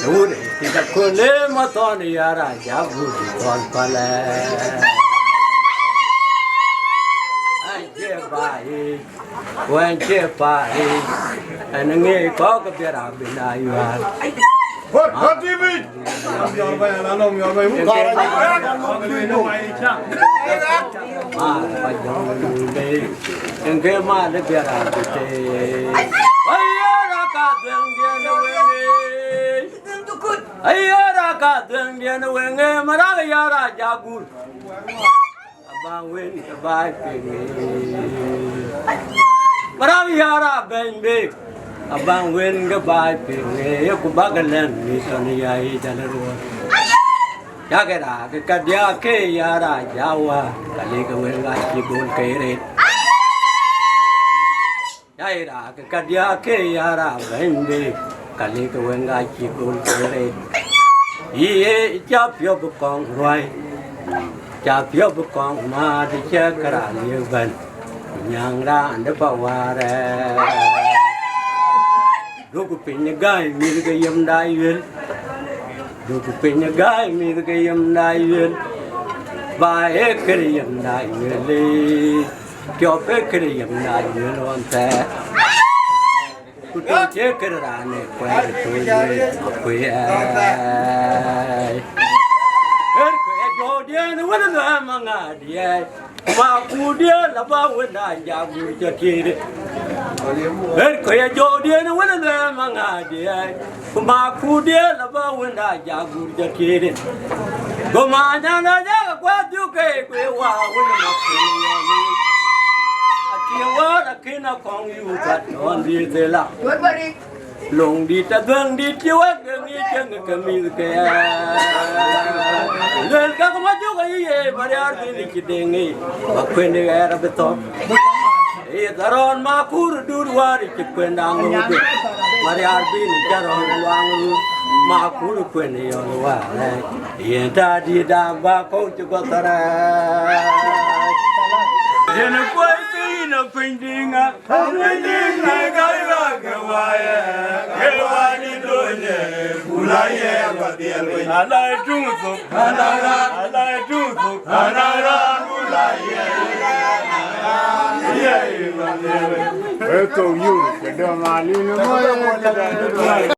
Wun ti da kun le ma thɔn yara ja gut thɔn palɛ. Ai je ba yi. Wɛn cie paari, ɛn ŋic kɔ̈k ke biɛt abï na yuäär. Bot, bot T V. Mar ba jɔŋ bei, en ke mar de biɛt abï tee. Wai yɛn aka dhuɛŋdiɛn ë weŋ ë. Ai yɛn aka dhuɛŋdiɛn ë weŋ ë, marak yɛn ra jagur. Abaŋ wen ke baai piŋ ë. Maram yäär abɛ̈ny bek. Abaŋ wen ke baai piŋ ë. Ye ku bak lɛ̈ŋ mïth tɔn ya yic alë ruɔ̈ɔ̈n. Cakë raak ke kadiäk ke yäär a jawa. Ka lek wen ka cï gol ke ret. Yai raak ke kadiäk ke yäär abɛ̈ny bek, ka lek weŋ ka cï gol ke ret. Ye ca piɔ̈p kɔŋ ruai, ca piɔ̈p kɔŋ määt cɛ ke raan ye bɛ̈n, ku nyääŋ raan de pa wäär ɛ. Duku piny ë gäi mïth ke yemda yuel, duku piny ë gäi mïth ke yemda yuel, ba ee kër yemda yuel ë. Tiɔp ee këde yem na yuel ɣɔn thɛɛr. Ku tɔ̈ cie këde raan ë kuɛɛr ë tɔ̈ yuel akuëër. Ɣer kuëër jɔ̈ɔ̈kdiɛn wën ë luɛɛm aŋäär diɛɛr. Ku ma kuurdiɛn la bä wën na jak gur jɔ tiëëde. Ɣer kuëër jɔ̈ɔ̈kdiɛn wën ë luɛɛm aŋäär diɛɛr. Ku ma kuurdiɛn la bä wën da jak gur jɔ tiëëde. Go ma nyan da jak akuɛth juk ke ku ye wa wën ma kuur. Acie wäär akën akɔŋ yuuth atɔ̈ɔ̈n dhiëëth ë la. Loŋdït adhuëŋdït cï wek ke ŋic ceŋ ke mïth ke. Luel ka ku ma juk ayï ye bä riaar bï ni cï deŋ ŋic. Ba kuën ë ɣɛɛr abï thɔ̈k. Ë tharɔn ma kuur dut wäär cï kuën da ŋoot. Mariar bin ca rɔ̈ɔ̈r luaŋ, ma kur kuen yɔl wɛ̈ɛ̈r, yen ta dït dam ba kɔ̈u cï guɔ thärɛɛc. Yen kuɔc piny ë piny diŋ, a piny diŋ ë gäi rac ke waye, ke wac ë dony ë kula ye ba dhiɛl wec. Ala ë tuŋ thok, ala ë tuŋ thok, ala kula ye, ye ba dhiɛl wec. Ë thok yur, ke dɔm alin ë mɔ̈u ye këdäŋ.